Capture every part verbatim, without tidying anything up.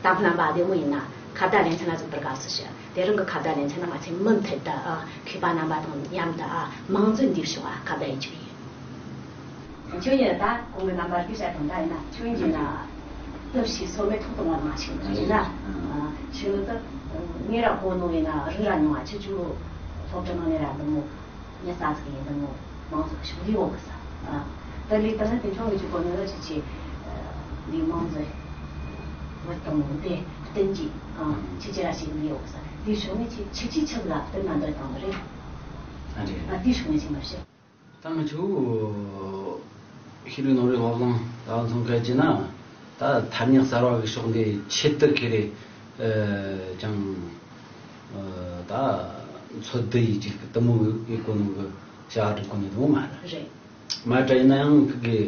ད་ཁོ་རྣམ་པ་བདེ་མོ་ཡིན་ན་ཁ་བརྡ་ལེ་ཚན་ལ་འཛུལ་བར་དགའ་བསུ་ཞུ། དེ་རིང་གི་ཁ་བརྡ་ལེ་ཚན་ནང་ང་ཚོས་མུ་མཐུད་དུ་ཨ་མཁས་པ་རྣམ་པ་དང་མཉམ་དུ་ཨ་མང་གཙོའི་འདས་ཕྱོགས་ཨ་ཁ་བརྡ་ཡེད་རྒྱུ་ཡིན། ཁྱོད་ཡིན་ད་གོང་གི་རྣམ་པར་སྐད་ཆ་དང་འདྲ་ཡིན་ན་ཁྱོད་ཡིན་ན་དུ་ཞིག་སོ་མེ་ཐོག་ཏུ་མ་མ་ཞིག་ཡིན་ན་ཁྱོད་ནི་ད་ངེད་ར་གོ་ནོ་ཡིན་ན་རི་ར་ཉུང་བ་ཆུ་ཆུ་སློབ་གྲྭ་ནང་ནས་ར་འདི་མོ་ཉི་ས་ཟིག་ཡིན་འདི་མོ་མང་ཚོགས་ཤོག་ལས་འོག་གི་ས་ད་ལས་ད་ནི་དེ་ཆུང་གི་ཆུ་གོ་ནི་ལ་ཆི་ཆི་ལས་མང་ཚོས་བར་དང་མོ་དེ་བསྟན་གྱི་ཆི་ཆི་ར་ཞིག་ལས་འོག་གི་ས་དེ་ཤོག་ནི་ཆི་ཆི་ཆི་ཆི་ལ་བསྟན་ན་འདོད་དང་རེད། ཨ་རེད། ཨ་དེ་ཤོག་ནི་ཆི་མ་བཤད། ད་ང་ཚོ་ཤེས་རིག་ནོར་བུའི་སློབ་གླིང་ད་མཚོན་མཁན་བྱས་ན་ད་ཐ་སྙད་གསར་བ་གི་ཕྱོགས་འདི་ཆེད་དུ་ཁེ་རེ་ཨ་ཀྱང་ཨ་ད་འཚོལ་བསྡུ་ཡིས་ཅིག་དུ་མོ་ཡི་གོ་ནོ་གི་བྱ་བ་སྒྲུབ་གོ་ནི་དུ་མ་རེད། རེད། མ་དྲ་ཡིན་ན་ཡང་ཁི་གི་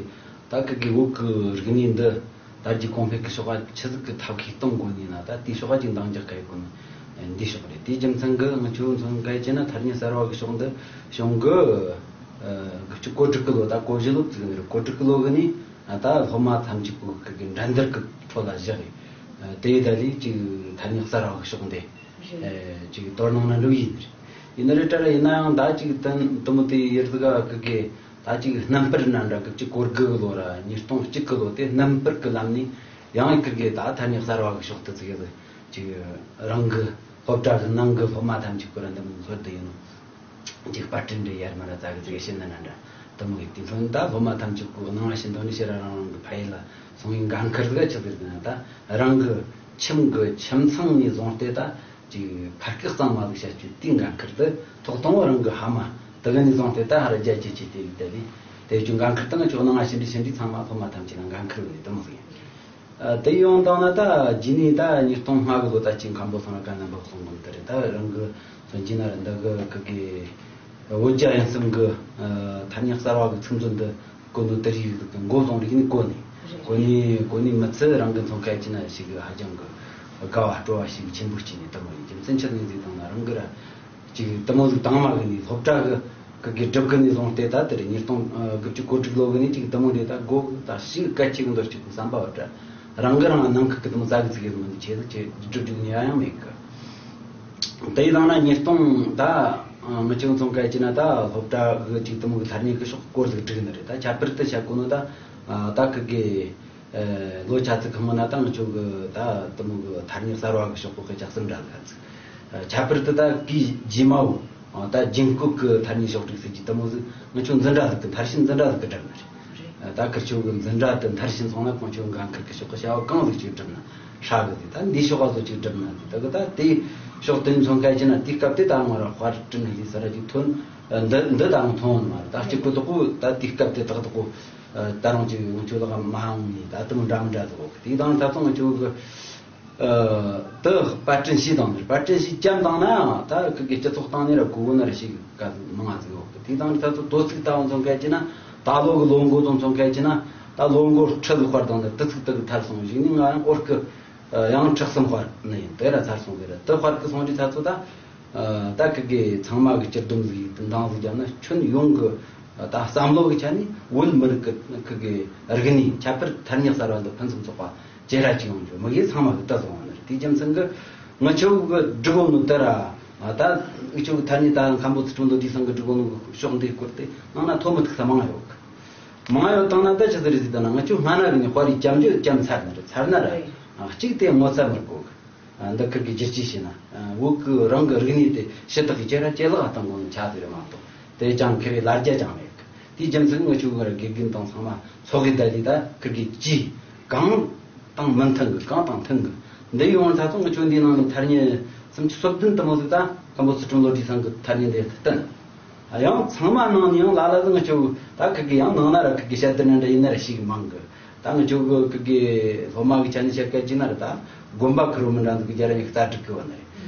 ད་ཁི་གི་བོད་གི་རིག་གནས་འདི་དར་རྒྱས་གོང་འཕེལ་གི་ཕྱོགས་ལ་ཆི་ཟིག་གི་ཐབས་ཤེས་གཏོང་དགོས་ནི་ན་ད་དེའི་ཕྱོགས་ལ་ཅིག་འདང་རྒྱག་ག་ཡི་གོ་ནི་འདི་ཕྱོགས་རེད། དེའི་རྒྱུ་མཚན་གི་ང་ཚོས་མཚོན་ག་ཡི་ཅེ་ན་ཐ་སྙད་གསར་བ་གི་ཕྱོགས་འདི་གཞུང་གི་ཨ་དགུ་བཅུ་གོ་དྲུག་གི་ལོ་ད་གོ་བཞི་ལོ་ཙིག་ནི་རེད། གོ་དྲུག་གི་ལོ་གི་ནི་ཨ་ད་སློབ་མ་ཐམས་ཅད་གི་གི་འགྲན་བསྡུར་གི་ཁྲོད་ལ་བཞག་ཡི་ཨ་དེ་ཡི་ད་ལི་ཅིག་ཐ་སྙད་གསར་བ་གི་ཕྱོགས་འདི་ཨ་ཅིག་དོ་སྣང་ན་འགྲོ་ཡིན་རེད། ཡིན་ནི་རེད་དྲ་ར་ཡིན་ན་ཡང་ད་ཅིག་དུ་དུ་མོ་དེ་ཡི་ཟིག་ག་གི་གི་ད་ཅིག་རྣམ་པར་ན་འདྲ་གི་ཅིག་གོ་དགུ་གི་ལོ་ར་ཉིས་སྟོང་གཅིག་གི་ལོ་དེ་རྣམ་པར་གི་ལམ་ནས་ཡང་ཡི་གི་གི་ད་ཐ་སྙད་གསར་བ་གི་ཕྱོགས་དུ་ཚིག་གི་ཅིག་རང་གི་སློབ་གྲྭ་གི་ནང་གི་སློབ་མ་ཐམས་ཅད་ཀྱི་ར་འདི་མོ་ཚོར་དུ་ཡིན་ནོ། ཅིག་པར་སྐྲུན་འདྲ་ཡར་མར་ར་ཙག་གི་ཙིག་བྱེད་ན་ན་འདྲ་དུ་མོ་གི་དེ་ཚོ་ད་སློབ་མ་ཐམས་ཅད་ཀྱི་སྣང་བ་བཞིན་དུ་ནི་ཕྱིར་ར་རང་རང་གི་ཕ་ཡུལ་ལ་སོང་ཡིན་འགན་ཁུར་ཟིག་ཆི་ཟིག་ན་ད་རང་གི་ཁྱིམ་གི་ཁྱིམ་ཚང་ནས་བཟུང་སྟེ་ད། ཅིག་ཕར་སྐད་གཙང་མ་ཟིག་བཤད་རྒྱུ་དེའི་འགན་ཁུར་དུ་ཐོག་དང་པོ་རང་གི་ཕ་མ་དེ་ག་ནས་བཟུང་སྟེ་ད་ཧར་རྒྱ་ཆེ་ཆེ་དེ་ཡིན་དེ་ལས་དེ་ཅུང་འགན་ཁུར་དང་ཅོག་ནང་ང་ཕྱིན་དྲི་ཕྱིན་དྲི་ཚང་མ་སློབ་མ་ཐམས་ཅད་ལ་འགན་ཁུར་བ་ནས་དེ་མོ་ཟིག་ཡིན། ཨ་དེ་ཡོང་དང་ན་ད་རྗེས་ནས་ད་ཉིས་སྟོང་ལྔ་གི་ལོ་ད་ཅིག་མཁན་པོ་སོང་ར་ག་ན་འབབ་སོང་གོ་དེ་རེད། ད་རང་གི་སོན་གྱི་ན་ར་འདི་གི་གི་གི་བོད་རྒྱ་དབྱིན་གསུམ་གི་ཨ་ཐ་སྙད་གསར་བ་གི་ཚིག་མཛོད་འདི། གོ་ནོ་དེ་རིགས་མགོ་བཟུང་རིག་ནི་གོ་ནི། རེད། གོ་ནི་གོ་ནི་མི་ཚེ་རང་གི་མཚོན་ཁ་ཅི་ན་ཞིག་ཧ་ཅང་གི་དགའ་བ་སྤྲོ་བ་ཞིག་ཆེན་པོ་སྐྱེས་ནས་དེ་མོ་ཡིན། རྒྱུ་མཚན་ཆི་ཟིག་ཟིག་དང་ན་རང་གི་ར་ཅིག་དེ་མོ་ཟིག་དང་མ་གི་ནི་སློབ་གྲྭ་གི་གི་གི་སྒྲུབ་གི་ནི་བཟུང་སྟེ་ད་དེ་རེད། ཉིས་སྟོང་དགུ་བཅུ་གོ་དྲུག་ལོ་གི་ནི་ཅིག་དེ་མོ་འདི་ད་སྒོ་ད་ཞིག་སྐད་ཅིག་འདོར་ཅིག་གི་བསམ་པ་བ་དྲ་རང་གི་རང་ནང་གི་གི་དེ་མོ་ཙག་གི་ཙིག་གི་དེ་མོ་འདི་ཆེ་ཟིག་ཆེ་སྒྲུབ་རྒྱུ་ནི་ཡང་ཡང་མེད་གི། དེ་ཡི་ནང་ན་ཉིས་སྟོང་ད་ང་ཆུང་ཚོང་སྐད་ཅིག་ན་ད་སློབ་གྲྭ་གི་ཅིག་དེ་མོ་གི་ཐ་སྙད་གི་ཤོག་སྐོར་ཟིག་བསྒྲིགས་ནི་རེད། ད་ཁྱད་པར་དུ་བྱ་གོ་ནོ་ད་ད་གི་གི་ལོ་ཆ་ཚིག་གི་སྔོན་ན་ད་ང་ཆོ་གི་ད་དེ་མོ་གི་ཐ་སྙད་གསར་བ་གི་ཤོག་གོ་གི་ལྕགས་སྲིན་འདྲ་གི་ཚིག་ཁྱད་པར་དུ་ད་གི་རྗེས་མའོ་ད་རྒྱུན་བཀོལ་གི་ཐ་སྙད་ཤོག་སྒྲིག་ཟིག་གི་དེ་མོ་ཟིག་ང་ཆོ་འཛིན་གྲྭ་ཟིག་གི་མཐར་ཕྱིན་འཛིན་གྲྭ་ཟིག་གི་བསྒྲིགས་ནི་རེད། ད་ཁིར་ཆོ་གི་འཛིན་གྲྭ་དེ་མཐར་ཕྱིན་སོང་ན་ཁོང་ཆོ་འགན་ཁུར་གི་ཤོག་གི་བྱ་བ་གང་ཟིག་ཅིག་བསྒྲུབ་ན་ཧྲ་གི་ཟིག་ད་འདི་ཤོག་ག་ཟོ་ཅིག་བསྒྲུབ་ན་ཟིག་ད་གི་ད་དེ་ཤོག་དེ་མཚོན་ཁ་ཅི་ན་དེའི་སྐབས་དེ་ད་ང་ར་དཔར་སྐྲུན་ཟིག་ས་ར་ཅིག་ཐོན། འདི་འདི་ད་ང་མཐོང་བ་མ་རེད། ད་གཅིག་པུ་དག་པོ་ད་དེའི་སྐབས་དེ་དག་དག་པོ་ད་རུང་ཅིག་ང་ཆོ་ལ་མ་འོང་ནི་ད་དེ་མོ་འདྲ་མི་འདྲ་ཟིག་གོ་གི་དེ་དང་ད་ཚོ་ང་ཆོ་གི་ཨ་དེ་པར་སྐྲུན་བྱས་དང་ནི་པར་སྐྲུན་བྱས་བཅམ་དང་ན་ད་ཁི་གི་སྤྱི་ཚོགས་སྟེང་ནས་ར་གོ་བོ་ན་ར་ཞིག་ག་མང་ང་ཟིག་ཡོད་གི་དེ་དང་ད་ཚོ་དོ་ཚིག་ད་འོང་ཚོང་སྐད་ཅི་ན་ད་ལོ་གི་ལོ་འགོ་དང་ཚོང་སྐད་ཅི་ན་ད་ལོ་འགོ་ཁྲི་གི་དཔར་དང་ད་དུ་ཚིག་དུ་གི་ཐར་སོང་ཞིག་ནི་ང་རང་ཨོར་གི་ཡང་ཁྲག་གསུམ་དཔར་ནི་ཡིན་དེ་ར་ཚར་སོང་གི་ར་དུ་དཔར་གི་སོང་རི་ད་ཚོ་ད། ད་ཁི་གེ་ཚང་མ་གི་སྤྱིར་སྡོམ་ཟིག་འདང་ཟིག་བརྒྱབ་ན་ཁྱོན་ཡོངས་གི་ད་བསམ་བློ་གི་ཆ་ནས་བོད་མི་རིགས་གི་ཁི་གེ་རིག་གནས་ཁྱད་པར་ཐ་སྙད་གསར་བ་འདི་ཕུན་སུམ་ཚོགས་པ་ཇེ་ར་ཅིག་ཡོང་རྒྱུ་མི་གེ་ཚང་མ་གི་ད་བཟང་བ་ནི་རེད། དེའི་རྒྱུ་མཚན་གི་ང་ཆོ་གི་སྒྲིག་གོ་ནོ་ད་ར་ད་ང་ཆོ་གི་ཐ་སྙད་ད་མཁན་པོ་ཚུལ་ཁྲིམས་བློ་གྲོས་ཚང་གི་སྒྲིག་གོ་ནོ་ཕྱོགས་འདི་སྐོར་དེ་ནང་ན་ཐོ་མི་ཐུག་ས་མང་ཡོད་གི། མང་ཡོད་བཏང་ན་ད་ཆི་ཟིག་རེད་ཟིག་ད་ན་ང་ཆོ་སྔ་ན་གི་ནི་དཔར་རིས་བཅམ་རྒྱུ་བཅམ་ཚར་ནི་རེད། ཚར་ན་ར་གཅིག་དེ་ངོ་ཚ་མི་དགོས་གི། འདི་ཁིར་གི་བསྒྱུར་བཅོས་བྱས་ན། བོད་ཀྱི་རང་གི་རིག་གནས་དེ་ཞུ་དག་གི་ཅེ་ར་ཅེ་ལག་བཏང་དགོས་ནི་ཆ་ཟིག་རེད་མ་གཏོགས། དེ་ཅང་ཁེ་རེ་ལ་རྒྱ་ཅང་མེད་གི། དེའི་རྒྱུ་མཚན་ངོ་ཆུ་གི་ར་དགེ་རྒན་དང་ཚང་མ་ཚོགས་གི་ད་ལི་ད་ཁིར་གི་ཅི་གང་དང་མི་མཐུན་གི་གང་དང་མཐུན་གི། འདི་ཡོང་ད་ཚོ་ངོ་ཆུ་འདི་ནང་ནས་ཐ་སྙད་སུམ་ཅུ་སོ་བདུན་དུ་མོ་ཟིག་ད་ཁམ་བུ་ཚུལ་ཁྲིམས་བློ་གྲོས་ཚང་གི་ཐ་སྙད་འདི་བསྟན། ཡང་ཚང་མ་ནང་ནས་ཡང་ལ་ལ་ཟིག་ངོ་ཆུ་ད་ཁིར་གི་ཡང་ནང་ན་ར་ཁིར་གི་བཤད་དེ་ནི་འདྲ་ཡིན་ན་ར་ཞིག་མང་གི། ད་ང་ཆོ་གི་གི་གི་སློབ་མ་གི་ཆ་ནས་བཤད་སྐད་ཅིག་ན་ར་ད་དགོན་པ་ཁུར་བོ་མི་འདྲ་འདུག་གི་རྒྱ་ར་ཉི་ཤུ་རྩ་དྲུག་གི་བ་ནི་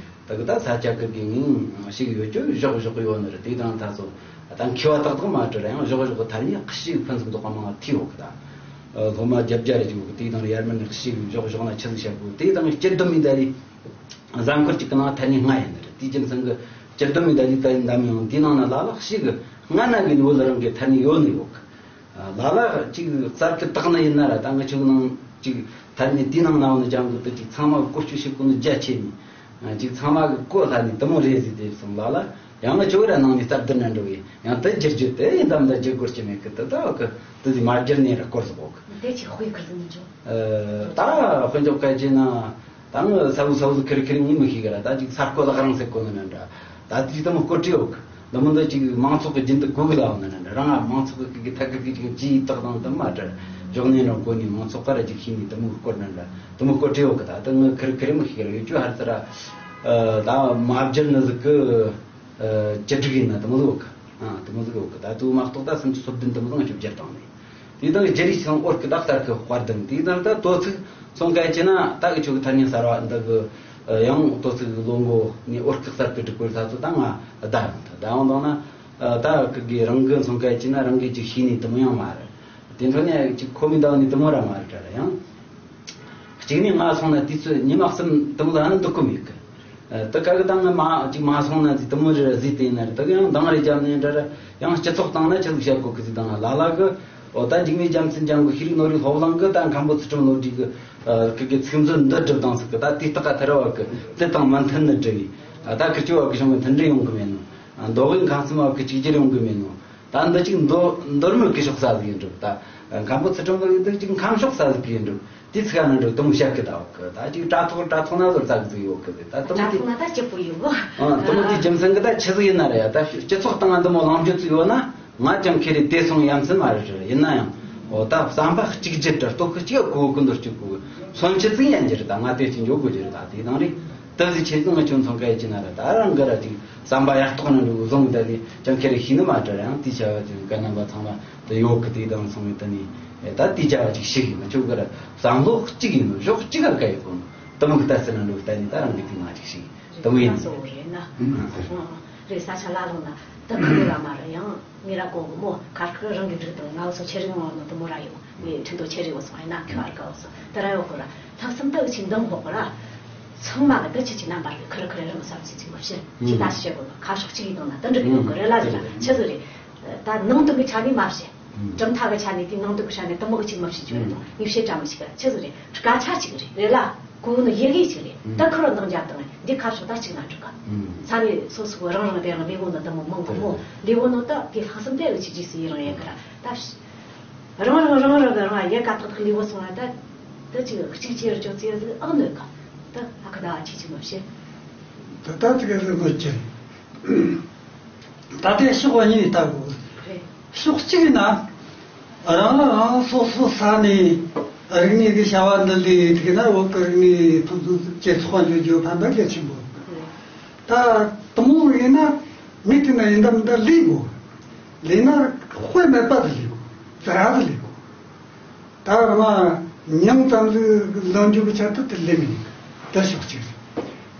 རེད། ད་གི་ད་ས་ཆ་གི་གི་ངིང་ཞིག་ཡོད་ཅོ་བཞོག་བཞོག་ཡོད་ནི་རེད། དེ་དང་ད་སོ་ད་མཁས་པ་ཏག་ཏག་མ་བྲི་ར་ཡང་བཞོག་བཞོག་ཐ་སྙད་ཞིག་ཕུན་སུམ་ཚོགས་པ་མང་ང་ཐི་ཡོད་གི་ད། སློབ་མ་བརྒྱད་བརྒྱ་རེ་ཅིག་ཡོད་གི། དེ་དང་ཡར་མར་ནི་ཞིག་བཞོག་བཞོག་ན་ཆི་ཟིག་བཤད་གོ། དེ་དང་སྤྱིར་སྡོམ་མི་ད་རེད། གཟའ་འཁོར་གཅིག་གི་ནང་ཐ་སྙད་ལྔ་ཡིན་ནི་རེད། དེའི་རྒྱུ་མཚན་གི་སྤྱིར་སྡོམ་མི་ད་རེད། ད་ཡིན་ད་མི་ཡོང་དེ་ནང་ན་ལ་ལ་ཞིག་སྔ་ན་གི་བོད་རང་གི་ཐ་སྙད་ཡོད་ནི་ཡོད་གི། ལ་ལ་ཅིག་གསར་གི་བཏགས་ནི་ཡིན་ན་ར་ད་ང་ཆོ་གི་ནང་ཅིག་ ཐད་ནས་དེའི་ནང་ན་འོ་ནི་ཅང་གི་དུ་ཅིག་ཚང་མ་གི་བཀོལ་སྤྱོད་བྱེད་དགོས་ནི་རྒྱ་ཆེ་ནི། ཅིག་ཚང་མ་གི་གོ་ལྷ་ནི་དུ་མོ་རེད་ཟེར་དེ་སོང་ལ་ལ་ཡང་ན་ཅོ་ར་ནང་ནས་སྟབས་བདེ་ན་འགྲོ་བས་ཡང་དུ་བསྒྱུར་རྒྱུ་དེ་ཡིན་དམ་ད་བསྒྱུར་དགོས་ཀྱི་མེད་གི། དུ་ད་གི་དུ་དེ་མ་བསྒྱུར་ནས་ར་སྐོར་ཟིག་གོ་གི། དེ་ཅིག་དཔེ་ཁུར་ཟིག་མི་འཇོག་ད་དཔེ་འཇོག་ག་ཅེ་ན། ད་ངི་ས་བུ་ས་བུ་ཟིག་ཁིར་ཁིར་ངི་མི་ཤེས་གི་ར། ད་ཅིག་ས་རྐོ་ལག་རང་སེ་གོ་ནི་ན་འདྲ། ད་དེ་ཅིག་དུ་མོ་སྐོར་བྲིས་ཡོད་གི། འདི་མོ་འདི་ཅིག་མང་ཚོགས་ཀྱི་རྒྱུན་དུ་གོ་གི་ལ་འོང་ན་འདྲ། རང་ང་མང་ཚོགས་ཀྱི་གི་ཐད་ཀྱི་གི་ཅིག་ཇི་ཡི་དག་དང་དུ་མ་འདྲ། ཞོག་ནས་རང་གོ་ནས་མང་ཚོགས་ཀ་ར་ཅིག་ཤེས་ནས་དུ་མོ་གི་སྐོར་འདྲ་འདྲ་དུ་མོ་སྐོར་བྲིས་ཡོད་གི། ད་དུ་ངི་ཁིར་ཁིར་མི་ཤེས་གི་ར། ཡོད་ཅུ་ཧར་ཚ་ར། ད་མ་བསྒྱུར་ནི་ཟིག་གི་ཅི་སྒྲིག་ཡིན་ན་དུ་མོ་ཟིག་ཡོད་གི། ཨ་དུ་མོ་ཟིག་ཡོད་གི། ད་དུ་མ་གཏོགས་ད་སུམ་ཅུ་སོ་བདུན་དུ་མོ་ཟིག་ང་ཆོ་བསྒྱུར་བཏང་ནས། དེ་དང་རྒྱུ་རིགས་ཤིང་འོར་གི་ད་གསར་གི་དཔར་ལྡན་དེ་དང་ད་དོ་ཚིགས་སོང་གལ་ཆེ་ན་ད་གི་ཆོ་གི་ཐ་སྙད་གསར་བ་འདི་གི་ཡང་དོ་ཚིགས་ལོ་འགོ་ནས་འོར་གི་གསར་གི་སྒྲིག་གོ་ས་ཚོ་ད་ང་བདའ་ཡོང་ཐལ། བདའ་ཡོང་དང་ན་ད་གི་གི་རང་གི་སོང་གལ་ཆེ་ན་རང་གི་ཅིག་ཤེས་ནས་དུ་མོ་ཡང་མ་རེད། དེ་འཕྲོ་ནས་ཅིག་ཁོ་མི་འདའ་ནས་དུ་མོ་ར་མ་རེད་དྲ་ར་ཡང་། གཅིག་ནས་ང་སོང་ན་དུས་ཚོད་ཉི་མ་གསུམ་དུ་མོ་ལ་ནི་འདུག་གི་མེད་གི། ད་ག་གི་ད་ང་མ་ཅིག་མ་སོང་ན་ཅིག་དུ་མོ་རེ་ར་ཟིག་དེ་ཡིན་ན་རེ་ད་གི་ཡང་འདང་རེ་རྒྱབ་ནས་འདྲ་ར་ཡང་སྤྱི་ཚོགས་སྟེང་ན་ཆི་ཟིག་བཤད་གོ་གི་ཟིག་དང་ལ་ལ་གི། འོ་ད་འཇིགས་མེད་རྒྱལ་མཚན་ཅང་གི་ཤེས་རིག་ནོར་བུའི་སློབ་གླིང་གི་ད་མཁན་པོ་ཚུལ་ཁྲིམས་བློ་གྲོས་གི་གི་གི་ཚིག་མཛོད་འདི་སྒྲུབ་དང་ཟིག་གི། ད་དེ་སྟག་ག་ཐར་བ་གི་དེ་དང་མི་མཐུན་ནི་འདྲ་བས། ད་ཁིར་ཆོ་བ་གི་ཤོང་གི་མཐུན་སྒྲིལ་ཡོང་གི་མེད་ནོ། མདོ་དབུས་ཁམས་གསུམ་བ་གི་གཅིག་གྱུར་ཡོང་གི་མེད་ནོ། ད་འདི་ཅིག་མདོ་མདོ་སྨད་ཀྱི་ཕྱོགས་ས་ཟིག་ཡིན་འགྲོ། ད་མཁན་པོ་ཚུལ་ཁྲིམས་ལ་འདི་ཅིག་ཁམས་ཕྱོགས་ས་ཟིག་ཡིན་འགྲོ། དེ་ཚིག་ན་འགྲོ་དུ་མོ་བཤད་གི་ད་ཡོད་གི། ད་ཅིག་དྲ་ཐོག་དྲ་ཐོག་ན་ཟོར་ཙག་ཟིག་ཡོད་གི། ད་དུ་མོ་དྲ་དེ་ཐོག་ན་ད་སྐྱིད་པོ་ཡོད་གི། ཨ་དུ་མོ་དེ་རྒྱུ་མཚན་གི་ད་ཆི་ཟིག་ཡིན་ན་རེད། ད་སྤྱི་ཚོགས་སྟེང་ང་འདི་མོ་ལངས་རྒྱུ་ཚིག་ཡོད་ན་ང་ཅང་ཁེ་རེ་དེ་སོང་ཡ་མཚན་མ་རེད། རེད་ཡིན་ན་ཡང་འོ་ད་བསམ་པ་གཅིག་གྱུར་དྲ་ལྟོ་གི་གཅིག་གོ་གི་འདོར་གཅིག་གོ་གི་མཚོན་ཆེད་ཟིག་ཡན་གྱི་རེད། ད་ང་དེ་ཅིག་འཇོག་དགོས་ཀྱི་རེད། ད་དེ་དང་རེད། ད་ཟིག་ཆེད་དུ་ང་ཁྱོད་ཚོ་ག་ཡི་ཅི་ན་ར་ད་རང་གི་ར་ཅིག་བསམ་པ་ཡག་ཐོག་ན་འགྲོ་བཟུང་ད་ནི་ཅང་ཁེ་རེ་ཤི་ནི་མ་དྲ་ར་ཡང་དེ་བྱ་བ་ཅིག་ག་རྣམ་པ་ཚང་མ་ད་ཡོད་གི། དེ་དང་སོང་བའི་ད་ནི་ད་དེ་བྱ་བ་ཅིག་ཤི་གི་ང་ཁྱོད་གི་ར་བསམ་བློ་གཅིག་ཡིན་ནོ་ཕྱོགས་གཅིག་ག་ག་ཡི་གོ་ནོ་དུ་མོ་གི་ད་སི་ན་འགྲོ་ད་ནི་ད་རང་གི་དེ་ང་ཅིག་ཤི་དུ་མོ་ཡིན་ན་སོ་རེད་ན་རེད། ས་ཆ་ལ་ལོང་ན་ད་གི་ར་མ་ར་ཡང་ངེ་ར་གོ་གི་མོ་ཁར་ཁི་རང་གི་འགྲིག་དང་ང་སོ་ཆེ་རིང་ངོ་ནོ་དུ་མོ་ར་ཡོད། ངས་ཁྲིན་ཏུ་ཆེ་རེ་བ་སོང་ཡིན་ན་ཁྱོད་ཨར་ཀ་བ་སོང་ད་ར་ཡོད་གོ་ར། ལྷག་བསམ་ད་འུ་ཆི་འདང་ཕོག་གོ་ར། ཚང་མ་གི་ད་ཁྱི་ཆི་རྣམ་པར་གི་ཁི་རི་ཁི་རི་རང་བསམ་ཚུལ་ཅིག་མ་བཤད། ཁྱི་ད་ཤི་བཤད་གོ་ནོ་ཁ་ཕྱོགས་གཅིག་ཡིན་དང་ན་ད་འགྲིག་ཡོད་གི་རེད་ལ་ཟེར་ར། ཆི་ཟིག་རེད། ད་ནང་དུ་གི་ཆ་ནས་མ་བཤད། གྲུབ་མཐའ་གི་ཆ་ནས་དེ་ནང་དུ་གི་ཆ་ནས་དུ་མོ་གི་ཅིག་མ་བཤད་ཆོག་རེད་དང་ངས་བཤད་གྲ་མི་ཤིག་ག་ཆི་ཟིག་རེད། སྐད་ཆ་གཅིག་རེད་རེད་ལ། གོ་ནི་ཡི་གེ་ཅིག་རེད། ད་ཁི་རོ་འདང་རྒྱབ་དང་འདི་ཁ་ཕྱོགས་ད་གཅིག་ན་འགྲིག་ག་ས་ནས་སོ་སོ་གི་རང་རང་དེ་རང་ལས་བོ་ནི་དུ་མོ་མང་གི་མོ་ལས་བོ་ནི་ད་དེ་ལྷག་བསམ་དེ་གི་ཆི་ཅིག་སི་ཡི་རང་ཡི་གི་ར་ད། རང་རང་རང་རང་གི་རང་ཡལ་ག་ཏག་ཏག་ལུས་པོ་སོང་ན་ད་ད་ཅིག་གཅིག་ཅེར་ཅོ་ཙེ་ཟིག་ཨག་ནོད་ག་ད་ཨ་ཁ་ད་ཨ་ཆི་ཆི་མ་བཤད། ད་ད་ཅིག་ཟིག་ནོད་ཅེ། ད་ལྟའི་ཕྱོགས་གཉིས་ལྟ་དགོས། རེད། ཕྱོགས་གཅིག་ན་རང་རང་སོ་སོ་ས་ནས་རིག་གནས་ཀྱི་བྱ་བ་འདི་ལས་དེ་ན་བོད་ཀྱི་རིག་གནས་ཕུན་སུམ་ཚོགས་པ་འཇོག་རྒྱུ་ཕན་པ་གལ་ཆེན་པོ། ད་དུ་མོ་ཡིན་ན་མི་དེ་ན་ཡིན་དམ་ད་ལས་དགོས། ལས་ན་དཔེ་མེད་པ་དེ་ལས་དགོས། ཙ་ར་དེ་ལས་དགོས། ད་ར་མ་མྱང་ཙམ་ཟིག་ལོན་རྒྱུ་གི་ཆེད་དུ་དེ་ལས་མིན། དེ་ཕྱོགས་གཅིག་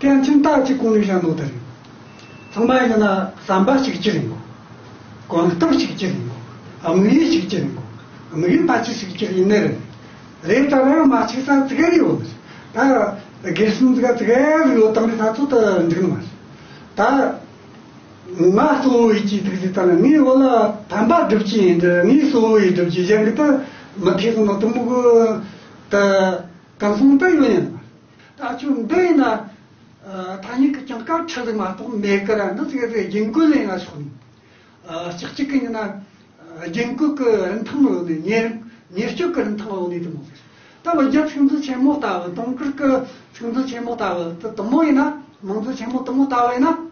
རེད། དེ་ཡང་ཁྱིམ་ད་ཅིག་གོང་ནས་བཤད་ནོ་དེ་རེད། ཚང་མ་ཡིན་ན་བསམ་པ་གཅིག་གྱུར་ཡིན་དགོས། གོམ་སྟབས་གཅིག་གྱུར་ཡིན་དགོས། དམིགས་ཡུལ་གཅིག་གྱུར་ཡིན་དགོས། དམིགས་ཡུལ་ཕལ་ཆེར་གཅིག་གྱུར་ཡིན་ནི་རེད། རེད་ད་ར་མ་གཅིག་ས་ཙི་གེ་རེ་ཡོད་མི་རེད། ད་སྒེར་སེམས་ཙི་གེ་ཙི་གེ་རེ་ཡོད་དང་རེད་ད་ཚོད་ད་འགྲིག་ནི་མ་རེད། ད། ང་གཙོ་བོ་ཡིད་ཀྱི་ཐུགས་རྗེ་དང་ངའི་བོད་ལ་ཕན་པ་སྒྲུབ་ཀྱི་ཡིན་འདི་ངའི་གཙོ་བོ་ཡིས་སྒྲུབ་ཀྱི་གཞན་གྱི་ད་མི་ཐེག་ནོ་དུ་མོ་གི་ད་གང་སོང་ད་ཡོད་ཡིན་ད་ཆུ་འདི་ཡིན་ན་ཐ་སྙད་ཀྱི་ཀྱང་སྐར་ཁྲི་ཟིག་མ་གཏོགས་མེད་ཀི་ར་འདི་ཚིག་ཚིག་རྒྱུན་བཀོལ་ལས་ང་ཕྱོགས་ནས་ལྕགས་གཅིག་གི་ཡིན་ན་རྒྱུན་བཀོལ་གི་རིན་ཐང་ཡོད་ནས་ཉེར་ཉེར་སྤྱོད་གི་རིན་ཐང་ཡོད་ནས་དུ་མོ་ཟེར་ད་བོད་རྒྱ་ཚིག་མཛོད་ཆེན་མོ་ལྟ་བུ་དུང་དཀར་གི་ཚིག་མཛོད་ཆེན་མོ་ལྟ་བུ་དུ་དུ་མོ་ཡིན་ན་མང་མཛོད་ཆེན་མོ་དུ་མོ་ལྟ་བུ་ཡིན་ན།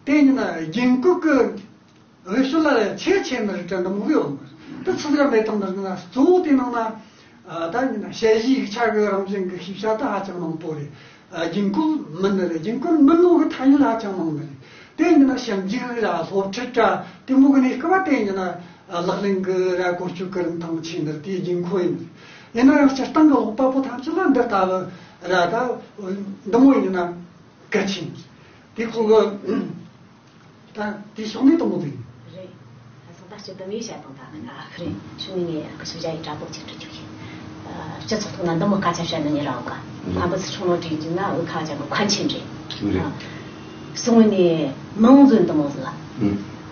དེ་ཉིན་རྒྱུན་བཀོལ་གྱི་འོས་ཤོག་ལ་ཆེས་ཆེ་ནི་རེད་དྲན་དུ་མོ་ཡོད་མོད། དེ་ཚིག་ར་མེད་དང་ནི་ན་གཙོ་བོ་དེ་ནང་ན་ད་ཉིན་དཔྱད་གཞིའི་ཡིག་ཆ་གི་རང་བཞིན་གྱི་ཤེས་བྱ་དེ་ཧ་ཅང་མང་པོ་རེད། རྒྱུན་བཀོལ་མིན་ནི་རེད། རྒྱུན་བཀོལ་མིན་ནོ་གི་ཐ་སྙད་ཧ་ཅང་མང་ནི་རེད། དེ་ཉིན་ཞིབ་འཇུག་ར་སློབ་ཁྲིད་ར་དེ་མོ་གི་གནས་སྐབས་དེ་ཉིན་ལག་ལེན་གི་ར་བཀོལ་སྤྱོད་གི་རིན་ཐང་ཆེ་ནི་རེད། དེ་རྒྱུན་བཀོལ་ཡིན་ནི་རེད། ཡིན་ན་ཡང་སྤྱིར་བཏང་གི་ཀློག་པ་པོ་ཐམས་ཅད་ལ་འདི་ལྟ་བུ་ར་ད་འདི་མོ་ཡིན་ན། གལ་ཆེན། དེ་ཁོ་གི་ད་དེ་ཕྱོགས་ནས་དང་པོ་དེ་ཡིན། རེད། ད་སོང་ད་སྤྱི་དུ་མིའི་བཤད་སྟངས་ད་ནི་ང་ཁི་རེད་ཞུ་ནི་ངས་ཁི་ཞུ་བྱ་ཡི་དྲ་པོ་ཆེ་འགྲོ་རྒྱུ་ཡིན། སྤྱི་ཚོགས་ཐོག་ན་འདི་མོ་སྐད་ཆ་བཤད་ནི་ཉེ་རང་ག་ང་བུ་ཚོ་ཁྲུང་ལོ་དྲིན་གྱི་ན་འུ་ཁ་ཅན་གི་མཁན་ཆེན་རེད། རེད། སོང་ནི་མང་ཟོན་དུ་མོ་ཟི་ལ།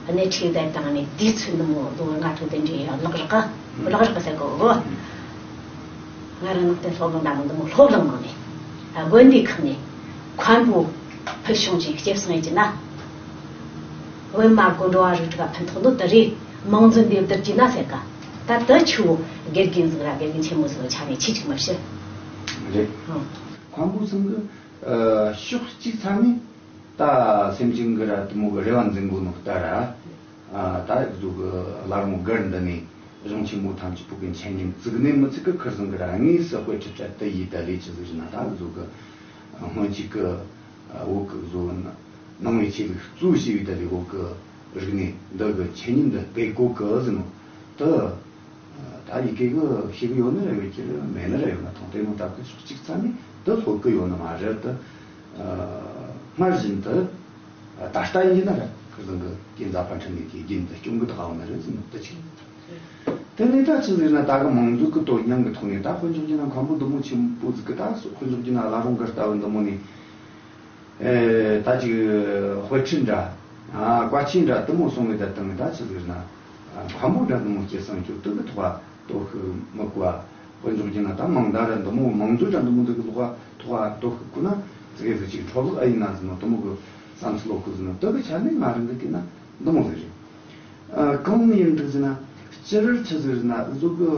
ཨ་ནི་ཁྲིད་བསྡད་དང་ནི་དུས་ཚོད་འདི་མོ་ལོ་ལྔ་དྲུག་དེ་འདྲའི་ལག་རག་ག་ལག་རག་ག་ཟེར་གོ་གོ། ང་རང་ནང་བསྟན་སློབ་གླིང་འདྲ་མི་འདི་མོ་སློབ་གླིང་ནང་ནས་དགོན་སྡེ་ཁག་ནས་མཁན་པོ་ཕུལ་བྱུང་ཅིག་སྐྱེད་སྲིང་ཡིན་གྱི་ན། བོད་མ་དགོན་འགྲོ་བ་རིགས་དྲུག་ག་ཕན་ཐོགས་ནོ་དེ་རེད། མང་གཙོ་འདེབས་བསྡུར་གྱི་ན་ཟེར་ག་ད་དེ་ཆུ་བོ་དགེ་རྒན་ཟིག་ར་དགེ་རྒན་ཆེན་མོ་ཟིག་ཆ་ནས་ཆི་ཅིག་མི་བཤད། རེད། ཨང་། མཁན་པོ་ཚང་གི་ཨ་ཕྱོགས་གཅིག་ཚ་ནས་ད་སེམས་ཅན་གི་ར་དེ་མོ་གི་རེ་བ་འཛིན་དགོས་ནོ་ལྟར་ར། ཨ་ད་གཟུགས་གི་བླ་རུང་སྒར་འདི་ནས་གཞུང་ཆེན་མོ་ཐམས་ཅད་པོ་གི་འཆད་ཉན་བཙུགས་ནས་མི་ཚིག་གི་ཁིར་ཟིང་གི་ར་དངོས་སུ་དཔེ་ཁྲིད་བྱ་དུ་ཡིས་ད་ལས་ཆི་ཟིག་རེད་ན། ད་གཟུགས་གི་སྔོན་ཆད་གི་བོད་གི་གཟུགས་ནང་བའི་ཆོས་ལུགས་གཙོ་བྱས་པའི་ད་ལས་བོད་གི་རིག་གནས་འདི་གི་འཆད་ཉན་འདི་སྤེལ་དགོས་གི་ཟིན་ནོ་དུ། ད་ཡི་གེ་གི་ཤེས་གི་ཡོད་ནི་ར་ཡོད་ཀྱི་རེད། མེད་ནི་ར་ཡོད་མ་མཐོང་། དེ་མོ་ད་གི་ཕྱོགས་གཅིག་ཚ་ནས་དུ་ལྷོད་གི་ཡོད་ནི་མ་རེད་དུ། སྔར་བཞིན་དུ། ད་ལྟ་ཡིན་གྱི་ན་ར་ཁིར་ཟིང་གི་རྒྱན་རྫ་དཔལ་ཁྲིམས་ནས་ཀྱི་རྒྱན་དུ་སྐྱོང་གི་དགའ་བ་ནི་རེད་ཟིན་ནོ་དུ་ཆིག་དེ་ནས་ད་ཆི་ཟིག་ན་ད་གི་མང་གཙོ་གི་དོན་སྙིང་གི་ཐོག་ནས་ད་དཔེ་འཇོག་རྒྱུ་ན་མཁན་པོ་འདི་མོ་ཆེན་པོ་ཟིག་གི་ད་དཔེ་འཇོག་རྒྱུ་ན་བླ་རུང་གི་ལྟ་བུ་འདི་མོ་ནས། ཨེ་ད་ཅིག་དཔེ་ཁྲིད་འདྲ། ཨ་བཀའ་ཆོས་འདྲ་དུ་མོ་གསུང་གི་ད་དང་ད་ཆི་ཟིག་ན། ཨ་མཁན་པོ་འདྲ་དུ་མོ་སྐྱེ་སང་ཅུ་དུ་གི་ཐོག་ག་དོ་ཤི་མི་གོ་བ། དཔེ་འཇོག་རྒྱུ་ན་ད་མང་ད་ར་འདི་མོ་མང་གཙོ་འདྲ་འདི་མོ་འདི་གི་ལོག་ག་ཐོག་ག་དོ་ཤི་གོ་ན་ཙི་གེ་ཟིག་ཅིག་འཕྲོ་བརླག་ཨེ་ཡིན་ན་ཟིན་ནོ་དུ་མོ་གི་བསམ་ཚུལ་ལོག་གི་ཟིན་ནོ་དུ་གི་ཆ་ནས་ང་རང་གི་དེ་ན་འདི་མོ་ཟིག་རེད། ཨ་གང་ཡིན་འདུག་ཟེར་ན། སྤྱིར་ཆི་ཟིག་ཟེར་ན་གཟུགས་གི་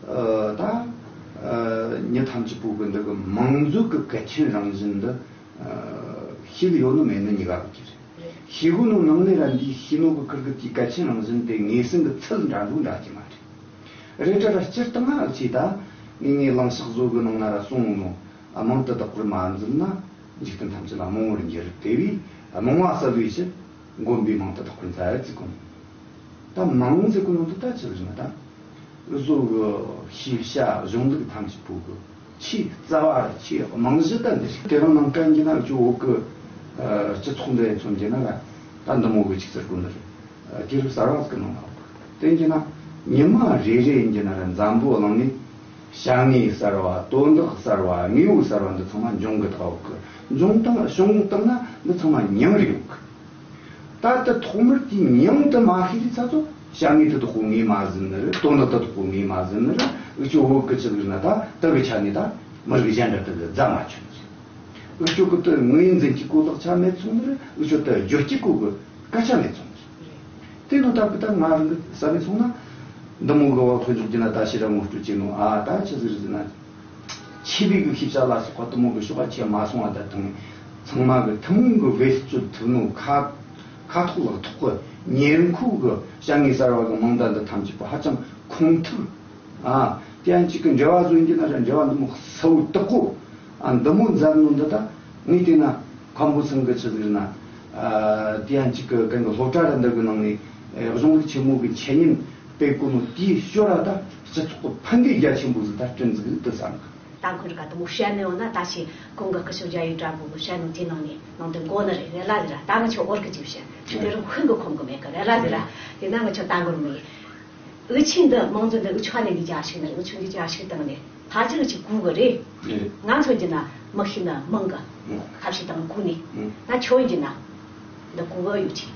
ཨ་ད་ཨ་མྱི་ཐམས་ཅད་པོ་གི་འདི་གི་མང་གཙོ་གི་གལ་ཆེན་རང་བཞིན་འདི་ཨ་ཤེས་གི་ཡོད་ནི་མེད་ནི་གཉིས་ཀ་གི་ཁྱེར། ཤེས་གོ་ནོ་ནང་ནས་ར་འདི་ཤེས་ནོ་གི་ཁིར་གི་དེའི་གལ་ཆེན་རང་བཞིན་དེ་ངེས་ཟིན་གི་ཚུལ་འདྲ་འདུག་འདྲ་གི་མ་རེད། རེད་དྲ་ར་སྤྱིར་བཏང་ང་ཆེ་ད་ངས་ངའི་གླེང་ཕྱོགས་བཟོ་གི་ནང་ན་ར་གསུངས་ནོ། ཨ་མང་དུ་བདག་པོར་མ་འཛིན་ན། འཇིག་རྟེན་ཐམས་ཅད་ལ་རྨོངས་པར་འགྱུར། དེ་བས་རྨོངས་པ་བསལ་བའི་ཕྱིར། མགོན་པོས་མང་དུ་བདག་པོར་མཛད་ཟེར་གོ་ནོ། ད་མང་ཟེར་གོ་ནོ་འདི་ད་ཆི་ཟེར་ན་ད། བཟོ་གི་ཤེས་བྱ་གཞུང་ལུགས་ཐམས་ཅད་པོ་གི་ཆེས་རྩ་བ་ར་ཆེས་རྨང་གཞི་ད་འདི་ཞིག་དེ་རིང་ནང་བཀའ་འགྱུར་ན་ཅོ་བོད་གི་ཨ་སྤྱི་ཚོགས་འདི་མཚོན་གྱི་ན་ར་ད་འདི་མོ་གི་ཆིག་ཟེར་གོ་ནི་རེད། དུས་རབས་གསར་བ་ཟིག་གི་ནང་ལ་ཡོད་གི། དེ་ཡིན་གྱི་ན་ཉི་མ་རེ་རེ་ཡིན་གྱི་ན་ར་འཛམ་བུ་གླིང་ནས་བྱ་དངོས་གསར་བ། དོན་དག་གསར་བ། དངོས་པོ་གསར་བ་འདི་ཚང་མ་འབྱུང་གི་ཐག་ཡོད་གི། འབྱུང་སྟངས་བྱུང་བཏང་ན་འདི་ཚང་མ་མྱིང་རེ་ཡོད་གི། ད་ལྟ་ཐོག་མར་དེའི་མྱིང་དུ་མ་ཤེས་དུས་ཚ་ཚོ་བྱ་དངོས་དེ་དག་གོ་ངོས་མ་ཟིན་ནི་རེད། དོན་དག་དེ་དག་གོ་ངོས་མ་ཟིན་ནི་རེད། འུ་ཆོ་བོད་གི་ཆི་ཟེར་ན་ད་དེ་གི་ཆ་ནས་ད་མི་རིགས་གཞན་འདྲ་དེ་གི་རྫ་མ་ཆོད་ནི་རེད། འུ་ཆོ་གི་དེ་ངོས་འཛིན་གྱི་གོ་ལག་ཆ་མེད་སོང་ནི་རེད། འུ་ཆོ་དེ་བརྗོད་ཀྱི་གོ་གི་སྐད་ཆ་མེད་སོང་ནི་རེད། དེ་ནོ་ད་གི་ད་ང་རང་གི་བསམ་མེད་སོང་ན་འདི་མོ་གི་བ་ཁོ་འཇོག་རྒྱུ་ན་ད་ཕྱི་ར་ངོ་སྤྲོད་བྱེད་ནོ། ཨ་ད་ཆི་ཟེར་ཟེར་ན། ཆེ་བའི་གི་ཤེས་བྱ་ལ་སོགས་པ་དུ་མོ་གི་ཕྱོགས་ཆེ་མ་སོང་བ་ད་དང་། ཚང་མ་གི་ཐུན་མོང་གི་བེད་སྤྱོད་ཐུབ་ནོ་ཁ་ཁ་ཐོག་ལག་ཐོག་གི་ཉེར་མཁོ་གི་བྱ་དངོས་གསར་བ་གི་མིང་བརྡ་འདི་ཐམས་ཅད་པོ་ཧ་ཅང་ཁུངས་ཐུབ། ཨ་དེ་ཡང་གཅིག་གི་འབྲེལ་བ་བཟོ་ཡིན་གྱི་ན་ར་འབྲེལ་བ་འདི་མོ་གསལ་བོ་དག་གོ། ཨ་འདི་མོ་མཛད་ནོ་འདི་ད་ངས་བལྟས་ན་མཁན་པོ་ཚང་གི་ཆི་ཟིག་ན། ཨ་དེ་ཡང་གཅིག་གི་གན་གི་སློབ་གྲྭ་ར་འདི་གི་ནང་ནས་ཨེ་གཞུང་ལུགས་ཆེན་མོ་གི་འཆད་ཉན་སྤེལ་གོ་ནོ་དེའི་ཞོར་ར་ད་སྤྱི་ཚོགས་གི་ཕན་བདེ་རྒྱ་ཆེན་པོ་ཟིག་ད་བསྐྲུན་ཟིག་དུ་བསམ་གི། ད་ཁོ་རི་ཀ་དུ་མོ་བཤད་ནས་འོ་ན་ད་ཞིག་གོང་གི་སྐུ་ཞབས་རྒྱ་ཡིག་དྲ་འབུ་གི་བཤད་ནོ་དེ་ནང་ནས་ནང་དུ་མགོ་ནི་རེད། རེད་ལ་ཟེར་ར། ད་ང་ཆོ་འོར་གི་ཅིག་བཤད་ཆུ་དེ་རུ་ཧུན་གི་ཁོམ་གི་མེད་གི། རེད་ལ་ཟེར་ར། དེ་ན་ང་ཆོ་ད་འགོར་མི་ཡིན། འུ་ཆོ་འདི་མང་གཙོ་འདི་འུ་ཆོ་ནས་འདི་རྒྱ་ཞིག་ནི་རེད། འུ་ཆོ་འདི་རྒྱ་ཞིག་བཏང་ནས་ཕ་ཅིག་ཅིག་གུ་གི་རེད། རེད། ང་ཚོ་འདི་ན་མི་ཤི་ན་མང་གི། ཁ་ཕྱི་དང་གུ་ནས། ང་ཆོ་འདི་ན་འདི་གུ་གི་ཡོད་ཅིག་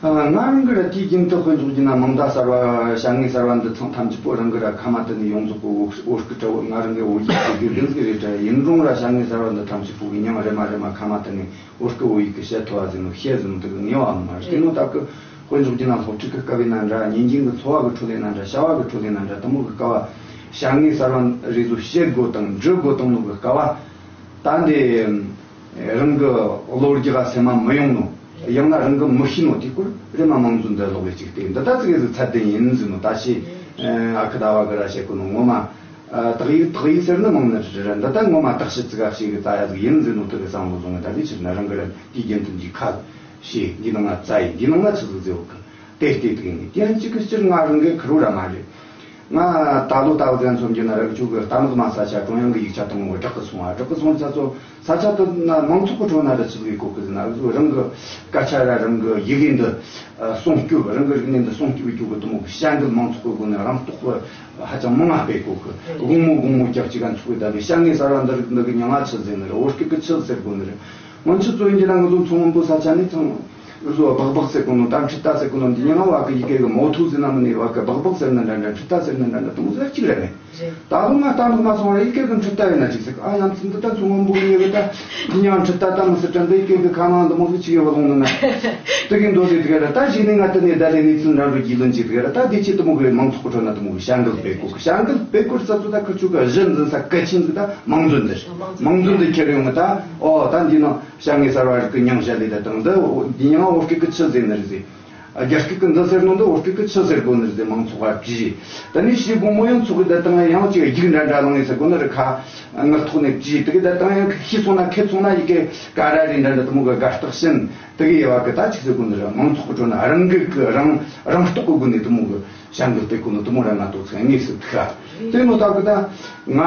ང་རང་གི་ར་དུས་རྒྱུན་དུ་དཔེ་འཇོག་རྒྱུ་ན་མིང་བརྡ་གསར་བ་བྱ་དངོས་གསར་བ་འདི་ཚང་ཐམས་ཅད་པོ་རང་གི་ར་ཁ་མ་དུ་ནས་ཡོངས་རྫོགས་གི་བོད་སྐད་གྲྭ་བོ་ང་རང་གི་བོད་ཡིག་གི་དགེ་རྒན་ཟིག་རེད་དྲ། ཡིན་རུང་ར་བྱ་དངོས་གསར་བ་འདི་ཐམས་ཅད་པོ་གི་མྱིང་རེ་མ་རེ་མ་ཁ་མ་དུ་ནས་བོད་སྐད་བོད་ཡིག་གི་བཤད་ཐུབ་བ་ཟིན་ནོ་བཤད་ཟིན་ནོ་དུ་གི་ངེས་བ་མ་རེད། དེ་ནོ་ད་གི་དཔེ་འཇོག་རྒྱུ་ན་སློབ་ཁྲིད་ཀྱི་སྐབས་ཡིན་ན་འདྲ། ཉིན་རྒྱུན་གྱི་འཚོ་བ་གི་ཁྲོད་ཡིན་ན་འདྲ། བྱ་བ་གི་ཁྲོད་ཡིན་ན་འདྲ། དུ་མོ་གི་སྐབས་བ་བྱ་དངོས་གསར་བ་རེ་ཟུང་བཤད་དགོས་དང་འབྲི་དགོས་དང་ནོ་གི་སྐབས་བ་ད་འདི་རང་གི་བློ་རྒྱ་སེམས་མ་མི་ཡོང་ནོ། ཡང་ན་རང་གི་མི་ཤེས་ནོ་དེ་སྐོར་རེ་མ་མང་ཚོ་འདི་ལོག་གི་ཅིག་སྟེ་འདི་ད་ཙི་གེ་ཟིག་ཚད་ལྡན་ཡིན་ཟིན་ནོ། ད་ཤི་ཨ་ཁུ་ཟླ་བ་གི་ར་བཤད་གོ་ནོ་ངོ་མ། ཨ་དག་ཡིག་དག་ཡིག་ཟེར་ནི་མང་ནི་རེད། འདི་ད་ངོ་མ་དག་ཤི་ཙི་ག་ཤི་གི་ཙ་ཡ་ཟིག་ཡིན་ཟིན་ནོ་དུ་གི་བསམ་བློ་བཟུང་གི་ད་ལི་ཕྱིར་ན་རང་གི་ར་དུས་རྒྱུན་དུ་འཇིག་ཁ་ཤེས་འདི་ནང་ན་ཙ་ཡི་འདི་ནང་ན་ཆི་ཟིག་ཟེར་བ་གི་དེ་ལྟའི་དུ་ཡིན་ནི་དེ་ཡང་གཅིག་གི་སྤྱིར་ང་རང་གི་ཁུར་བོ་ར་མ་རེད། ང་ད་ལོ་ད་བ་ཙན་སོམ་གྱི་ན་ར་ཆུ་གི་རྟ་ནག་མ་ས་ཆ་ཀྲུང་དབྱང་གི་ཡིག་ཆ་དང་བོ་བསྒྲགས་གི་སོང་བ། བསྒྲགས་གི་སོང་ཚ་ཚོ་ས་ཆ་དུ་ན་མང་ཚོགས་ཀྱི་ཁྲོད་ན་ར་ཆི་ཟིག་གི་གོ་གི་ཟིན་ན་འུ་ཚོ་རང་གི་སྐད་ཆ་ར་རང་གི་ཡི་གེ་འདི་སྲུང་སྐྱོབ། རང་གི་རིག་གནས་འདི་སྲུང་སྐྱོབ་བྱེད་གི་དུ་མོ་གི་བྱ་འགུལ་མང་ཚོགས་གི་སྒོ་ནས་རང་རྟོགས་པ་ཧ་ཅང་མང་ང་སྤེལ་གོ་གི། དགོང་མོ་དགོང་མོ་རྒྱབ་ཅིག་ག་འཚོགས་གི་ད་གི་བྱ་དངོས་གསར་བ་འདི་རིགས་འདི་གི་མྱིང་ང་ཆི་ཟེར་ནི་རེད། བོད་སྐད་གི་ཆི་ཟེར་གོ་ནི་རེད། སྔོན་ཆད་ཚོ་ཡིན་གྱི་ན་ང་ཚོ་མཚོ་སྔོན་པོ་ས་ཆ་ནས་ཚང་འུ་ཚོ་སྦག་སྦག་ཟེར་གོ་ནོ་ད་འཕྲུལ་རྟ་ཟེར་གོ་ནོ་འདི་མྱིང་ང་བ་གི་ཡི་གེ་གི་མོ་ཐུ་ཟེར་ན་མི་ནི་བ་གི་སྦག་སྦག་ཟེར་ན་འདྲ་འདྲ་འཕྲུལ་རྟ་ཟེར་ན་འདྲ་འདྲ་དུ་མོ་ཟེར་གཅིག་ར་མེད། ད་ལོ་ང་ལྟ་མི་མ་སོང་བར་ཡི་གེ་གི་འཕྲུལ་ལྟ་ཡོད་ན་ཅིག་ཟེར། ཨ་ཡང་ཚིག་འདི་ད་ཚོ་སྔོན་པོ་ཡོད་གི། ད་འདི་ཡང་འཕྲུལ་ལྟ་ད་མི་སྲིད་དྲན། འདི་ཡི་གེ་གི་ཁ་ནང་འདི་མོ་ཟིག་ཅིག་ཡོད་ལོང་ནི་ན། དེ་གི་འདོད་དེ་དེ་ག་ར་ད་གཞི་ནས་ང་དེ་ནས་ད་ལས་ནས་ཚུལ་འདྲ་རུ་རྒྱུས་ལོན་བྱེད་དེ་ག་ར། ད་དེ་ཆེད་དུ་མོ་གི་མང་ཚོགས་ཀྱི་ཁྲོད་ན་དུ་མོ་གི་བྱ་འགུལ་སྤེལ་གོ་གི། བྱ་འགུལ་སྤེལ་གོ་རྩ་ཚོ་ད་ཁུ་ཆུ་གི་གཞི་འཛིན་ས་གལ་ཆེན་ཟིག་ད་མང་གཙོ་འདི་རེད། མང་གཙོ་འདི་ཁྱེར་ཡོང་གི། ད་ཨོ་ད་འདི་ནང་བྱ་ངན་གསར་བ་རིགས་གི་མྱིང་བྱ་ལས་ད་དང་འདི་འདི་ཡང་བོད་སྐད་གི་ཆི་ཟེར་ནི་རེད་ཟེར། རྒྱ་སྐད་ཀྱི་འདི་ཟེར་ནོ་འདི་བོད་སྐད་ཀྱི་ཆི་ཟེར་དགོས་ནི་རེད་ཟེར། མང་ཚོགས་ལ་དྲིས། ད་ནི་ཞེ་དགོང་མོ་ཡང་ཚོགས་ཀྱི་བསྡད་དང་ཡང་ཅིག་རྒྱུགས་འདྲ་འདྲ་ལངས་ཡིན་ཟེར་དགོས་ནི་རེད། ཁ་ངར་ཐོག་ནས་དྲིས། དེ་གི་བསྡད་དང་ཡང་ཤི་སོང་ན་ཁེ་སོང་ན་ཡི་གེ་ཀ་ར་རེ་འདྲ་འདྲ་དུ་མོ་གི་དགའ་རྟགས་བྱིན། དེ་གི་ཡེ་བ་གི་ད་ཅིག་ཟེར་དགོས་ནི་རེད། མང་ཚོགས་ཀྱི་ཁྲོད་ན་རང་འགུལ་གི་རང་རང་རྟོགས་གི་སྒོ་ནས་དུ་མོ་གི་བྱ་འགུལ་སྤེལ་གོ་ནི་དུ་མོ་ར་ང་ཏོག་ཚང་ངེས་སུ་ཐུག་དེ་ནོ་ད་གི་ད་ང་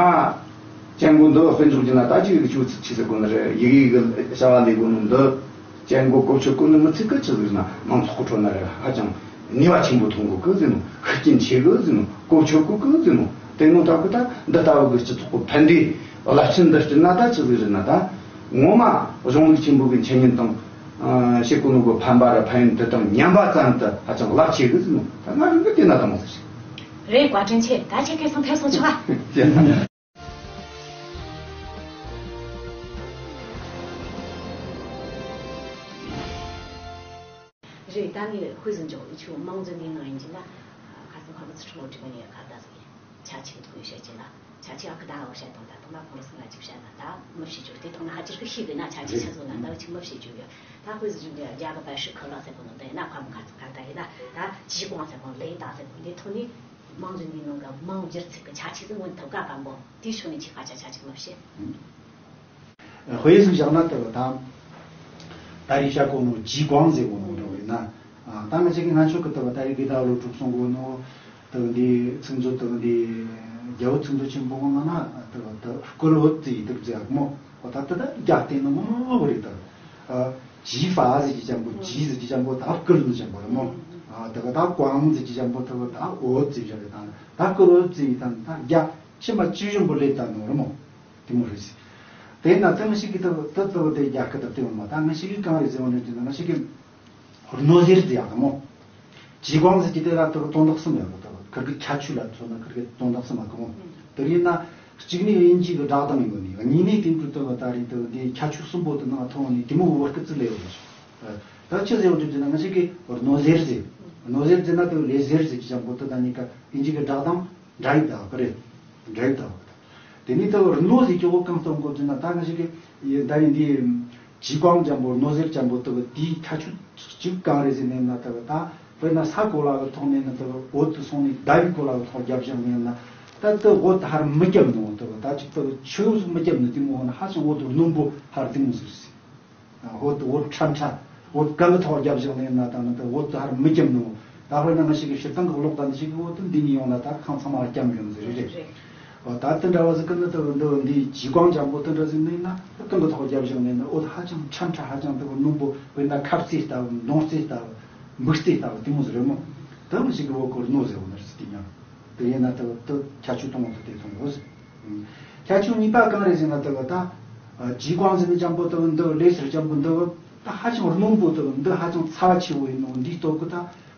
ཅན་གོ་འདི་དཔེ་འཇོག་རྒྱུ་ན་ད་ཅིག་གི་ཆུ་ཚིག་ཅིག་ཟེར་དགོས་ནི་རེད། ཡི་གེ་གི་བྱ་བ་ལས་དགོས་ནོ་འདི། ཅན་གོ་གོ་ཆོད་གོ་ནི་མི་ཚིག་གི་ཆི་ཟིག་ན་མང་ཚོགས་ཀྱི་ཁྲོད་ན་རེ་ཧ་ཅང་ནུས་པ་ཆེན་པོ་ཐོན་གོ་གི་ཟེར་ནོ། ཤུགས་རྐྱེན་ཆེ་གི་ཟེར་ནོ། གོ་ཆོད་གོ་གི་ཟེར་ནོ། དེ་ནོ་ད་གི་ད་འདི་ལྟ་བུ་གི་སྤྱི་ཚོགས་ཀྱི་ཕན་བདེ་རླབས་ཆེན་འདི་སྤྱིར་ན་ད་ཆི་ཟིག་རེད་ན། ད་ངོ་མ་གཞུང་ལུགས་ཆེན་པོ་གི་འཆད་ཉན་དང་ཨ་བྱེད་གོ་ནོ་གི་ཕན་པ་ར་ཕན་ཡོན་དེ་དང་མཉམ་པ་ཙམ་དུ་ཧ་ཅང་རླབས་ཆེ་གི་ཟེར་ནོ། ད་ང་རང་གི་དེ་ན་དང་མོ་ཟེར། རེད། བཀའ་དྲིན་ཆེ། ད་ཁྱེད་ཁེ་སང་ཐེ་སོང་ཆོག་ཨ། རེད། ད་ངས་དཔེ་ཟིག་འཇོག་ཡིན་ཆོག་མང་ཚོགས་འདི་ནང་ཡིན་གྱི་ན། ཁ་སང་ཕ་མ་ཚོ་ཁྲོ་བོ་དྲི་བ་ནས་ཁ་བརྡ་ཟིག་ཡིན། ཆ་ཆེ་ཐུག་ཡོད་བཤད་ཀྱི་ན། ཆ་ཆེ་ཨ་ཁུ་ད་ཨ་བཤད་དང་ད་དུང་ན་ཁོང་རང་སང་ང་ཅིག་བཤད་ན་ད་མི་བཤད་རྒྱུ། དེ་ཐོག་ན་ཧ་ཅིར་ཁུ་ཤེས་དགོས་ན། ཆ་ཆེ་ཆ་ཚོ་ན་ད་ཅིག་མི་བཤད་རྒྱུ་ཡོད། ད་དཔེ་ཟིག་འཇོག་ཡ་རྒྱ་གི་པ་ཧྲི་ཁ་ལ་ཟེར་གོ་ནོ་དེ་ན་ཁ་མ་ཁ་ཚོ་ཁ་ད་ཡིན་ན། ད་ཇི་ཀོང་ཟེར་གོ་ལེ་ད་ཟེར་གོ་འདི་ཐོག་ནས། མང་ཚོགས་འདིའི་ནང་གི་མང་སྒྱུར་ཚིག་གི་ཁྱད་ཆོས་སུ་མངོན་ཐུབ་ག་བམ་པོ་དེའི་ཕྱོགས་ནས་ཁྱེད་སྐད་ཆ་ཆ་ཆེ་མི་བཤད། དཔེ་ཟིག་བཞག་ན་ལྟ་བུ་དང་། ད་རེས་བཤད་གོ་ནོ་ཇི་ཀོང་ཟེར་གོ་ནོ་འདྲ་བོ་ཡིན་ན། ཨ། ད་ང་ཅག་གི་ང་ཆོ་གི་ལྟ་བུ་ད་རེས་དགེ་ལྟ་བུ་ལོ་དྲུག་སོང་གོ་ནོ། ལྟ་བུ་འདི་ཚིག་མཛོད་ལྟ་བུ་འདི་རྒྱལ་པོ་ཚིག་མཛོད་ཆེན་པོ་གི་ནང་ན་ལྟ་བུ་ད་བསྐུལ་འོད་ཙི་ཡི་ལྟ་བུ་ཟེར་གོ་མོ། འོ་ད་ལྟ་ད་རྒྱ་བསྟན་ནི་མོ་མོ་བོ་རེད་ད། ཨ། ཇི་ཧྥ་ཟེར་གྱི་ཅན་པོ་ཇི་ཟེར་གྱི་ཅན་པོ་ད་བསྐུལ་ནི་ཅན་པོ་རེད་མོ། ཨ། ད་ག་ད་ཀོང་ཟེར་གྱི་ཅན་པོ་ད་ག་ད་འོད་ཟེར་གྱི་རེད་ད། ད་བསྐུལ་འོད་ཟེར་གྱི་ད་ད་རྒྱ་ཕྱི་མ་ཇི་བཞིན་པོ་ལས་ད་ནོ་རེད་མོ། དེ་མོ་རེད་ཟེར། དེ་ན་དེ་མི་ཞིག་གི་ད་ད་ད་དེ་རྒྱ་སྐད་ད་དེ་མོ་མ། ད་མི་ཞིག་གི་གང་རེད་ཟེར་བ་ནི་དེ་ན་མི་ཞིག་གི་རྣོ་ཟེར་ཟེར་ཡག་དང་མོ། ཇི་ཀོང་ཟེར་གྱི་དེ་ལ་དེ་དོན་དག་གསུམ་ཡོད་གི། དེ་ཁིར་གི་ཁྱད་ཆོས་ལ་མཚོན་ན་ཁིར་གི་དོན་དག་གསུམ་ཡོད་གི་མོ། དེ་ཡིན་ན་གཅིག་ནི་དབྱིན་ཇི་གི་སྒྲ་གདངས་ཡོད་ནི། གཉིས་ནི་དེང་དུས་དེ་ད་རེས་དེ་འདི་ཁྱད་ཆོས་གསུམ་པོ་དེ་ནང་ཐོན་ནི་དེ་མོ་བོད་སྐད་ཚིག་ལས་ཡོད་ནི། ད་ཆི་ཟེར་བ་འདྲ་ཟེར་ན་ང་ཞིག་གི་རྣོ་ཟེར་ཟེར། རྣོ་ཟེར་ཟེར་ན་དེ་ལས་ཟེར་ཟེར་གྱི་ཅན་པོ་དེ་ད་གཉིས་ཀ་དབྱིན་ཇི་གི་སྒྲ་གདངས་འདྲ་ཡི་ད་གི་རེད། འདྲ་ཡི་ད་གི། དེ་ནི་དེ་རྣོ་ཟེར་གྱི་འོ་གང་སྟོན་གོ་ཟེར་ན། ད་ང་ཞིག་གི་ད་རེས་འདི། ཇི་ཀོང་ཅན་པོ་རྣོ་ཟེར་ཅན་པོ་དེ་གི་དེའི་ཁྱད་ཆོས་གཅིག་གང་རེད་ཟེར་ནས་ན། དེ་གི་ད་དཔེར་ན་ས་གོ་ལ་གི་ཐོག་ནས་ན་དེ་གི་འོད་དེ་སོང་ནས་ཟླ་བའི་གོ་ལ་གི་ཐོག་བརྒྱབ་བཞག་ནས་ན། ད་དེ་འོད་དེ་ཧར་མི་བརྒྱབ་ནོ། དེ་གི་ད་ཅིག་དེ་གི་ཆུ་ཟིག་མི་བརྒྱབ་ནོ། དེ་མོ་ན་ཧ་ཅང་འོད་དེ་རྣོན་པོ་ཧར་དེ་མོ་ཟེར་ཟེར། འོད་དེ་འོད་ཁྲ་ཁྲ་འོད་ག་གི་ཐོག་བརྒྱབ་བཞག་ནས་ན། ད་ན་དེ་འོད་དེ་ཧར་མི་བརྒྱབ་ནོ། ད་དཔེར་ན་ང་ཞིག་གི་སྤྱིར་བཏང་གི་གློག་དང་འདི་ཞིག་གི་འོད་དེ་འདི་ནས་ཡོང་ན་ད་ཁང་ཚང་མ་བརྒྱབ་ཡོང་ཟེར་རེད། རེད། འོ་ད་དེ་འདྲ་བ་ཟིག་གི་ནི་དེ་འདི་འདི་ཇི་ཀོང་ཅན་པོ་དེ་འདྲ་ཟིག་ནས་ན་གང་གི་ཐོག་བརྒྱབ་བཞག་ནས་ན་འོད་ཧ་ཅང་ཁྲ་ཁྲ་ཧ་ཅང་དེ་གི་རྣོན་པོ། དཔེར་ན་ཁབ་རྩེ་ལྟ་བུ་མདུང་རྩེ་ལྟ་བུ་འབུ་རྩེ་ལྟ་བུ་དེ་མོ་ཟིག་རེད་མོ། དེ་ང་ཞིག་གི་འོད་གོ་རྣོ་ཟེར་བ་ནི་རེད་ཟེར། དེ་ཡང་དེ་ཡིན་ན་དེ་དེ་ཁྱད་ཆོས་དང་པོ་དེ་དེ་མཐོང་ཡོད། ཁྱད་ཆོས་གཉིས་པ་གང་རེད་ཟེར་ན། དེ་གི་ད་ཇི་ཀོང་ཟེར་ནི་ཅན་པོ་དེ་གི་འདི་ལས་ཟེར་ཅན་པོ་འདི་གི་ད་ཧ་ཅང་རྣོན་པོ། དེ་གི་འདི་ཧ་ཅང་ཚ་བ་ཆེ་བོ་ཡིན་ནོ། འདིའི་སྟོབས་གི་ད་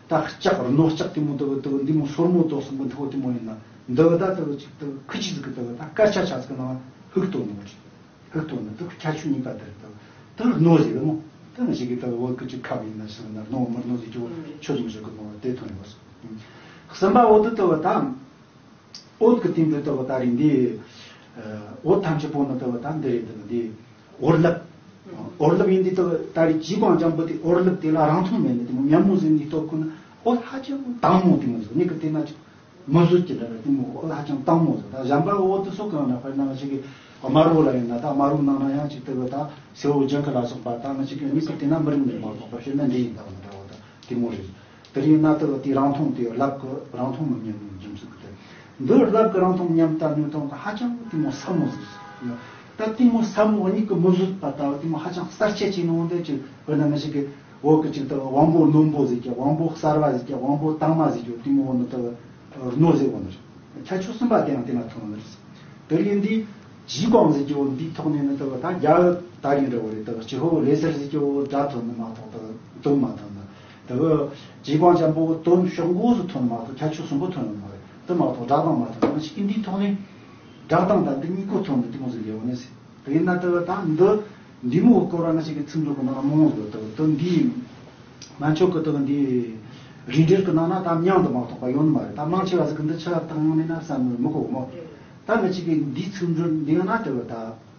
ད་ལྕགས་རྣོ་ལྕགས་དེ་མོ། དེ་གི་དེ་གི་འདི་མོ་སོར་མོ་དོ་གསུམ་གི་མཐུ་བོ་དེ་མོ་ཡིན་ན། འདི་གི་ད་དེ་གི་ཅིག་དེ་གི་ཁུ་ཆི་ཟིག་གི་དེ་གི་ད་དཀར་ཆ་ཆ་ཟིག་གི་ནང་ཧུག་ཏོ་ནོ་ཅིག་ཧུག་ཏོ་ནི་དེ་ཁྱད་ཆོས་གཉིས་པ་དེ་རེད། དེ་དེ་རྣོ་ཟེར་གི་མོ། དེ་ང་ཞིག་གི་དེ་གི་འོད་གི་ཅིག་ཁབ་ཡིན་ན་ཟེར་ན་རྣོ་མི་རྣོ་ཟེར་གི་འོ་ཆོས་ཟིག་ཟེར་གི་མོ། དེ་ཐོན་ཡོད། གསུམ་པ་འོད་དེ་དེ་གི་ད། འོད་ཀྱི་སྟེང་དུ་ལྟ་བུ་ད་རེས་འདི། འོད་ཐམས་ཅད་པོ་ནི་ལྟ་བུ་ད་འདི་རེད། འདི་འདི་འོར་ལབ། འོར་ལབ་ཡིན་འདི་ལྟ་བུ་ད་རེས་ཇི་ཀོང་ཅན་པོ་དེ་འོར་ལབ་དེ་ལ་རང་མཐོང་མེད་ནི་དེ་མོ་ཉམས་མོ་ཟིན་འདི་ལྟོ་ཁོ་ན་འོད་ཧ་ཅང་དྭངས་མོ་དེ་མོ་ཟིག་མིག་གིས་བལྟས་ན་ཅིག་མི་བཟོད་ཀྱི་འདྲ་རེད། དེ་མོ་འོད་ཧ་ཅང་དྭངས་མོ་ཟིག་ད་གཞན་པ་འོད་དེ་སོགས་གང་ན་དཔེར་ན་ང་ཅིག་གི་དམར་པོ་ལ་ཡིན་ན། ད་དམར་པོའི་ནང་ན་ཡང་ཅིག་ལྟ་བུ་ད་སེར་པོ་ལྗང་ཁུ་ལ་སོགས་པ་ད་ང་ཅིག་གི་མིག་གིས་བལྟས་ན་མི་རིག་མི་རིག་མ་གཏོགས་པ་བཤད་ན་འདི་ཡིན་ད་བ་འདྲ་བ་ད་དེ་མོ་རེད། དེ་ཡིན་ན་དེ་དེ་རང་མཐོང་དེ་ལབ་ཀྱི་རང་མཐོང་མི་ཉན་ནོ་རྒྱུ་མཚན་གྱིས་དེ། འདི་ལབ་ཀྱི་རང་མཐོང་མཉམ་དུ་ནུས་མཐོང་དེ་ཧ་ཅང་གཏི་མུག་ཟབ་མོ་ཟིག་རེད། ད་གཏི་མུག་ཟབ་མོ་གཉིས་ཀྱི་མི་བཟོད་པ་ལྟ་བུ་གཏི་མུག་ཧ་ཅང་གསར་ཆེ་ཆེ་ནོ་འདི་ཅིག་དཔེར་ན་ང་ཞིག་གི་འོག་གི་ཅིག་ལྟ་བུ་དབང་པོ་རྣོན་པོ་ཟེར་གྱི་དབང་པོ་གསར་བ་ཟེར་གྱི་དབང་པོ་དྭངས་མ་ཟེར་གྱི་གཏི་མུག་འོ་ནི་ལྟ་བུ་རྣོ་ཟེར་འོ་ནི་རེད། ཁྱད་ཆོས་གསུམ་པ་དེ་ཡང་དེ་ན་ཐོན་ནི་རེད། དེ་ཡིན་དུས་ཇི་ཀོང་ཟེར་གྱི་འོ་འདིའི་ཐོག་ནས་ནི་ལྟ་བུ་ད་རྒྱ་ད་ཡིན་འདྲ་བོ་རེད། ལྟ་བུ་སྤྱི་ཧོ་ལེ་སར་ཟེར་གྱི་འོ་སྒྲ་ཐོན་ནི་མ་གཏོགས་ལྟ་བུ་དོན་མ་ཐོན་ནི། ལྟ་བུ་ཇི་ཀོང་ཅན་པོ་དོན་ཤོག་མགོ་ཟིག་ཐོན་ནི་མ་གཏོགས་ཁྱད་ཆོས་གསུམ་པོ་ཐོན་ནི་མ་རེད། དེ་མ་གཏོགས་སྒྲ་གདངས་མ་གཏོགས། ང་ཞིག་གིས་འདིའི་ཐོག་ནས་སྒྲ་གདངས་དང་འདི་གཉིས་ཀོ་ཐོན་ནས་དེ་མོ་ཟིག་ལས་འོང་ནས་ཟེར། དེ་ཡིན་ན་དེ་བ་ད་འདི་འདི་མོ་སྐོར་བ་ང་ཞིག་གི་ཚིག་འབྲུ་གི་ནང་མང་བོ་ཟིག་ཡོད། དེ་བ་དེ་འདིའི་ང་ཆོ་གི་དེ་བ་འདི་རིགས་འགྲེ་གི་ནང་ན་ད་མྱང་དུ་མ་གཏོགས་པ་ཡོད་ནི་མ་རེད། ད་མང་ཆེ་བ་ཟིག་གི་འདི་ཆ་བཏང་ཡོང་ནས་ན་བསམ་མི་གོ་མོ། ད་ང་ཞིག་གི་འདིའི་ཚིག་འབྲུ་འདི་ཡང་ན་དེ་བ་ད་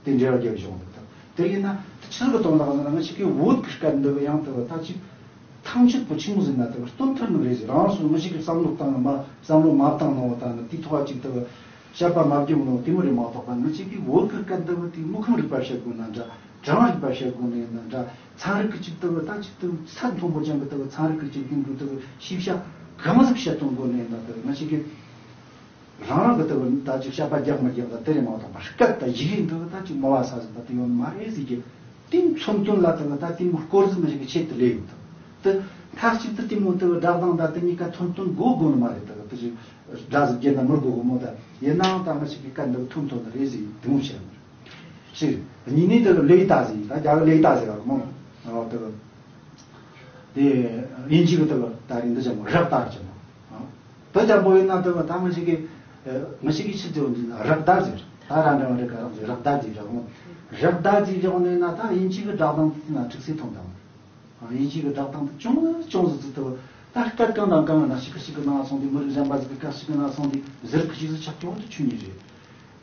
དེ་འབྲེལ་བ་རྒྱབ་བྱུང་འདུག། ད་དེ་ཡིན་ན་དེ་ཆི་ཟིག་གི་དོན་དག་ཟེར་ན་ང་ཞིག་གི་བོད་གི་སྐད་འདི་བ་ཡང་དེ་བ་ད་ཅིག་ཐང་ཆད་པོ་ཆི་མོ་ཟིག་ན་དེ་བ་སྟོན་ཐུབ་ནི་རེད་ཟེར། རང་སོ་ང་ཞིག་གིས་བསམ་བློ་བཏང་ནི་མ་བསམ་བློ་མ་བཏང་ནོ་བཏང་ནི་དེའི་ཐོག་ཅིག་དེ་བ་བཤད་པ་མ་བརྒྱབ་ནོ་དེ་མོ་རེད་མ་གཏོགས་པ། ང་ཞིག་གིས་བོད་གི་སྐད་འདི་བ་དེ་དངོས་ཁམས་རིག་པ་བཤད་དགོས་ན་འདྲ། གྲངས་རིག་པ་བཤད་དགོས་ན་ཡིན་ན་འདྲ། ཚན་རིག་གི་ཅིག་དེ་བ་ད་ཅིག་དེ་ཚད་མཐོན་པོ་ཅན་གི་དེ་བ་ཚན་རིག་གི་ཅིག་སྙིང་པོའི་དེ་བ་ཤེས་བྱ་གང་ཟིག་བཤད་གཏོང་དགོས་ན་ཡིན་ན་དེ་བ་ང་ཞིག་གིས་རང་རང་གི་དེ་བ་ད་ཅིག་བཤད་པ་རྒྱག་མི་རྒྱག་ད་དེ་རེད་མ་གཏོགས་པ། སྐད་དང་ཡི་གེ་འདི་བ་ད་ཅིག་མི་བ་ས་ཟིག་ད་དེ་ཡོད་ནི་མ་རེད་ཟེར་གི། དེའི་མཚོན་དོན་ལ་དེ་བ་ད་དེ་མོ་སྐོར་ཟིག་ང་ཞིག་གི་ཆེད་དུ་ལས་ཡོད། དེ་མཐའ་གཅིག་ཏུ་དེ་མོ་དེ་བ་སྒྲ་གདངས་ད་དེ་གཉིས་ཀ་ཐོན་དོན་དགོས་དགོས་ནི་མ་རེད། དེ་བ་དེ་ཅིག་སྒྲ་ཟིག་བརྒྱབ་ན་མི་དགོས་གི་མོ། ད་ཡིན་ནའང་ད་ང་ཞིག་གི་སྐད་འདི་བ་ཐོན་ཐོན་ནི་རེད་ཟེར་དེ་མོ་བཤད་ནི་རེད། ཞིག་གཉིས་ནས་དེ་ལེགས་ད་ཟེར། ད་རྒྱ་གི་ལེགས་ད་ཟེར་བ་མོ། ཨོ་དེ་དེ་དབྱིན་ཇི་གི་དེ་ད་རིང་འདི་ཅན་མོ་རག་ད་ཅན་མོ། དེ་ཅན་པོ་ཡིན་ན་དེ་ད་ང་ཞིག་གི་ང་ཞིག་གི་ཕྱི་དེ་འདི་ན་རག་ད་ཟེར། ད་ར་འདྲ་བ་རེ་ག་རང་ཟེར་རག་ད་ཟེར་བ་མོ། རག་ད་ཟེར་བ་ནས་ན་ད་དབྱིན་ཇི་གི་སྒྲ་གདངས་དེ་ན་ཁྲིག་སེ་ཐོན་དང་། དབྱིན་ཇི་གི་སྒྲ་གདངས་དེ་ཅུང་ཟད་ཅུང་ཟད་ཟིག་དེ་ད་སྐད་གང་དང་གང་ན་ཞིག་གི་ཞིག་གི་ནང་སོང་དེ་མི་རིགས་གཞན་པ་ཟིག་གི་སྐད་ཞིག་གི་ནང་སོང་དེ་ཟེར་གི་ཞིག་ཟིག་ཆགས་ཀྱང་དེ་ཆོས་ཉིད་རེད།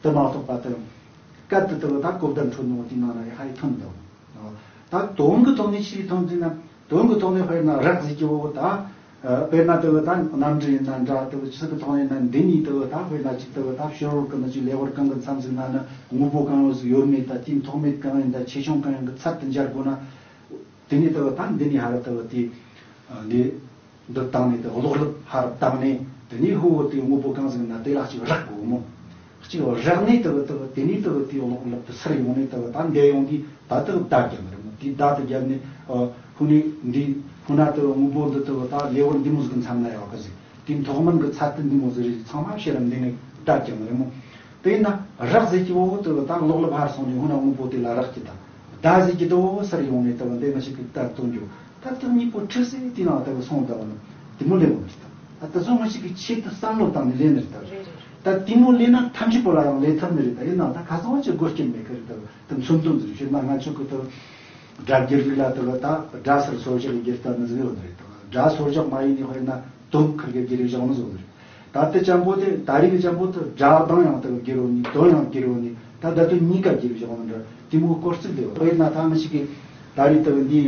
དེ་མ་གཏོགས་པ་དེ་སྐད་དེ་དེ་ད་གོ་བརྡ་འཕྲོད་ནོ་དེ་ནང་ན་ཡ་ཧ་ཡི་ཐོན་དང་། ད་དོན་གི་ཐོག་ནས་ཆི་ཐོན་ཟིན་ན་དོན་གི་ཐོག་ནས་དཔེར་ན་རག་ཟིག་གི་འོ་ད་དཔེར་ན་དེ་ད་གནམ་གྲུ་ཡིན་ན་འདྲ། དེ་ཆི་གི་ཐོག་ནས་ན་འདི་ནས་དེ་ད་དཔེར་ན་ཅིག་དེ་ད་ཕྱི་རོལ་གི་ནི་ཅིག་ལེ་དབར་གང་གི་མཚམས་ཟིག་ན་ནི་དངོས་པོ་གང་ཡོད་ཟིག་ཡོད་མེད། ད་དེའི་ཐོགས་མེད་གང་ཡིན། ད་ཆེ་ཆུང་གང་ཡིན་གི་ཚད་དུ་འཇལ་དགོས་ན། དེ་ནས་དེ་ད་འདི་ནས་ཧ་ར་དེ་དེ་ལས་འདི་བཏང་ནས་དེ་གློག་ཀླད་ཧ་ར་བཏང་ནས་དེ་ནས་ཧུ་བོ་དེ་དངོས་པོ་གང་ཟིག་ན་དེ་ལ་ཅིག་རག་དགོས་མོ། གཅིག་རག་ནས་དེ་དེ་དེ་ནས་དེ་དེ་གློག་ཀླད་དེ་སར་ཡོང་ནས་དེ་ད་འདས་ཡོང་དུས་ད་དེ་བརྡ་རྒྱབ་ནི་རེད་མོ། དེ་བརྡ་དེ་རྒྱབ་ནས་ཨ་ཧུ་ནས་འདི་ཧུ་ན་དེ་དངོས་པོ་འདི་དེ་ད་ལེ་དབར་འདི་མོ་ཟིག་མཚམས་ན་ཡོད་གི་ཟིག། དེའི་ཐོག་མིན་གྱི་ཚད་དེ་འདི་མོ་ཟིག་རེད། ཚང་མ་ཕྱི་ར་འདི་ནས་བརྡ་རྒྱབ་ནི་རེད་མོ། དེ་ཡིན་ན་རག་ཟེར་གྱི་འོ་དེ་ད་གློག་ཀླད་ཕར་སོང་ནས་ཧུ་ན་དངོས་པོ་དེ་ལ་རག་གི་ད། བརྡ་ཟེར་གྱི་དེ་འོ་སར་ཡོང་ནས་དེ་བ་འདི་ང་ཞིག་གི་བརྡ་སྟོན་རྒྱུ། ད་དེ་གཉིས་པོ་ཁྲིག་སེ་དེ་ནང་དེ་བ་སོང་ད་བ་ནི་དེ་མོ་ལས་མོ་རེད་ད། ད་དེ་ཚོ་ང་ཞིག་གི་ཆེད་དུ་བསམ་བློ་བཏང་ནས་ལས་ནི་རེད་ད། རེད་རེད། ད་དེ་མོ་ལས་ན་ཐམས་ཅད་པོ་ལ་ཡང་ལས་ཐུབ་ནི་རེད་ད། ཡིན་ནའང་ད་ཁ་སང་བ་ཅིག་དགོས་རྐྱེན་མེད་གི་རེད་ད། དེ་མཚོན་དོན་ཟིག་བྱས་ན་ང་ཆོ་གི་ད་སྒྲ་བསྒྱུར་རིགས་ལ་དེ་བ་ད་སྒྲ་སར་སོར་བཞག་གི་བསྒྱུར་ལྟ་ནི་ཟིག་ཡོད་ནི་རེད་ད། སྒྲ་སོར་བཞག་མ་ཡིན་ནི་དཔེར་ན་དོན་ཁུར་གི་བསྒྱུར་བཞག་ནི་ཟིག་ཡོད་ནི་རེད། ད་ལྟ་ཅན་པོ་དེ་ད་རེས་ཀྱི་ཅན་པོ་དེ་སྒྲ་གདངས་ཡང་དེ་བསྒྱུར་ཡོད་ནི་དོན་ཡང་བསྒྱུར་ཡོད་ནི་ད་ད་དུང་གཉིས་ཀ་བསྒྱུར་བཞག་ནི་འདྲ། དེ་མོ་སྐོར་ཚིག་དེ་དཔེར་ན་ད་ང་ཞིག་གི་ད་རེས་དེ་འདི་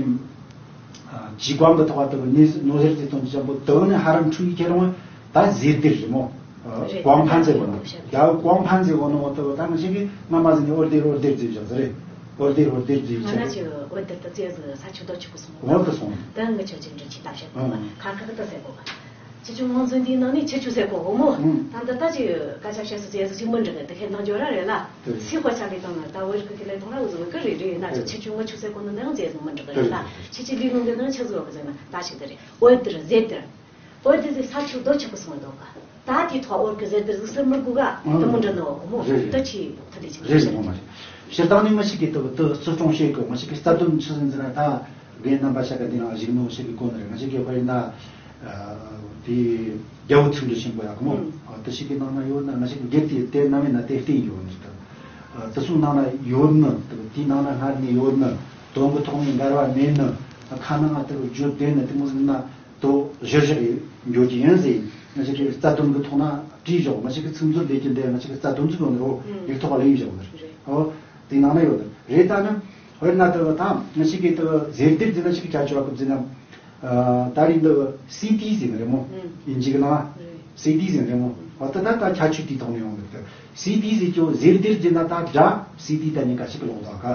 ཨ་ཇི་གོང་གི་ཐོག་དེ་ནི་ནོ་ཟེར་དེ་དོན་ཅན་པོ་དེ་ནི་ཧ་རམ་འཁྲུལ་ཡིག་ཁྱེར་འོང་ད་ཟེར་དེ་རེད་མོ། རེད། གོང་འཕེལ་ཟེར་བ་ནོ། ཡ་གོང་འཕེལ་ཟེར་བ་ནོ་དེ་ད་ང་ཞིག་གི་སྔ་མ་ཟེར་ནི་ཨོར་དེར་ཨོར་དེར་ཟེར་བཞག་ཟེར་རེད། ཨོར་དེར་ཨོར་དེར་ཟེར་ང་ཆ་ན་ཆི་ཨོར་དེར་ད་ཙེ་ཟེར་ས་ཆུ་དོ་ཆུ་གི་སོང་ཨོར་དེ་སོང་། ད་ང་ཆོ་ཅི་འདྲ་ཅི་ལྟ་བཤད་གོ་ཁ་ཁ་གི་ད་ཟེར་གོ་ཁ། ཁྱེད་ཆོ་ངོ་འཛིན་དེའི་ནང་ནས་ཁྱེད་ཆོ་ཟེར་གོ་གོ་མོ། ད་འདི་ལྟ་ཅི་སྐད་ཆ་བཤད་སུ་ཅི་ཟིག་ཅིག་མི་འགྲིག་གི་དེ་ཁེ་འདང་འཇོག་ར་རེད་ལ། སི་ཧོ་ཆ་ལི་དང་ད་བོད་རིགས་ཀྱི་ལས་དང་ར་འུ་ཟོ་གི་རེད་རེད་ན་ཅི་ཁྱེད་ཆོ་ང་ཆོ་ཟེར་གོ་ནི་འདི་ཡང་ཟེར་ཟིག་མི་འགྲིག་གི་རེད་ལ། ཁྱེད་ཆོ་ལི་ནང་གི་ནང་ཆི་ཟིག་ཡོད་གི་ཟེར་ན་ད་ཞིག་དེ་རེད། ཨོ་དེར་ཟེར་དེར། ཨོ་དེ་ཟེར་ས་ཆུ་རྡོ་ཆུ་གི་སོང་འདུག་ག། ད་དེ་ཐོག་ཨོ་གི་ཟེར་དེར་ཟིག་ཟེར་མི་དགོས་ག། དེ་མི་འདྲ་འདུག་གོ་མོ། ད་ཆི་ཐ་དེ་ཆི་རེད་ཟེར་མོ་མ་རེད། སྤྱིར་བཏང་ནས་ང་ཞིག་གིས་དེ་དེ་བརྩི་སྲུང་བྱེད་དགོས། ང་ཞིག་གིས་རྩ་དོན་ཆི་ཟིག་འཛིན་ན་ད། རྒན་རྣམ་པ་ཤ་ག་འདི་ནང་བཞུགས་ནོ་ཞིག་གི་གོ་ནི་རེད། ང་ཞིག་གི་དཔེར་ན་དེ་རྒྱལ་པོ་ཚིག་འབྲུ་ཆེན་པོ་ཡག་གི་མོ། དེ་ཞིག་གི་ནང་ན་ཡོད་ན་ང་ཞིག་གི་སྒེར་དེ་དེ་ནམ་ཡིན་ན་དེ་བལྟས་ཡོད་ནི་རེད། དེ་ཚོའི་ནང་ན་ཡོད་ནི་དེ་དེའི་ནང་ན་སྔར་ནས་ཡོད་ནི་དོན་གི་ཐོག་ནས་འགལ་བ་མེད་ནི་ཁ་ནང་ང་དེ་བརྗོད་བདེ་ནི་དེ་མོ་ཟིག་ན་དོ་གཞིར་བཞག་གི་འགྱོ་གི་ཡིན་ཟེར། ང་ཞིག་གི་རྩ་དོན་གི་ཐོག་ན་བྲིས་བཞག་ང་ཞིག་གི་ཚིག་མཛོད་ལས་ཀྱི་འདི་ང་ཞིག་གི་རྩ་དོན་ཚིག་ཡོད་ནི་རོ་ཡིག་ཐོག་ལ་ཡིན་བཞག་ནི་རེད། ཨོ་དེའི་ནང་ན་ཡོད་ནི་རེད། ད་ནི། དཔེར་ན་དེ་ད་ང་ཞིག་གིས་དེ་ཟེར་དེར་ཟེར་ན་ཞིག་གི་ཆ་ཆོག་གི་ཟེར་ན། ད་རིང་འདི་སི་ཏི་ཟེར་ནི་རེད་མོ། ཨིན་ཇི་གི་ནང་སི་ཏི་ཟེར་ནི་རེད་མོ། འོ་ད་ད་ད་ཁྱད་ཆོས་དེའི་ཐོག་ནས་ཡོང་གི་འདུག། སི་ཏི་ཟེར་ཀྱོ་ཟེར་དེར་ཟེར་ན་ད་སྒྲ་སི་ཏི་ད་གཉིས་ཀ་གཅིག་གི་ལོག་ད་ག།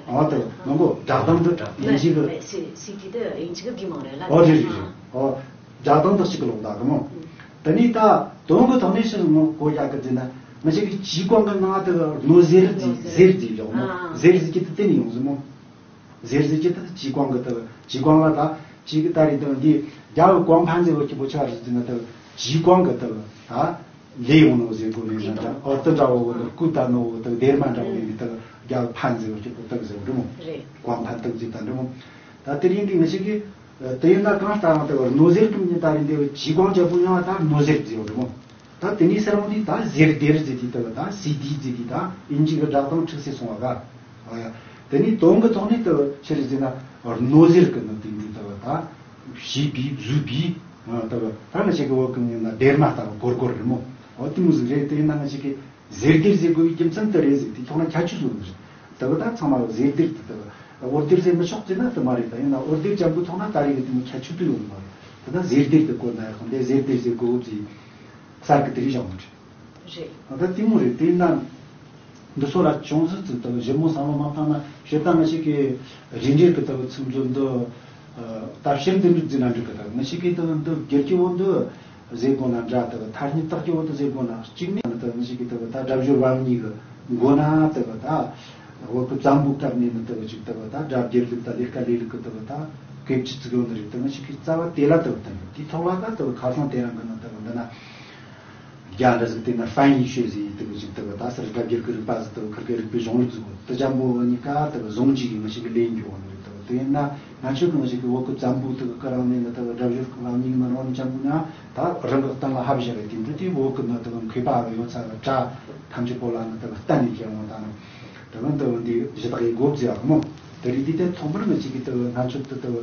ཨོ་དེ་ནང་གོ་སྒྲ་གདངས་འདི་ཨིན་ཇི་གི། སི་ཏི་དེ་ཨིན་ཇི་གི་གི་མང་རེད་ལ། ཨོ་རེད་རེད་རེད། ཨོ་སྒྲ་གདངས་འདི་གཅིག་གི་ལོག་ད་གི་མོ། ད་ནི་ད་དོན་གི་ཐོག་ནས་ཕྱིར་ངོ་གོ་ཡག་གི་ཟེར་ན་ང་ཞིག་གི་ཇི་གོང་གི་ནང་དེ་ནོ་ཟེར་ཟེར་ཟེར་ཟེར་ཡོང་མོ། ཟེར་ཟེར་གྱི་དེ་དེ་ནས་ཡོང་ཟེར་མོ། ཟེར་ཟེར་གྱི་དེ་ཇི་གོང་གི་དེ་ཇི་གོང་ལ་ད་ཇི་གི་ད་རེད་དེ་འདི་རྒྱ་གི་གོང་འཕེལ་ཟེར་བ་གྱི་པོ་ཆ་རེད་ཟེར་ན་དེ་ཇི་གོང་གི་དེ་ད་ལས་ཡོང་ནོ་ཟེར་དགོས་ནས་ན་ད་ཨོ་དེ་འདྲ་བོ་དེ་སྐུ་ད་ནོ་དེ་སྡེར་མ་འདྲ་བོ་ནས་དེ་རྒྱ་གི་འཕེལ་ཟེར་བ་གྱི་པོ་དེ་ཟེར་འགྲོ་མོ། གོང་འཕེལ་དེ་ཟེར་ད་འགྲོ་མོ། ད་དེ་རིང་འདི་ང་ཞིག་གི་དེ་ཡིན་ན་གང་ལྟར་ཡང་དེ་བར་རྣོ་ཟེར་གྱི་མིང་དེ་རིང་དེ་བར་ཇི་གོང་ཇ་པུ་ཡང་ད་རྣོ་ཟེར་ཟེར་བ་རེད་མོ། ད་དེ་ནས་སེར་བོ་འདི་ད་ཟེར་སྡེར་ཟེར་དེ་ལྟ་བུ་ད་སི་ཌི་ཟེར་དེ་ད་ཨིན་ཇི་གི་སྒྲ་གདངས་འཁྲུགས་སེ་སོང་བ་ག་ཨ་ཡ། དེ་ནས་དོན་གི་ཐོག་ནས་ལྟ་བུ་ཆི་རེད་ཟེར་ན་རྣོ་ཟེར་གི་ནི་དེ་འདི་ལྟ་བུ་ད་བྱིས་པའི་བཟོས་པའི་ལྟ་བུ་ད་ང་ཞིག་གི་བོད་གི་ངོས་ན་སྡེར་མ་ལྟ་བུ་གོར་གོར་རེད་མོ། འོ་དེ་མོ་ཟིག་རེད། དེ་ཡིན་ན་ང་ཞིག་གི་ཟེར་སྡེར་ཟེར་དགོས་པའི་རྒྱུ་མཚན་དེ་རེད་ཟེར་དེ་ཐོག་ན་ཁྱད་ཆོས་བཟོ་ནི་རེད། ལྟ་བུ་ད་ཚང་མ་ཟེར་སྡེར་དེ་ལྟ་བུ་འོར་སྡེར་ཟེར་མི་ཆོག་ཟེར་ན་དེ་མ་རེད། ད་ཡིན་ན་འོར་སྡེར་ཅན་པོ་ཐོག་ན་ད་རེད་གི་དེ་མོ་ཁྱད་ཆོས་དེ་ཡོད་ནི་མ་རེད། དེ་ད་ཟེར་སྡེར་དེ་བཀོད་ན་ཡག་གི་འདི་ཟེར་སྡེར་ཟེར་དགོས་ཟེར། གསར་གི་དེ་རིགས་བཞག་མི་འདྲ། རེད། ད་ལྟ་དེ་མོ་རེད། དེ་ན་འདི་ཚོ་ལ་ཅུང་ཟད་ཙམ་ལྟ་བུ་ཞིབ་མོ་བསམ་བློ་མ་བཏང་ན་ཞེ་ད་ང་ཞིག་གི་རིན་འགྲེལ་གི་ལྟ་བུ་ཚིག་མཛོད་འདི་ད་ཕྱིར་འདི་འདྲ་འཛིན་ན་འགྲིག་གི། ད་ང་ཞིག་གི་ལྟ་བུ་འདི་སྒེར་གྱི་འོག་འདི་ཟེར་དགོས་ན་འདྲ། ལྟ་བུ་ཐ་སྙད་བཏགས་ཀྱི་འོག་ཏུ་ཟེར་དགོས་ན་གཅིག་ནས་ལྟ་བུ་ང་ཞིག་གི་ལྟ་བུ་ད་སྒྲ་སྦྱོར་བམ་གཉིས་གི་མགོ་ན་ལྟ་བུ་ད་འོག་གི་བཙན་པོའི་སྐབས་ནས་ནི་ལྟ་བུ་ཅིག་ལྟ་བུ་ད་སྒྲ་སྒྱུར་ལུགས་དང་ལས་ཀ་ལས་ལུགས་གི་ལྟ་བུ་ད་གེབ་ཅི་ཙིག་ཡོད་ནི་རེད། ད་ང་ཞིག་གི་རྩ་བ་དེ་ལ་ལྟ་བུ་ད་ཡོད། དེའི་ཐོག་ལ་ད་ལྟ་བུ་ཁ་སང་དེ་རིང་གི་ནི་ལྟ་བུ་འདི་ན། རྒྱ་འདྲ་ཟིག་དེ་ན་翻译学ཟེར་ཡིན་དུས་ཅིག་ལྟ་བུ་ད་སར་སྒྲ་སྒྱུར་གི་རིག་པ་ཟིག་ལྟ་བུ་ཁིར་གི་རིག་པའི་གཞུང་ལུགས་ཟིག་གོ་དུ་ཅམ་པོ་གཉིས་ཀ་ལྟ་བུ་ཟུང་གཅིག་གི་ང་ཞིག་གི་ལས་འགྱུར་བ་ནི་རེད། ལྟ་བུ་དེ་ཡིན་ན་ང་ཆོ་གི་ང་ཞིག་གི་བོད་གི་བཙན་པོ་ལྟ་བུ་ཀི་རང་ནས་ནི་ལྟ་བུ་སྒྲ་སྒྱུར་གི་ལམ་གཉིས་མ་རང་ཅམ་པོ་ན་ད་རང་གི་སྟེང་ལ་ཧབ་བཞག་གི་དེ་འདྲ་དེ་བོད་གི་ནི་ལྟ་བུ་མཁས་པ་གི་ཡོད་ཚ་གི་གྲྭ་ཐམས་ཅད་པོ་ལ་ནི་ལྟ་བུ་གཏན་ནས་ཀྱང་ངོ་ད་ནི་ལྟ་བུ་ལྟ་བུ་འདི་གཞི་བདག་གི་སྒོ་བརྩི་ཡག་མོ། དེ་རིགས་དེ་དེ་ཐོག་མར་ང་ཞིག་གི་ལྟ་བུ་ང་ཆོ་དུ་ལྟ་བུ།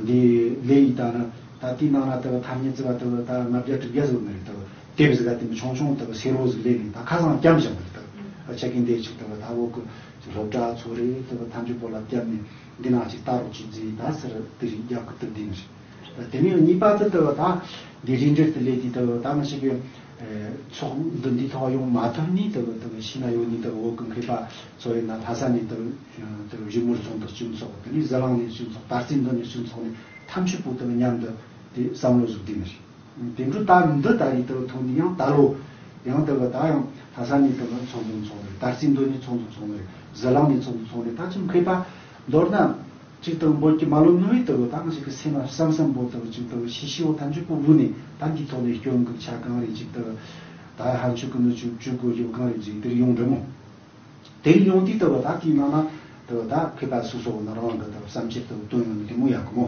འདི་ལས་ཡིན་ད་ན་ད་དེའི་ནང་ན་ལྟ་བུ་ཐ་སྙད་བརྩི་བ་ལྟ་བུ་ད་ལྔ་བརྒྱ་དྲུག་བརྒྱ་ཟིག་ཡོད་ནི་རེད། ལྟ་བུ་དེབ་ཟིག་ག་དེ་མི་ཆུང་ཆུང་ལྟ་བུ་སེར་བོ་ཟིག་ལས་ནི་ད་ཁ་སང་སྐྱམ་བཞག་ནི་རེད། ལྟ་བུ་ཨ་ཆ་གིན་དེ་ཅིག་ལྟ་བུ་ད་བོད་གི་སློབ་གྲྭ་ཚོ་རེད། ལྟ་བུ་ཐམས་ཅད་པོ་ལ་བརྒྱབ་ནས་འདི་ནང་ཅིག་ལྟ་རོགས་ཅིག་ཟེར་ད་ཟེར་དེ་རིགས་རྒྱབ་གི་ལྟ་བུ་འདི་ནི་རེད། དེ་ནས་གཉིས་པ་དེ་ལྟ་བུ་ད་འདི་རིན་འགྲེལ་དུ་ལས་དེ་ལྟ་བུ་ད་ང་ཞིག་གི་ཚོགས་འདུ་འདི་ཐོག་ཡོང་མ་ཐུབ་ནི་ལྟ་བུ་ལྟ་བུ་ཤི་ན་ཡོད་ནི་ལྟ་བུ་བོད་གི་མཁས་པ་ཚོ་ཡིན་ན་ལྷ་ས་ནས་ལྟ་བུ། དེ་བཞི་མུར་ཚོགས་འདུ་སྤྱི་ཚོགས་དེ་ནས་ཟི་ལིང་ནས་སྤྱི་ཚོགས་དར་རྩེ་མདོ་ནས་སྤྱི་ཚོགས་ནས་ཐམས་ཅད་པོ་དེ་མཉམ་དུ་དེ་བསམ་བློ་ཟུག་བསྡད་ནི་རེད། དེ་འཕྲོ་ད་འདི་ད་རེས་དེ་ཐོན་ནས་ཡང་ད་ལོ་ཡང་དེ་ད་ཡང་ལྷ་ས་ནས་དེ་ཚོགས་འདུ་ཚོགས་ནི་རེད། དར་རྩེ་མདོ་ནས་ཚོགས་འདུ་ཚོགས་ནི་རེད། ཟི་ལིང་ནས་ཚོགས་འདུ་ཚོགས་ནི་རེད། ད་ཅི་མཁས་པ་མདོར་ན་ཅིག་དང་འབོད་ཀྱི་མ་ལོ་ནུ་བའི་དེ་ད་ང་ཞིག་གི་སེམས་ལ་བསམ་བསམ་པོ་དེ་ཅིག་དེ་ཤི་ཤི་བོ་ཐམས་ཅད་པོ་བུ་ནས་ད་འདི་ཐོག་ནས་སྐྱོན་གི་ཆ་གང་རེད་ཅིག་དེ་ད་ཧ་ཆུ་གི་ནུ་ཆུ་ཆུ་གོ་ཡོད་གང་རེད་ཅིག་དེར་ཡོང་འགྲོ་མོ། དེ་ཡོང་དུས་ལྟ་བུ་ད་དེའི་ནང་ན་ལྟ་བུ་ད་མཁས་པ་སོ་སོ་ནི་རང་གི་ལྟ་བུ་བསམ་འཆར་ལྟ་བུ་བཏོན་ཡོང་ནི་དེ་མོ་ཡག་གི་མོ།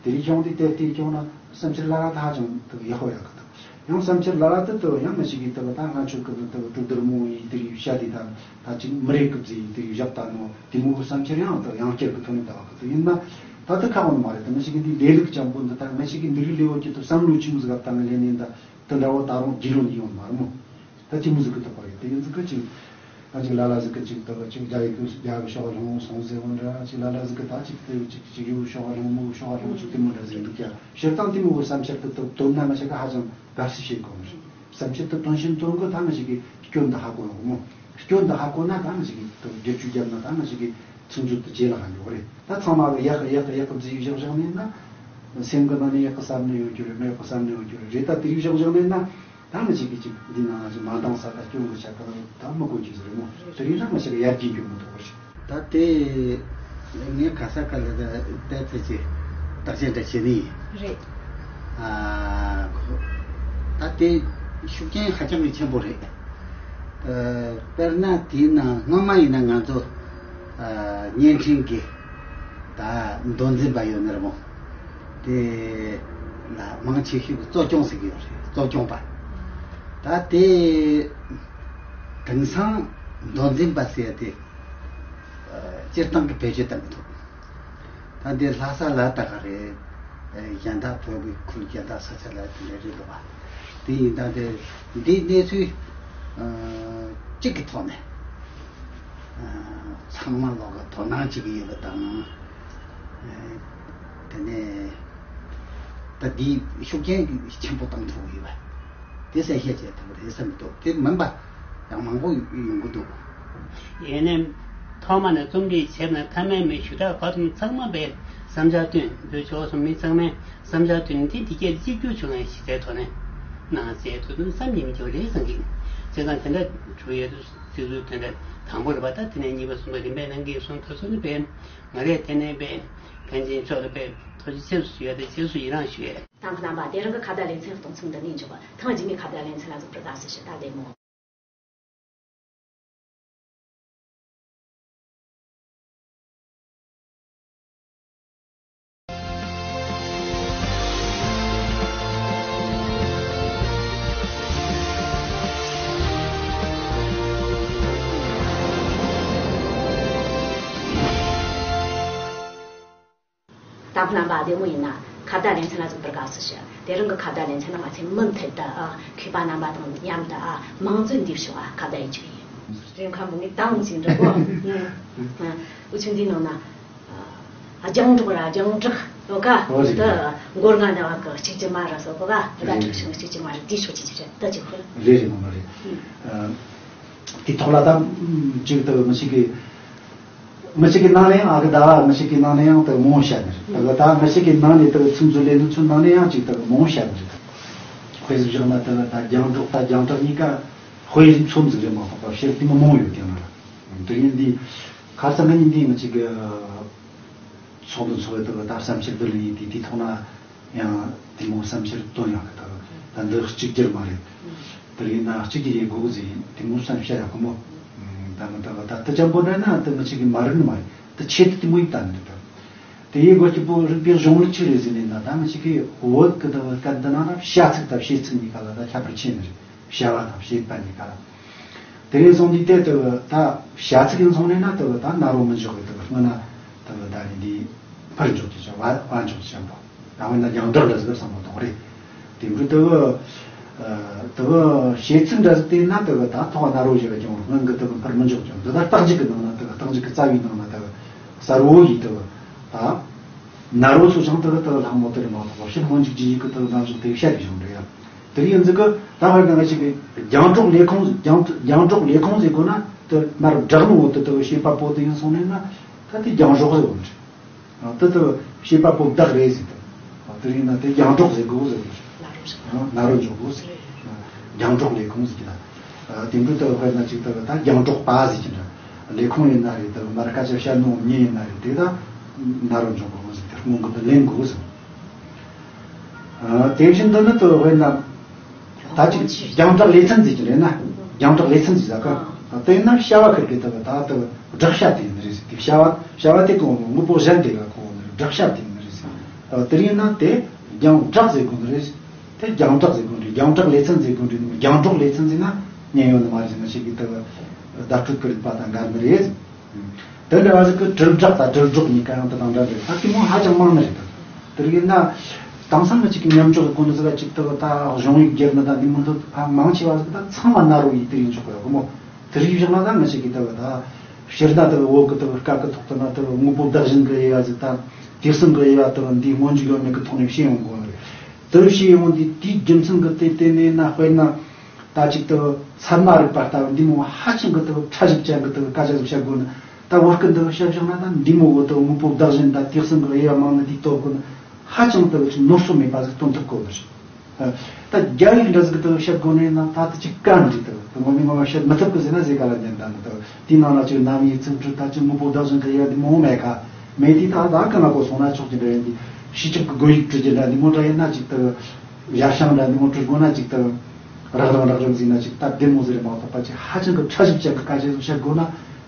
དེ་རིགས་ཡོང་དུས་དེ་དེ་ཡོང་ན་བསམ་འཆར་ལ་ལ་ད་ཧ་ཅང་ལྟ་བུ་ཡག་པོ་ཡག་གི་ལྟ་བུ་ཡང་བསམ་འཆར་ལ་ལ་དེ་ལྟ་བུ་ཡང་མི་ཞིག་གིས་ལྟ་བུ་ད་ང་ཆོ་གི་ནི་ལྟ་བུ་གྲུབ་བསྡུར་མོ་ཡིན་དེ་རིགས་བཤད་དེ་ད་ད་ཅིག་མི་རེད་གི་ཟེར་དེ་རིགས་བཞག་ད་ནོ་དེ་མོ་གི་བསམ་འཆར་ཡང་ལྟ་བུ་ཡང་བསྐྱར་གི་ཐོན་ནི་ད་བ་གི་ལྟ་བུ་ཡིན་ན་ད་དེ་ཁག་པོ་ནི་མ་རེད། ད་མི་ཞིག་གིས་འདི་ལས་ལུགས་ཅན་པོ་འདི་ད་མི་ཞིག་གིས་འདི་རིགས་ལས་བོ་ཀྱི་ལྟ་བསམ་བློ་ཆུང་ཟིག་ག་བཏང་ལས་ནི་ད། དེ་འདྲ་བོ་ད་རུང་རྒྱུས་ལོན་ཡོང་མ་རེད་མོ། ད་ཅི་མོ་ཟིག་གི་ཐོག་པ་རེད། དེ་ཡིན་ཟིག་གི་ཅིག་ད་ཅིག་ལ་ལ་ཟིག་གི་ཅིག་ད་ཅིག་རྒྱ་ཡི་གི་རྒྱ་གི་ཤོག་ལྷུང་སོང་ཟེར་བ་འདྲ། ཅིག་ལ་ལ་ཟིག་གི་ད་ཅིག་དེ་ཅིག་ཅིག་ཡུ་ཤོག་ལྷུང་མོ་ཤོག་ལྷུང་ཅིག་དེ་མོ་འདྲ་ཟིག་འདུག་ཀྱང་སྤྱིར་བཏང་དེ་མོ་གི་བསམ་འཆར་དེ་ཐོག་བཏོན་ན་ང་ཞིག་གི་ཧ་ཅང་དགའ་བསུ་བྱེད་དགོས་མོ། བསམ་འཆར་དེ་བཏོན་བཞིན་བཏོན་གི་ད་ང་ཞིག་གི་སྐྱོན་དེ་ཧ་གོ་ཡོང་མོ། སྐྱོན་དེ་ཧ་གོ་ན་ད་ང་ཞིག་གི་ཐོག་བསྒྱུར་བཅོས་བརྒྱབ་ན་ད་ང་ཞིག་གི་ཚིག་མཛོད་དུ་རྗེས་ལ་ཧ་འཇོག་རེད། ད་ཚང་མ་གི་ཡག་གི་ཡག་གི་ཡག་གི་བཟོས་བཞག་བཞག་ནས་ན། སེམས་གི་ནང་ནས་ཡག་གི་བསམ་ནས་ཡོད་རྒྱུ་རེད། མ་ཡག་གི་བསམ་ནས་ཡོད་རྒྱུ་རེད། རེད་ད་དེ་རིགས་བཞག་བཞག་ནས་ན། ད་ང་ཞིག་གིས་ཅིག་འདི་ནང་ང་ཞིག་མ་འདང་ས་ད་སྐྱོན་གི་ཆ་གང་ད་མི་གོ་རྒྱུ་ཟེར་མོ། དེ་རིང་ན་ང་ཞིག་གི་ཡར་རྒྱས་འགྱོ་མི་ཐུབ་པ་རེད། ད་དེ་ངས་ག་ས་ག་ལ་ད་ལྟ་ཚེ་ཅིག་བརྟག་དཔྱད་འདྲ་བྱེད་ནི་ཡིན། རེད། ཨ། ད་དེ་ཤུགས་རྐྱེན་ཧ་ཅང་གི་ཆེན་པོ་རེད། ཨ། དཔེར་ན་དེའི་ནང་སྔོན་མ་ཡིན་ན་ང་ཚོ་ཨ། བརྙན་འཕྲིན་གྱི་ད་མདོ་འཛིན་པ་ཡོད་ནི་རེད་མོ། དེ་ལ་མང་ཆེ་ཤོས་ཀྱི་གཙོ་སྐྱོང་ཟེར་གྱི་ཡོད་རེད། གཙོ་སྐྱོང་པ། ད་དེ་དེང་སང་མདོ་འཛིན་པ་ཟེར་ཡ་དེ་ཨ། སྤྱིར་བཏང་གི་བེད་སྤྱོད་བཏང་གི་འདུག་ད་འདི་ལྷ་ས་ལ་ད་ག་རེད། གཞན་དག་བོད་ཀྱི་ཁུལ་གཞན་དག་ས་ཆ་ལ་དེ་འདྲ་རེད་འདུག་བ། དེ་ཡིན་ད་དེ་འདིའི་གནས་ཚུལ་ཨ། གཅིག་གི་ཐོག་ནས་ཨ། ཚང་མ་ལོག་གི་དོ་སྣང་བྱེད་ཀྱི་ཡོད་པ་དང་། ཨ། དེ་ནས་ད་འདིའི་ཤུགས་རྐྱེན་ཆེན་པོ་བཏང་ཐུབ་ཀྱི་ཡོད་པ། དེ་གསལ་བཤད་བྱས་ཐུབ་པ་རེད་བསམ་གྱི་འདུག་དེ་མིན་པ་ཡང་མང་པོ་ཡོང་གི་འདུག་ཡིན་ནའི་ཐོག་མ་ནས་རྩོམ་སྒྲིག་བྱས་ན་ཐ་མའི་མི་ཞུ་དག་བར་དུ་ཚང་མ་པའི་བསམ་འཆར་བཏོན་འདོད་ཆོག་སོང་མི་ཚང་མས་བསམ་འཆར་བཏོན་དེ་འདི་གས་གཅིག་གྱུར་བྱུང་ཡང་ཞིག་དེའི་ཐོག་ནས་གནང་ཟེར་དུ་དུ་བསམ་གྱིས་མི་འཇོག་རེད་བསམ་གྱིས། བྱས་ཙང་དེ་འདྲ་གྲུ་ཡོད་དུ་ཚིག་ཟུར་དེ་འདྲ་དང་པོ་རེད་པ། ད་དེ་ནས་གཉིས་པ་གསུམ་པ་རིམ་པས་གནང་གི་སོང་། ད་གཟོད་ནི་པའི་ང་རས་དེ་ནས་པའི་མཁན་ཆེན་མཆོག་ལ་པའི་ཐུགས་རྗེ་ཆེ་ཞུ་ཡ་དེ་རྗེས་སུ་ཡི་རང་ཞུ་ཡ། དང་པོ་རྣམ་པ་དེ་རིང་གི་ཁ་བརྡ་ལེ་ཚན་གཏོང་མཚམས་འདི་ནས་འཇོག་ཐེངས་རྗེས་མའི་ཁ་བརྡ་ལེ་ཚན་ལ་འཛུགས་པར་དགའ་བསུ་ཞུ། ད་བདེ་མོ། རྣམ་པ་བདེ་མོ་ཡིན་ན་ཁ་བརྡ་ལེ་ཚན་ལ་འཛུལ་བར་དགའ་བསུ་ཞུ། དེ་རིང་གི་ཁ་བརྡ་ལེ་ཚན་ནང་ང་ཚོས་མུ་མཐུད་དུ་ཨ་མཁས་པ་རྣམ་པ་དང་མཉམ་དུ་ཨ་མང་གཙོའི་འདེབས་ཕྱོགས་ཨ་ཁ་བརྡ་ཡེད་རྒྱུ་ཡིན། རེད། མཁན་པོ་ངས་དང་ཞིག་འདྲི་གོ། འུ་ཆོ་འདིའི་ནང་ན་ཨ་རྒྱང་སྒྲོག་ར་རྒྱང་བསྒྲགས་ཡོད་ཀ་ཨོ་རེད། དུ་མགོ་རྔ་འདྲ་བ་གི་གཅིག་གྱུར་མ་ར་སོགས་གོ་ག་བརྡ་སྤྲོད་ཤིང་གཅིག་གྱུར་མ་ར་དེའི་ཕྱོགས་ཀྱི་ཆུ་ཆུ་དུ་ཅིག་ཧུར། རེད་རེད། ངོ་མ་རེད། ཨ་དེ་ཐོག་ལ་ད་ཅིག་དུ་མི་ཞིག་གིས། མི་ཞིག་གི་ནང་ནས་ཡང་ཨ་ཁུ་ཟླ་བ་མི་ཞིག་གི་ནང་ནས་ཡང་དེ་མང་བོ་བཤད་ནི་རེད། དེ་གི་ད་མི་ཞིག་གི་ནང་ནས་དེ་གི་ཚིག་མཛོད་ལས་དོན་ཚོའི་ནང་ནས་ཡང་ཅིག་དེ་གི་མང་བོ་བཤད་ནི་རེད། དཔེ་བཞག་ན་དེ་གི་ད་རྒྱང་སྒྲོག་ད་རྒྱང་བསྒྲགས་གཉིས་ཀ་དཔེ་རིགས་ཚོ་ཟིག་རེད་མ་གཏོགས་པ་བཤད་དེ་མི་མང་བོ་ཡོད་དེ་ནང་ལ། དེ་ཡིན་དུས་ཁ་སང་གི་ཉིན་དེ་མི་ཞིག་གི་ཚོགས་འདུ་ཚོགས་པའི་དེ་གི་ད་བསམ་འཆར་བསྡུ་ལེན་ཡིན་དུས་དེའི་ཐོག་ན། ཡང་དེ་མོ་བསམ་འཆར་བཏོན་ཡག་གི་ད་ད་འདི་གཅིག་གྱུར་མ་རེད། དེ་ཡིན་ན་གཅིག་གྱུར་ཡེད་དགོས་ཟེར་དེ་མོ་བསམ་བཤད་ཡག་གི་མོ། ད་མི་ད་ད་ད་ཅང་པོ་འདྲ་ན་ད་མི་གཅིག་གི་མ་རེད་ནི་མ་རེད། ད་ཆེད་དུ་དེ་མོ་ཡིན་ད་ནི་རེད་ད། དེ་ཡེད་དགོས་ཀྱི་པོ་རིག་པའི་གཞུང་ལུགས་ཆི་རེད་ཟེར་ནས་ན། ད་མི་གཅིག་གི་བོད་ཀྱི་ད་སྐད་འདི་ནང་ན་བྱ་ཚིག་དང་བྱེད་ཚིག་གཉིས་ཀ་ལ་ད་ཁྱད་པར་ཕྱེ་ནི་རེད། བྱ་བ་དང་བྱེད་པ་གཉིས་ཀ་ལ། དེ་རིང་སོང་དུས་དེ་ལྟ་བུ་ད་བྱ་ཚིག་ཡིན་སོང་ནས་ན་ལྟ་བུ་ད་ན་རོ་མི་འཇོག་གི་ལྟ་བུ་སྔོན་ན་ལྟ་བུ་ད་རིང་འདི་འཕུར་འཇོག་གི་བྱ་བ་བ་འཇོག་གི་བྱ་བ་ད་འོན་ན་རྒྱང་བསྒྲགས་འདྲ་ཟིག་བསམ་བློ་གཏོང་རེད། དེ་འཕྲོ་ལྟ་བུ་ལྟ་བུ་བྱེད་ཚིག་འདྲ་ཟིག་བལྟས་ན་ལྟ་བུ་ད་ཐོག་ན་རོ་བཞི་བ་ཀྱང་སྔོན་གི་ལྟ་བུ་འཕུར་མི་འཇོག་ཀྱང་འདི་ད་རྟགས་འཇུག་གི་ནང་ན་ལྟ་བུ་རྟགས་འཇུག་གི་རྩ་བའི་ནང་ན་ལྟ་བུ་གསལ་བོ་ཡིས་ལྟ་བུ་ད། ན་རོ་ཚོ་ཅང་དག་དག་ལྷག་མོ་དེར་མ་གཏོགས་ཕྱིར་སྔོན་འཇུག་རྗེས་འཇུག་གི་དག་ནམ་ཞིག་དེ་བཤད་བྱུང་འདྲ་ཡ། དེར་ཡིན་ཟིག་གི་ད་ཧར་ནང་ཞིག་གི་རྒྱང་སྒྲོག་ལས་ཁུངས་རྒྱང་རྒྱང་སྒྲོག་ལས་ཁུངས་ཟེར་དགོས་ན་དེ་མར་བསྒྲགས་ནོ་དེ་དག་བྱེད་པ་པོ་དེ་ཡིན་སོང་ནས་ན་ད་དེ་རྒྱང་སྒྲོག་ཟེར་དགོས་འདྲ། དེ་དག་བྱེད་པ་པོ་བདག་རེད་ཟེར་དེ། དེར་ཡིན་ན་དེ་རྒྱང་སྒྲོག་ཟེར་དགོས་ཟེར་དགོས། ན་རོ་འཇོག་དགོས་ཟེར། རྒྱང་སྒྲོག་ལས་ཁུངས་ཟེར་གྱི་ད། དེ་འདྲ་ལྟ་བུ་དཔེར་ན་ཅིག་ལྟ་བུ་ད་རྒྱང་སྒྲོག་པ་ཟེར་གྱི་འདྲ། ལས་ཁུངས་ཡིན་ན་རེད། ལྟ་བུ་མར་སྐད་ཆ་བཤད་ནོ་མྱི་ཡིན་ན་རེད། དེ་ད་ན་རོ་འཇོག་དགོས་ཟེར་གྱི་སྔོན་གི་འདི་ལེན་དགོས་ཟེར། དེ་བཞིན་དུ་ནི་ལྟ་བུ་དཔེར་ན་ད་ཅིག་རྒྱང་བསྒྲགས་ལེ་ཚན་ཟེར་གྱི་རེད་ན། རྒྱང་བསྒྲགས་ལེ་ཚན་ཟེར་ཟ་ག་དེ་ཡིན་ན་བྱ་བ་ཁུར་གི་ལྟ་བུ་ད་ལྟ་བུ་བསྒྲགས་བྱ་དེ་ཡིན་ནི་རེད་ཟེར། དེ་བྱ་བ་བྱ་བ་དེ་གོ་དངོས་པོ་གཞན་དེ་ག་གོ་ནི་རེད། བསྒྲགས་བྱ་དེ་ཡིན་ནི་རེད་ཟེར། དེ་ཡིན་ན་དེ་རྒྱང་བསྒྲགས་ཟེར་དགོས་ནི་རེད། དེ་རྒྱང་བསྒྲགས་ཟེར་དགོས་འདྲ། རྒྱང་བསྒྲགས་ལེ་ཚན་ཟེར་དགོས་འདྲ། རྒྱང་སྒྲོག་ལེ་ཚན་ཟེར་ན་ཉན་ཡོད་ནི་མ་རེད་ཟེར་ན་ཞིག་གིས་ལྟ་བུ་བརྡ་སྤྲོད་ཀྱི་རིག་པ་དང་འགལ་ནི་རེད། དེ་འདྲ་བ་ཟིག་གི་དྲིལ་བསྒྲགས་དང་དྲིལ་སྒྲོག་གཉིས་ཀ་ཡང་དེ་དང་འདྲ་འདྲ་ད་དེ་མོ་ཧ་ཅང་མང་ནི་རེད་ད། དེ་རིགས་ཡིན་ན་དེང་སང་མི་གཅིག་གི་མཉམ་འཇོག་གི་གོ་ནི་ཟིག་ལ་ཅིག་ལྟ་བུ་ད་གཞུང་ཡིག་སྒྱུར་ནི་དང་འདི་མོ་འདི་ཕ་མང་ཆེ་བ་ཟིག་ད་ཚང་མ་ན་རོ་ཡིས་དེ་ཡིན་ཆོག་གི་ཡོད་གི་མོ། དེ་རིགས་བཞག་ན་ད་མི་གཅིག་གི་ལྟ་བུ་ད་སྤྱིར་ན་ལྟ་བུ་བོད་གི་ལྟ་བུ་སྐད་གི་ཐོག་ཏུ་ན་ལྟ་བུ་དངོས་པོ་བདག་བཞིན་གི་དབྱེ་བ་ཟིག་དང་དུས་གསུམ་གི་དབྱེ་བ་ལྟ་བུ་འདིའི་སྔོན་འཇུག་ཡོད་མེད་གི་ཐོག་ནས་བཤད་ཡོང་དགོས་ནི་རེད། དེ་བཤད་ཡོང་དུས་དེའི་རྒྱུ་མཚན་གི་དེ་བརྟེན་ནས་ན་དཔེར་ན། ད་ཅིག་ལྟ་བུ་ཚད་མ་རིག་པ་ལྟ་བུ་འདི་མོ་ཧ་ཅང་གི་ལྟ་བུ་ཕྲ་ཞིབ་ཅན་གི་ལྟ་བུ་སྐད་ཆ་ཟིག་བཤད་དགོས་ན། ད་བོད་སྐད་འདི་བཤད་བཞག་ན་ད་འདི་མོ་བོ་ལྟ་བུ་དངོས་པོ་བདག་བཞིན་དང་དུས་གསུམ་གི་དབྱེ་བ་མང་ནི་འདི་རྟོགས་དགོས་ན་ཧ་ཅང་ལྟ་བུ་ཅིག་ནོར་སོ་མེད་པ་ཟིག་སྟོན་ཐུབ་དགོས་ནི་རེད། ད་རྒྱ་ཡིག་འདྲ་ཟིག་གི་ལྟ་བུ་བཤད་དགོས་ནི་ཡིན་ན་ད་ལྟ་ཅིག་དཀའ་ནི་རེད། ལྟ་བུ་ངོ་མ་ངོ་མ་བཤད་མི་ཐུབ་གི་ཟེར་ན་ཟེར་ག་ལ་ཉན་ད་ནི་ལྟ་བུ་དེའི་ནང་ལ་ཅིག་རྣམ་དབྱེ་ཚིག་འབྲུ་ད་ཅིག་དངོས་པོ་བདག་བཞིན་གི་དབྱེ་བ་འདི་མོ་མེད་ག་མེད་དུས་ད་ད་གང་ལ་གོ་སོང་ན་ཆོག་གི་འདྲ་ཡིན་དུས་ཕྱི་ཁྱབ་གི་དགོས་ཡིག་འབྲི་རྒྱུ་འདྲ་འདི་མོ་འདྲ་ཡིན་ན་ཅིག་ལྟ་བུ། ཡར་ཤང་འདྲ་འདི་མོ་བྲིས་དགོས་ན་ཅིག་ཏུ་རག་རང་རག་རང་ཟིན་ན་ཅིག་སྟབས་བདེ་མོ་ཟེར་མ་གཏོགས་པ་ཅིག་ཧ་ཅང་གི་ཕྲ་ཞིབ་ཅན་གི་སྐད་ཆ་ཟིག་བཤད་དགོས་ན་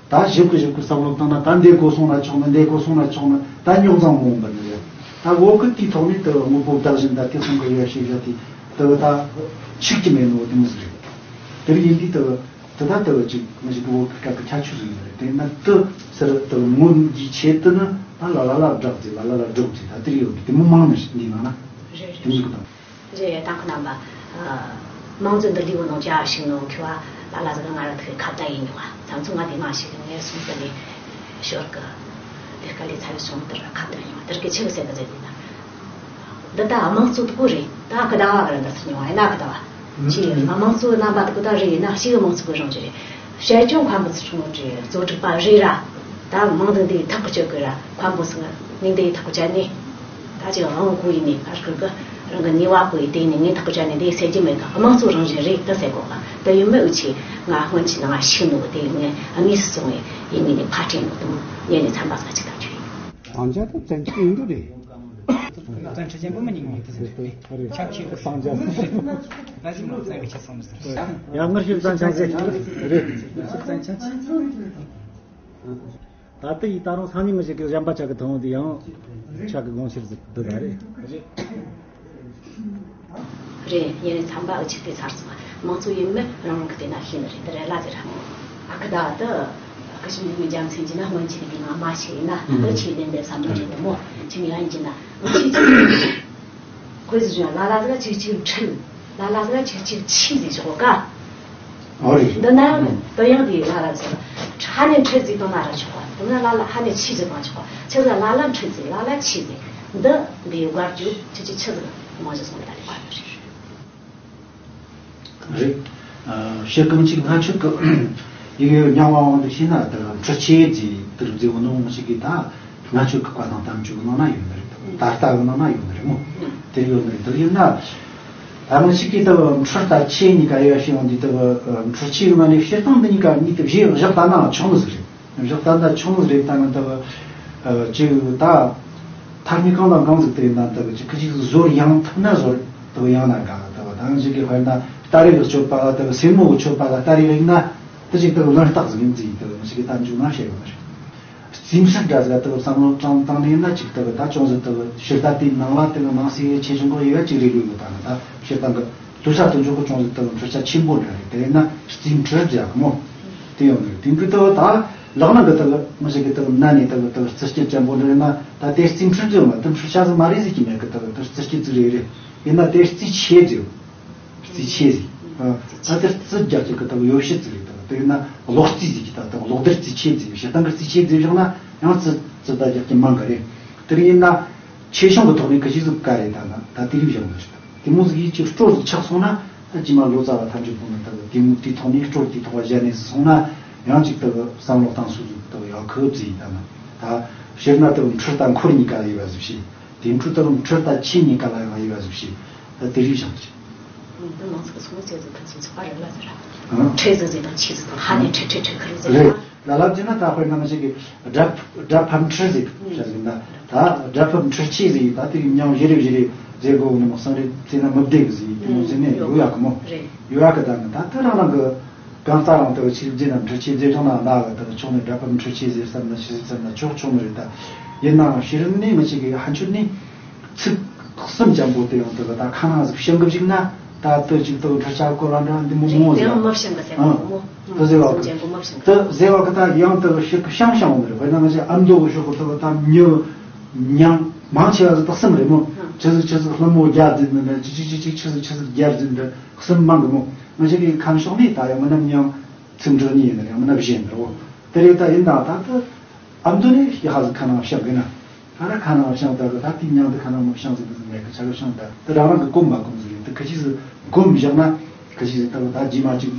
ད་ཞིབ་གི་ཞིབ་གི་བསམ་བློ་བཏང་ན་ད་འདི་གོ་སོང་ན་ཆོག་ནི་འདི་གོ་སོང་ན་ཆོག་ནི་ད་རྙོག་འཛིང་མང་པོ་འདི་རེད། ད་བོད་གི་དེའི་ཐོག་ནས་ཏུ་དངོས་པོ་བདག་བཞིན་ད་དེ་གསུམ་གི་ཡོད་ཞིག་བཞག་དེ་ཏུ་ད་ཆིག་གི་མེད་ནོ་དེ་མོ་ཟིག་རེད། དེ་རིགས་ཡིན་དུས་ཏུ་དེ་ད་ཏུ་ཅིག་མི་ཞིག་གི་བོད་གི་སྐད་གི་ཁྱད་ཆོས་ཟིག་ཡིན་རེད། དེ་ན་ཏུ་ཟེར་ཏུ་སྔོན་གྱི་ཆེད་དུ་ནི་ད་ལ་ལ་ལ་བསྒྲགས་ཟིག་ལ་ལ་ལ་སྒྲོག་ཟིག་ད་དེ་རིགས་ཡོད་གི་དེ་མོ་མང་ནི་ཞིག་འདི་ནང་ན་རེད་དེ་མོ་ཟིག་དང་། རེད། དང་ཁོ་རྣམ་པ། དམངས་གཙོའི་འདུ་ལས་འོག་ནང་བཅའ་ཞིག་ནང་ཁྱོད་ལ་ལ་ཟིག་ང་རང་ཐུག་ཁ་བརྡ་ཡིན་མྱོང་བ། ཚང་ཚོ་ང་དེ་མ་ཞིག་ངས་སོང་དུ་ལས་ཞོར་གི་ལས་ཀ་ལས་ཚར་སོང་དུ་ཁ་བརྡ་ཡིན་བ་དེར་གི་ཆི་གི་ཟེར་གི་ཟེར་དུས་ན། འདི་ད་དམངས་གཙོ་དུ་གོ་རེད། ད་ཁི་ད་བ་གི་ར་འདི་ཚོ་མྱོང་བ་ཡིན་ན་ཁི་ད་བ། ཅི་དམངས་གཙོའི་རྣམ་པ་དུ་གོ་ད་རེད། ཡིན་ན་ཞིག་དམངས་གཙོ་གི་རང་ཅི་རེད། བཤད་ཅུང་མཁན་པོ་ཚོ་ཆུང་ངུ་གི་བཟོ་སྒྲིག་པ་རེད་ར། ད་མང་དུ་འདི་ཐག་གི་གཅོད་གི་ར་མཁན་པོ་ཚོ་ངས་འདི་ཐག་གི་བཅད་ནས། ད་ཅིག་དབང་གོ་ཡིན་ནས་ཨར་ཁུར་གི་རང་གི་ནུས་པ་གོ་ཡི་དེ་ནས་ངས་ཐག་གི་བཅད་ནས་འདི་ཟེར་གྱི་མེད་གི། དམངས་གཙོ་རང་བཞིན་རེད་ད་ཟེར་གོ་ག་ད་ཡིན་མིན་འུ་ཆི་ང་སྔོན་གྱི་ནང་ང་ཤི་ནོ་དེ་ངས་དངོས་སུ་སོང་བས་ཡིན་ངེས་ནས་ཕ་དྲན་ནོ་དུ་ངས་ནས་ཚན་པ་ཟ་ཅིག་ད་ཆུ་ཡིན། དང་ཆ་ད་བཙན་གྱི་ཡིན་འདུག་རེད། བཙན་ཁྲི་ཆེན་པོ་མི་ཉིད་མིན་དུ་ཟེར་ཏེ། ཆབ་ཆེ་བོ་སངས་རྒྱས་ཟེར། ད་ཞིག་ལ་བཙན་གྱི་ཆེ་སོང་ཟེར། ཡང་ངར་ཤུགས་བཙན་ཆང་ཟེར། རེད། ངར་ཤུགས་བཙན་ཆང་ཆེ། ད་ལྟ་ཡི་ད་རུང་སང་ཉིན་མི་ཞིག་གི་གཞན་པ་ཆག་གི་ཐོན་འོང་དུས་ཡང་ཆག་གི་དགོངས་ཕྱིར་ཟེར་འདི་ག་རེད། རེད། ཡིན་ནའི་ཚན་པ་འུ་ཆིག་དེ་ཚར་སོང་། དམངས་གཙོ་ཡིན་མིན་རང་རང་གི་དེ་ན་ཤེས་ནི་རེད། འདི་རེད་ལ་ཟེར། ཨ་ཁུ་ད་དུ་ ཞིག་ཡིན་རྒྱུ་མཚན་གྱིས་ན། སྔོན་ཆད་ཀྱི་ང་མ་ཞིག་ཡིན་ན་ཨུ་ཆེས་ལྡན་པའི་བསམ་བློ་ཞིག་ཡོད་མོ། ཅི་ཡང་ཡིན་གྱི་ན་ང་ཆེས་ཅི་ཁོས་ཟེར་བཞིན་ལ་ལ་ཟིག་ཅིག་ཅིག་ཁྲིད། ལ་ལ་ཟིག་ཅིག་ཅིག་ཆི་ཟིག་ཆོག་ག་ཨོ་རེད། འདི་ན་ཨུ་དོ་ཡང་དེ་ལ་ལ་ཟིག་ཧ་ནས་ཁྲིད་ཟིག་དང་ན་ར་ཆོག་ག་དེ་ན་ལ་ལ་ཧ་ནས་ཆི་ཟིག་དང་ཆོག་ག་ཆི་ཟིག་ལ་ལ་ཁྲིད་ཟིག་ལ་ལ་ཆི་ཟིག་འདི་འདི་བར་རྒྱུ་ཆི་ཆི་ཆི་ཟིག་མང་ཞིག་སོང་ད་རེད་པ། རེད། ཨ། ཕྱི་གང་ཅིག་སྔ་ཕྱི་གི་ཡིག་ཡོད་རྙིང་བ་འོང་དུ་ཤེས་ན་དེ་འཕྲུལ་ཆས་ཀྱི་དུར་རྫས་འོ་ནོ་ཞིག་གིས་ད་སྔ་ཕྱི་གི་བཀའ་དང་གཏམ་རྒྱུད་ནང་ན་ཡོད་ནི་རེད། ད་ལྟ་གི་ནང་ན་ཡོད་ནི་རེད་མོ། དེ་ཡོད་ནི་རེད། དེ་ཡིན་ན་ད་ང་ཞིག་གིས་ད་འཕྲུལ་ད་ཆས་གཉིས་ཀ་ཡོད་ཤེས་ཡོང་དུས་ད་འཕྲུལ་ཆས་ཡོད་ན་ནི་བྱེད་སྟངས་འདི་གཉིས་ཀ་གཉིས་དེ་བཞི་བཞག་ད་ན་ཆུང་ཟིག་རེད། བཞག་ད་ལྟ་ཆུང་རེད། ད་ང་ལྟ་བུ་ཅིག་ད་ཐ་སྙད་གང་དང་གང་ཟིག་དེ་ཡིན་ན་ལྟ་བུ་ཅིག་ཁི་ཅིག་ཟོར་ཡང་ཐུབ་ན་ཟོར་ལྟ་བུ་ཡང་ན་ག་ལྟ་བུ་ད་ང་ཅིག་གི་དཔེར་ན་སྟ་རེ་གི་སྤྱོད་པ་ལ་ལྟ་བུ་སེན་མོ་གི་སྤྱོད་པ་ལ་སྟ་རེ་ཡིན་ན་དེ་ཅིག་ལྟ་བུ་ལོན་རྟགས་ཟིག་ཡིན་ཟིག་ལྟ་བུ་ང་ཅིག་གི་ད་འཇུག་ན་བཤད་ཡོང་ནི་རེད། རྩིས་འཕྲུལ་འདྲ་ཟིག་ལྟ་བུ་བསམ་བློ་ཙམ་བཏང་ནས་ཡིན་ན་ཅིག་ལྟ་བུ་ད་ཅུང་ཟད་ལྟ་བུ་ཕྱིར་ལྟ་དེའི་ནང་ལ་ལྟ་བུ་ནང་སའི་ཆེ་ཆུང་གི་དབྱེ་བ་ཅིག་རེ་ལུས་ཡོད། ད་ནི་ད་ཕྱིར་ལྟ་གི་དུ་ས་དུ་འཇོག་གི་ཅུང་ཟད་ལྟ་བུ་འཕྲུལ་ཆ་ཆེན་པོ་འདྲ་རེད། དེ་ཡིན་ན་རྩིས་འཕྲུལ་ཟེར་གི་མོ། དེ་ཡོང་གི་དེང་གི་ལྟ་བུ་ད་ལག་ན་གི་ལྟ་བུ་མི་ཞིག་གི་ལྟ་བུ་ན་ནས་ལྟ་བུ་ལྟ་བུ་རྩིས་སྐྱེལ་ཅན་པོ་འདྲ་ཡིན་ན་ད་དེ་རྩིས་འཕྲུལ་ཟེར་མ་ལྟ་བུ་འཕྲུལ་ཆ་ཟིག་མ་རེད་ཟེར་གྱི་མེད་གི། ལྟ་བུ་ལྟ་བུ་རྩིས་སྐྱེལ་ཟིག་རེད་རེད། ཡིན་ན་དེ་རྩིས་ཆེ་ཟེར། རྩིས་ཆེ་ཟེར། ད་དེ་རྩིས་རྒྱག་གི་ལྟ་བུ་ཡོ་བྱད་ཟིག་རེད། ལྟ་བུ་དེ་ཡིན་ན་གློག་རྩིས་ཟེར་གི་ད་ལྟ་བུ་གློག་རྡུལ་རྩིས་ཆེ་ཟེར། བྱེད་སྟངས་གི་རྩིས་ཆེ་ཟེར་བཞག་ན་ཡང་རྩིས་རྩིས་ད་རྒྱག་གི་མང་གི་རེད། དེ་ཡིན་ན། ཆེ་ཆུང་གི་ཐོག་ནས་གི་ཅི་ཟིག་ག་རེ་ད་ན་ད་དེ་རིགས་བཞག་ནི་རེད། དེ་མོ་ཟིག་ཡིད་ཀྱི་སྤྲོ་ཟིག་ཆགས་སོང་ན་ད་ཅི་མ་ལོ་ཙཱ་བ་ཐམས་ཅད་པོ་ནི་ད་དེ་མོ་དེའི་ཐོག་ནས་སྤྲོ་དེའི་ཐོག་བཞག་ནས་སོང་ན་ཡང་ཅིག་ད་བསམ་བློ་བཏང་སོ་ཟིག་ད་ཡག་ཁུ་བཟི་ད་ན་ད་ཕྱིར་ན་ད་འཕྲུལ་ད་འཁོར་གཉིས་ཀ་ཡོད་པ་ཟིག་བྱས། དེ་འཕྲུལ་ད་འཕྲུལ་ད་ཆེ་གཉིས་ཀ་ལ་ཡང་ཡོད་པ་ཟིག་བྱས། ད་དེ་རིགས་བཞག་ནི་རེད། འདི་མང་ཚོགས་ཚོགས་མི་ཚོས་ཚོ་ཕན་ཚུན་ཚོགས་པ་རེད་ལ་ཟེར། ཨང་། ཁྲེ་ཟིག་ཟིག་དང་ཆི་ཟིག་དང་ཧ་ནས་ཁྲེ་ཁྲེ་ཁྲེ་ཁུ་རེ་ཟེར་རེད། ལ་ལབ་ཀྱི་ན་ད་དཔེར་ན་ང་ཅིག་གི་སྒྲ་སྒྲ་ཕབ་འཕྲུལ་ཟིག་བཤད་ཟིག་ན་ད་སྒྲ་ཕབ་འཕྲུལ་ཆས་ཟིག་ད་དེ་གི་མྱང་བཞི་རེ་བཞི་རེ་ཟེར་དགོས་ནི་མོ་སང་རེ་ཟེར་ན་མི་བདེ་གི་ཟིག་དེ་མོ་ཟེར་ནས་ཡོད་ཡག་གི་མོ། ཡོད་ཡག་གི་ད་ནི་ད་དེ་རང་རང་གི་གང་ལྟར་རང་དེ་ཆིག་རྗེས་ན་འཕྲུལ་ཆས་ཟེར་ཀྱང་ན་ལ་གི་དེ་ཆོག་ནས་སྒྲ་ཕབ་འཕྲུལ་ཆས་ཟེར་བསམ་ན་ཆི་ཟིག་བསམ་ན་ཆོག་ཆོག་ནི་རེད། ད་ཡིན་ནའང་ཕྱིར་ནས་ང་ཅིག་གི་ཧན་ཆོད་ནས། ཚིག་གསུམ་ཅན་པོ་དེ་ཡང་དེ་ལ་ད་ཁ་ནང་ཟིག་བྱང་གི་བཅུག་ན་ད་དེ་ཅིག་དེ་འཕྲུལ་ཆ་སྐོར་བ་འདྲ་འདི་མོ་མོ་ཟིག་ཡང་མ་བྱང་གི་ཟེར་བ་མོ། དེ་ཟེར་བ་གི་ཅན་པོ་མ་བྱང་གི་དེ་ཟེར་བ་གི་ད་ཡང་དེ་ཞིག་གི་བྱང་བྱང་བ་རེད། དཔེར་ན་ང་ཅག་ཨ་མདོ་གི་ཕྱོགས་གི་དེ་ད་མྱི་མྱང་མང་ཆེ་བ་ཟིག་ད་གསུམ་རེད་མོ། ཆི་ཟིག་ཆི་ཟིག་ལྷ་མོ་རྒྱལ་འཛིན་འདི་འདྲ་ཅི་ཅི་ཅི་ཅི་ཆི་ཟིག་ཆི་ཟིག་རྒྱལ་འཛིན་འདི་གསུམ་མང་གི་མོ། ང་ཅག་གི་ཁམས་ཕྱོགས་ནས་ད་ཡང་མི་ནམ་མྱང་ཚིག་འབྲུ་གཉིས་ཡིན་ན་ཡང་མི་ནམ་གཞན་འདྲ་བོ་དེ་རེད། ད་ཡིན་ད་ད་དེ། ཨ་མདོ་ནས་ཡ་ཧ་ཟིག་ཁ་ནང་བཤད་གི་ན། ཁ་ན་ཁ་ནང་བཤད་ད་གི་ད་དེ་མྱང་དེ་ཁ་ནང་མ་བཤད་ཟིག་ཟིག་མེད་གི། ཆ་གི་བཤད་ད་དེ་རང་རང་གི་གོམས་མ་གོམས་ཟིག་རེད། དེ་ཁ་ཅིག་ཟིག་གོམས་བཞག་ན་ཁ་ཅིག་ཟིག་ད་གི་ད་རྗེས་མ་ཅིག་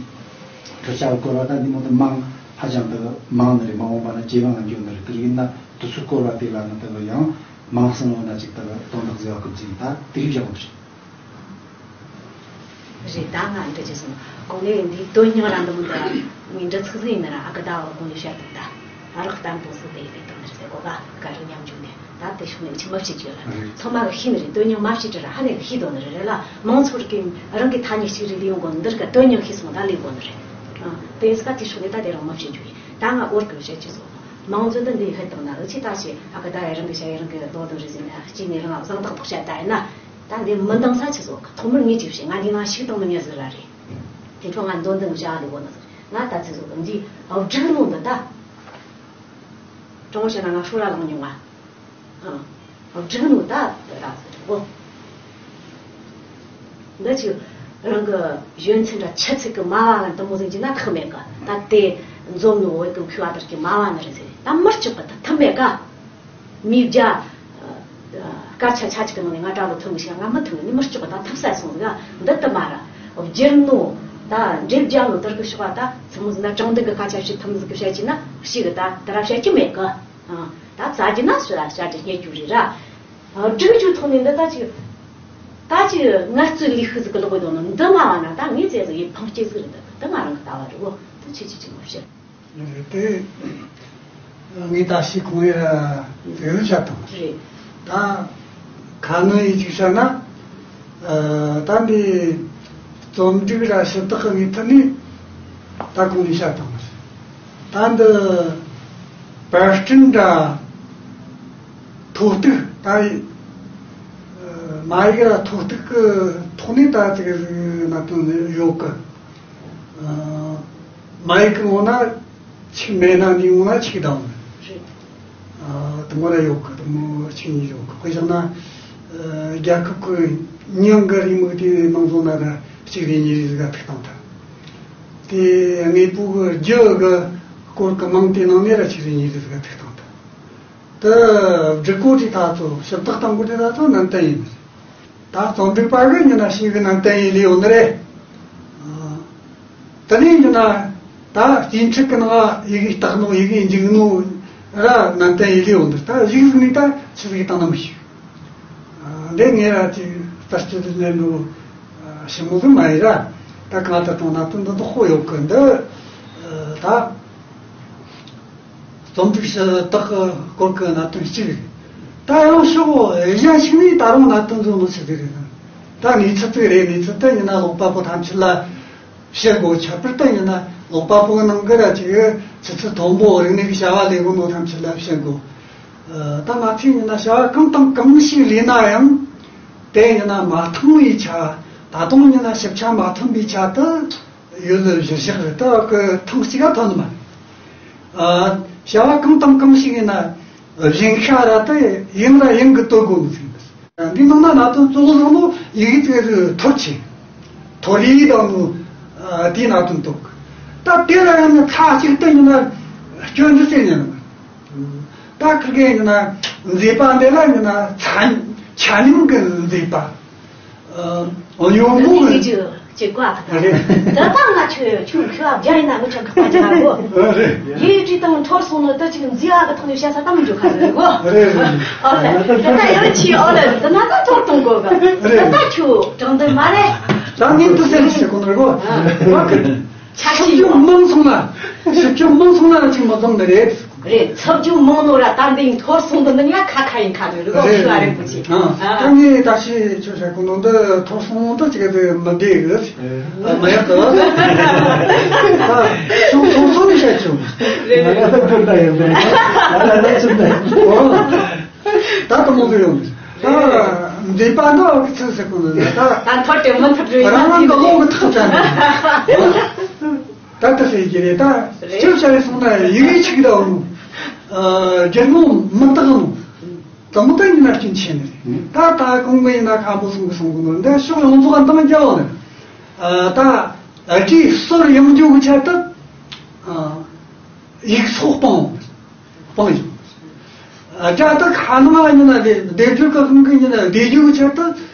ཁྲི་ཆ་གི་སྐོར་བ་ད་འདི་མོ་དེ་མང་ཧ་ཅང་དེ་མང་ནི་རེད། མ་འོངས་པ་ན་ཇེ་མང་ལ་འགྱོ་ནི་རེད། དེ་ཡིན་ན་དེ་ཚོའི་སྐོར་བ་དེ་ལ་ནི་དེ་གི་ཡང་མང་སོང་ན་ཅིག་ད་གི་དོན་དག་ཟེར་བ་གི་ཟིག་ད་དེ་རིགས་བཞག་ནི་རེད། རེད། ད་ང་འདྲི་རྒྱུ་སོང་། གོང་ནས་འདིའི་དོན་སྙིང་ར་འདི་མོ་འདི་ངའི་འདྲི་ཚིག་ཟིག་ཡིན་ན་ར་ཨ་ཁུ་ཟླ་བ་གོང་ནས་བཤད་དང་ད་ཨ་རག་གཏམ་དུ་སུ་དེ་ཡི་དེ་དོན་རེད་ཟེར་གོ་ག་ག་རུ་མཉམ་འཇུག་ནས་ད་དེ་ཕྱོགས་ནས་ཆི་མ་བྱེད་རྒྱུ་ལ་ཚང་མ་གི་ཤེས་ནི་རེད། དོན་སྙིང་མ་བྱེད་ར་ཧ་ནས་གི་ཤེས་དོན་ནི་རེད་རེད་ལ། མང་ཚོགས་རིགས་ཀྱི་རང་གི་ཐ་སྙད་གཅིག་རེ་ལས་ཡོང་གོ་འདིར་ག་དོན་སྙིང་ཤེས་སོང་ད་ལས་གོ་ནི་རེད། དེ་ཡིན་ས་ད་དེ་ཕྱོགས་ནས་ད་དེ་རང་མ་བྱེད་རྒྱུ་ཡིན། ད་ང་འོར་གི་བཤད་རྒྱུ་སོང་། མང་ཚོགས་འདི་འདི་ཧད་བཏང་ན་འུ་ཆི་ད་ཆི་ཨ་ཁུ་ཟླ་བའི་རང་གི་བྱ་ཡི་རང་གི་དོ་དོན་རེད་ཟེར་ན་གཅིག་ནས་རང་བཟང་ཐག་ཐག་བཤད་ད་ཡིན་ན། ད་འདི་མི་འདང་ས་ཆི་ཟོ་གི། ཐོག་མར་ངས་ཅིག་བཤད། ང་འདི་ནང་ཞིག་དང་མི་ཉན་ཟིག་ར་རེད། དེ་ཁྱོད་ང་འདོན་འདོན་བྱ་ལེ་གོ་ན་ཟིག་ང་ད་ཆི་ཟོ་གི། འདི་སྒྲིག་ནོ་འདི་ད། དྲང་བཤད་ན་ང་ཧྲོ་ར་ལངས་མྱོང་ང་། ཨང་། སྒྲིག་ནོ་ད་དེ་ར་ཟིག་གོ། འདི་ཆི་རང་གི་གཞོན་ཚན་འདྲ་ཆི་ཚིག་གི་མ་བ་ལ་འདི་མོ་ཟིག་གྱི་ན་ཁག་མེད་གི། ད་དེ་འཛོམས་ནོ་བོད་གི་མཁས་པ་དར་གི་མ་བ་ནི་རེད་ཟེར། ད་མི་སྐྱོག་གི་ད་ཐུབ་མེད་ག་མིའི་རྒྱ། སྐར་ཆ་ཆ་གཅིག་གི་ནང་ནས་ང་དྲ་ལོ་ཐོན་གི་ཤེས། ང་མི་ཐུབ་ནི་མི་སྐྱོག་པ་དང་ཐུབ་ས་སོང་ཟིག་འདི་ལྟ་མ་ར། བསྒྱུར་ནོ་ད་འགྲེལ་རྒྱག་ནོ་དེར་གི་ཤོག་པ་ད་ཚི་མོ་ཟིག་ན་དྲང་བདེན་གི་སྐད་ཆ་བཤད་ཐུབ་ཟིག་གི་བཤད་ཀྱི་ན་ཞིག་གི་ད་དེ་ར་བཤད་ཀྱི་མེད་གི། ད་རྩ་རྒྱུ་ན་སུ་ར་བཤད་རྒྱུ་རྙེད་རྒྱུ་རེད་ར། སྒྲིག་རྒྱུ་ཐོག་ནས་འདི་ད་ཅིག་ད་ཅིག་ངལ་རྩོལ་ལས་ཤུགས་ཟིག་གི་ལོག་གི་འདུག་ནོ་འདི་མ་བ་ན་ད་ངས་ཟེར་ཟིག་ཡིན་ཕངས་སྐྱེ་ཟིག་རེད། འདི་ང་རང་གི་ལྟ་བ་རེད་གོ། འདི་ཆི་ཆི་ཆི་མོ་བཤད། དེ་ངས་ད་ཤི་གོང་ཡ་དེ་རུ་བྱ་དང་། རེད། ད་ཁ་ནང་ཡིན་ཅིག་བྱ་ན། ད་འདི་རྩོམ་སྒྲིག་ར་ཞུ་དག་གི་ངས་ཐུག་ནས་ད་གོང་ནས་བྱ་དང་། ད་འདི་པར་སྐྲུན་འདྲ་ཐོ་གཏུག་ད་མ་ཡིག་ར་ཐོ་གཏུག་གི་ཐོག་ནས་ད་ཅིག་ན་དོན་ཡོད་གི། མ་ཡིག་གི་ངོ་ན། ཆིག་མེད་ན་འདི་ངོ་ན་ཆིག་དང་། རེད། ཨ་དུ་མོ་ར་ཡོད་གི། དུ་མོ་ཆིག་གཉིས་ཡོད་གི། དཔེ་བཞག་ན། ཨ་རྒྱལ་ཁབ་ཀྱི་མྱིང་གི་རེའུ་མིག་དེ་ནང་ཚོ་ན་ར་གཅིག་རེ་གཉིས་རེ་ཟིག་ག་ཐུག་བཏང་ཐལ། དེ་དངོས་པོ་གི་རྒྱུ་གི་སྐོར་གི་མིང་དེ་ནང་ནས་ར་གཅིག་རེ་གཉིས་རེ་ཟིག་ག་ཐུག་བཏང་ཐལ། དེ་སྒྲིག་གོ་དེ་ད་ཚོ་ཞིབ་བརྟག་གཏང་གོ་དེ་ད་ཚོ་ནན་ཏན་ཡིན། ད་རྩོམ་སྒྲིག་པ་གི་ཉི་ན་ཤིང་གི་ནན་ཏན་ཡིན་ལེ་ཡོད་ནི་རེད། ཨ། དེ་ནས་ཉི་ན་ད་རྩིས་འཁྲིད་གི་ནང་ཡི་གེ་བཏགས་ནོ་ཡི་གེ་འཇུག་ནོ་ར་ནན་ཏན་ཡིན་ལེ་ཡོད་ནི། ད་ཡིག་ཟིག་ནི་ད་ཆི་ཟིག་བཏང་ན་མི་ཤེས། ཨ། འདི་ངས་ར་ཅིག་ལྟ་སྤྱོད་དུ་ནན་ནོ་ཞིབ་མོ་གི་མ་ཡིན་ར། ད་གང་ལྟར་དང་ན་དོན་འདི་འདོག་ཁོ་ཡོད་གི། འདི་ད། རྩོམ་སྒྲིག་ཞུ་དག་གི་སྐོར་གྱི་གནད་དོན་གཅིག་རེད། ད་ཡང་ཕྱོགས་གཞན་ཞིག་ནས་ད་རུང་གནད་དོན་འཛོམས་ནོ་ཆི་ཟིག་རེད་ན། ད་གནས་ཚུལ་དེ་རེད། གནས་ཚུལ་དེ་ཡིན་ན་ཀློག་པ་པོ་ཐམས་ཅད་ལ་བཤད་དགོས། ཁྱད་པར་དུ་ཡིན་ན་ཀློག་པ་པོ་གི་ནང་གི་ར་ཅིག་ཆུ་ཚད་མཐོན་པོ་རིག་གནས་ཀྱི་བྱ་བ་ལས་གོ་ནོ་ཐམས་ཅད་ལ་བཤད་དགོས། ཨ། ད་ང་ཚོས་ཡིན་ན་བྱ་བ་གང་དང་གང་ཞིག་ལས་ན་ཡང་དེ་ཡིན་ན་མ་ཐང་བའི་ཆ། ད་དུང་ཡིན་ན་ཞིབ་ཆ་མ་ཐོན་པའི་ཆ་དུ། ཡུལ་ལ་གཞིར་བཞག་རེད། ད་གི་ཐེངས་གཅིག་ག་ཐོན་མ་རེད། ཨ། བྱ་བ་གང་དང་གང་ཞིག་ཡིན་ན་བཞིན་ཤ་ར་དེ་ཡིན་ལ་ཡིན་གི་དོ་དགོས་མི་ཚིག་འདི། འདི་ནང་ན་གནད་དོན་གཙོ་བོ་བཟང་ནོ་ཡི་གེ་དེ་རུ་ཐོར་ཆེ། ཐོར་ཡིག་དང་ནོ། ཨ། དེའི་གནད་དོན་དོ་གི། ད་དེ་ལ་ཡང་ན་ཚ་གཅིག་ཏུ་ཡིན་ན་སྐྱོན་འདི་ཟེར་ཉན་ནི། ད་ཁི་གེ་ཡིན་ན་མཛེས་པ་འདི་ལ་ཡིན་ན་ཚ་ཆ་སྙོམས་གི་མཛེས་པ། ཨ། ཉོན་མོངས་ཀྱི་ཅིག་ཅིག་བཀའ་ཐག་རེད། ད་ལྟ་ང་ཆོས་ཆུ་ཁ་བརྒྱ་ཡིན་ན་མི་ཆག་གི་པ་ཅིག་ལ་གོ། ཨ། རེད། ཡིད་ཀྱི་དང་འཕྲོར་སོང་ནོ་ད་ཅིག་མཛེས་ཨ་གི་ཐོག་ནས་བཤད་ས་ད་མི་འཇོག་ཁ་ཟེར་གོ། རེད་རེད། ཨ་ལེ། ད་ལྟ་ཡང་ཆི་ཨོ་ལེ་ད་ན་ད་ཐོར་གཏོང་གོ་ག། རེད། ད་ལྟ་ཆུ་དྲང་དོན་མ་རེད། ད་ངས་དུ་ཟེར་ཞིག་གོ་ནོར་གོ། ཨ། ཆ་ཞིག་ཡོད་མང་སོང་ན། ཞིབ་ཆ་མང་སོང་ན་ཅིག་མ་བཟང་ནི་རེད། རེད། ཚབ་ཅུང་མང་ནོ་ར་ད་འདི་ཐོར་སོང་དུ་འདི་ཉག་ཁ་ཁ་ཡིན་ཁ་ནི་རི་བོ་རེད། ཤི་བ་རིན་པོ་ཆེ། ཨ། ཨ། ད་ངས་ད་ཤི་ཆོས་བྱ་ཀུན་སློང་འདི་ཐོར་སོང་དུ་ཅིག་དེ་མི་བདེ་གི། ཨ། མི་ཡག་གི། ད་ཤོག་ཐོར་སོང་ནི་བཤད་ཆོག་རེད། ང་ད་ཁུར་ད་ཡོད་རེད། ང་ད་ད་ཚུར་ད་ཡོད། ཨོ། ད་དུ་མོ་གི་ཡོང་། ད་མཛེས་པ་འདི་བ་གི་ཚུལ་ཟེར་གོ་ནི་ད། ད་ཐོར་དེ་མི་ཐུབ་རེད། རང་རང་གི་བློ་གི་ཐག་བཅད་ནས། ད་ལྟ་ཟེར་གྱི་རེད། ད་རེད། སྐྱོ་བྱ་རེ་སོང་ན་ཡིན་ཡིན་ཆིག་ད་འོང་། ཨ། རྒྱལ་མོ་མི་རྟག་ནོ། དང་མོ་ད་ཡིན་ན་སྐྱོན་ཆེ་ནི་རེད། ད་ད་གོང་གི་ཡིན་ན་ཁ་པོ་སོང་གི་སོང་གི་ནོ་འདི་ཕྱོགས་ཡོངས་རྫོགས་འདང་རྒྱག་འོང་ནི། ཨ། ད་ཨ་ཅིག་སོར་ཡོང་རྒྱུ་གི་ཆེད་དུ། ཨ། ཡིག་ཚོགས་སྤང་འོང་། སྤང་ཡོང་། ཨ། ད་ད་ཁ་ནང་ཡིན་ན་དེ་སྡེབ་སྦྱོར་གི་དབང་གིས་ཡིན་ན་བསྡད་རྒྱུ་གི་ཆེད་དུ།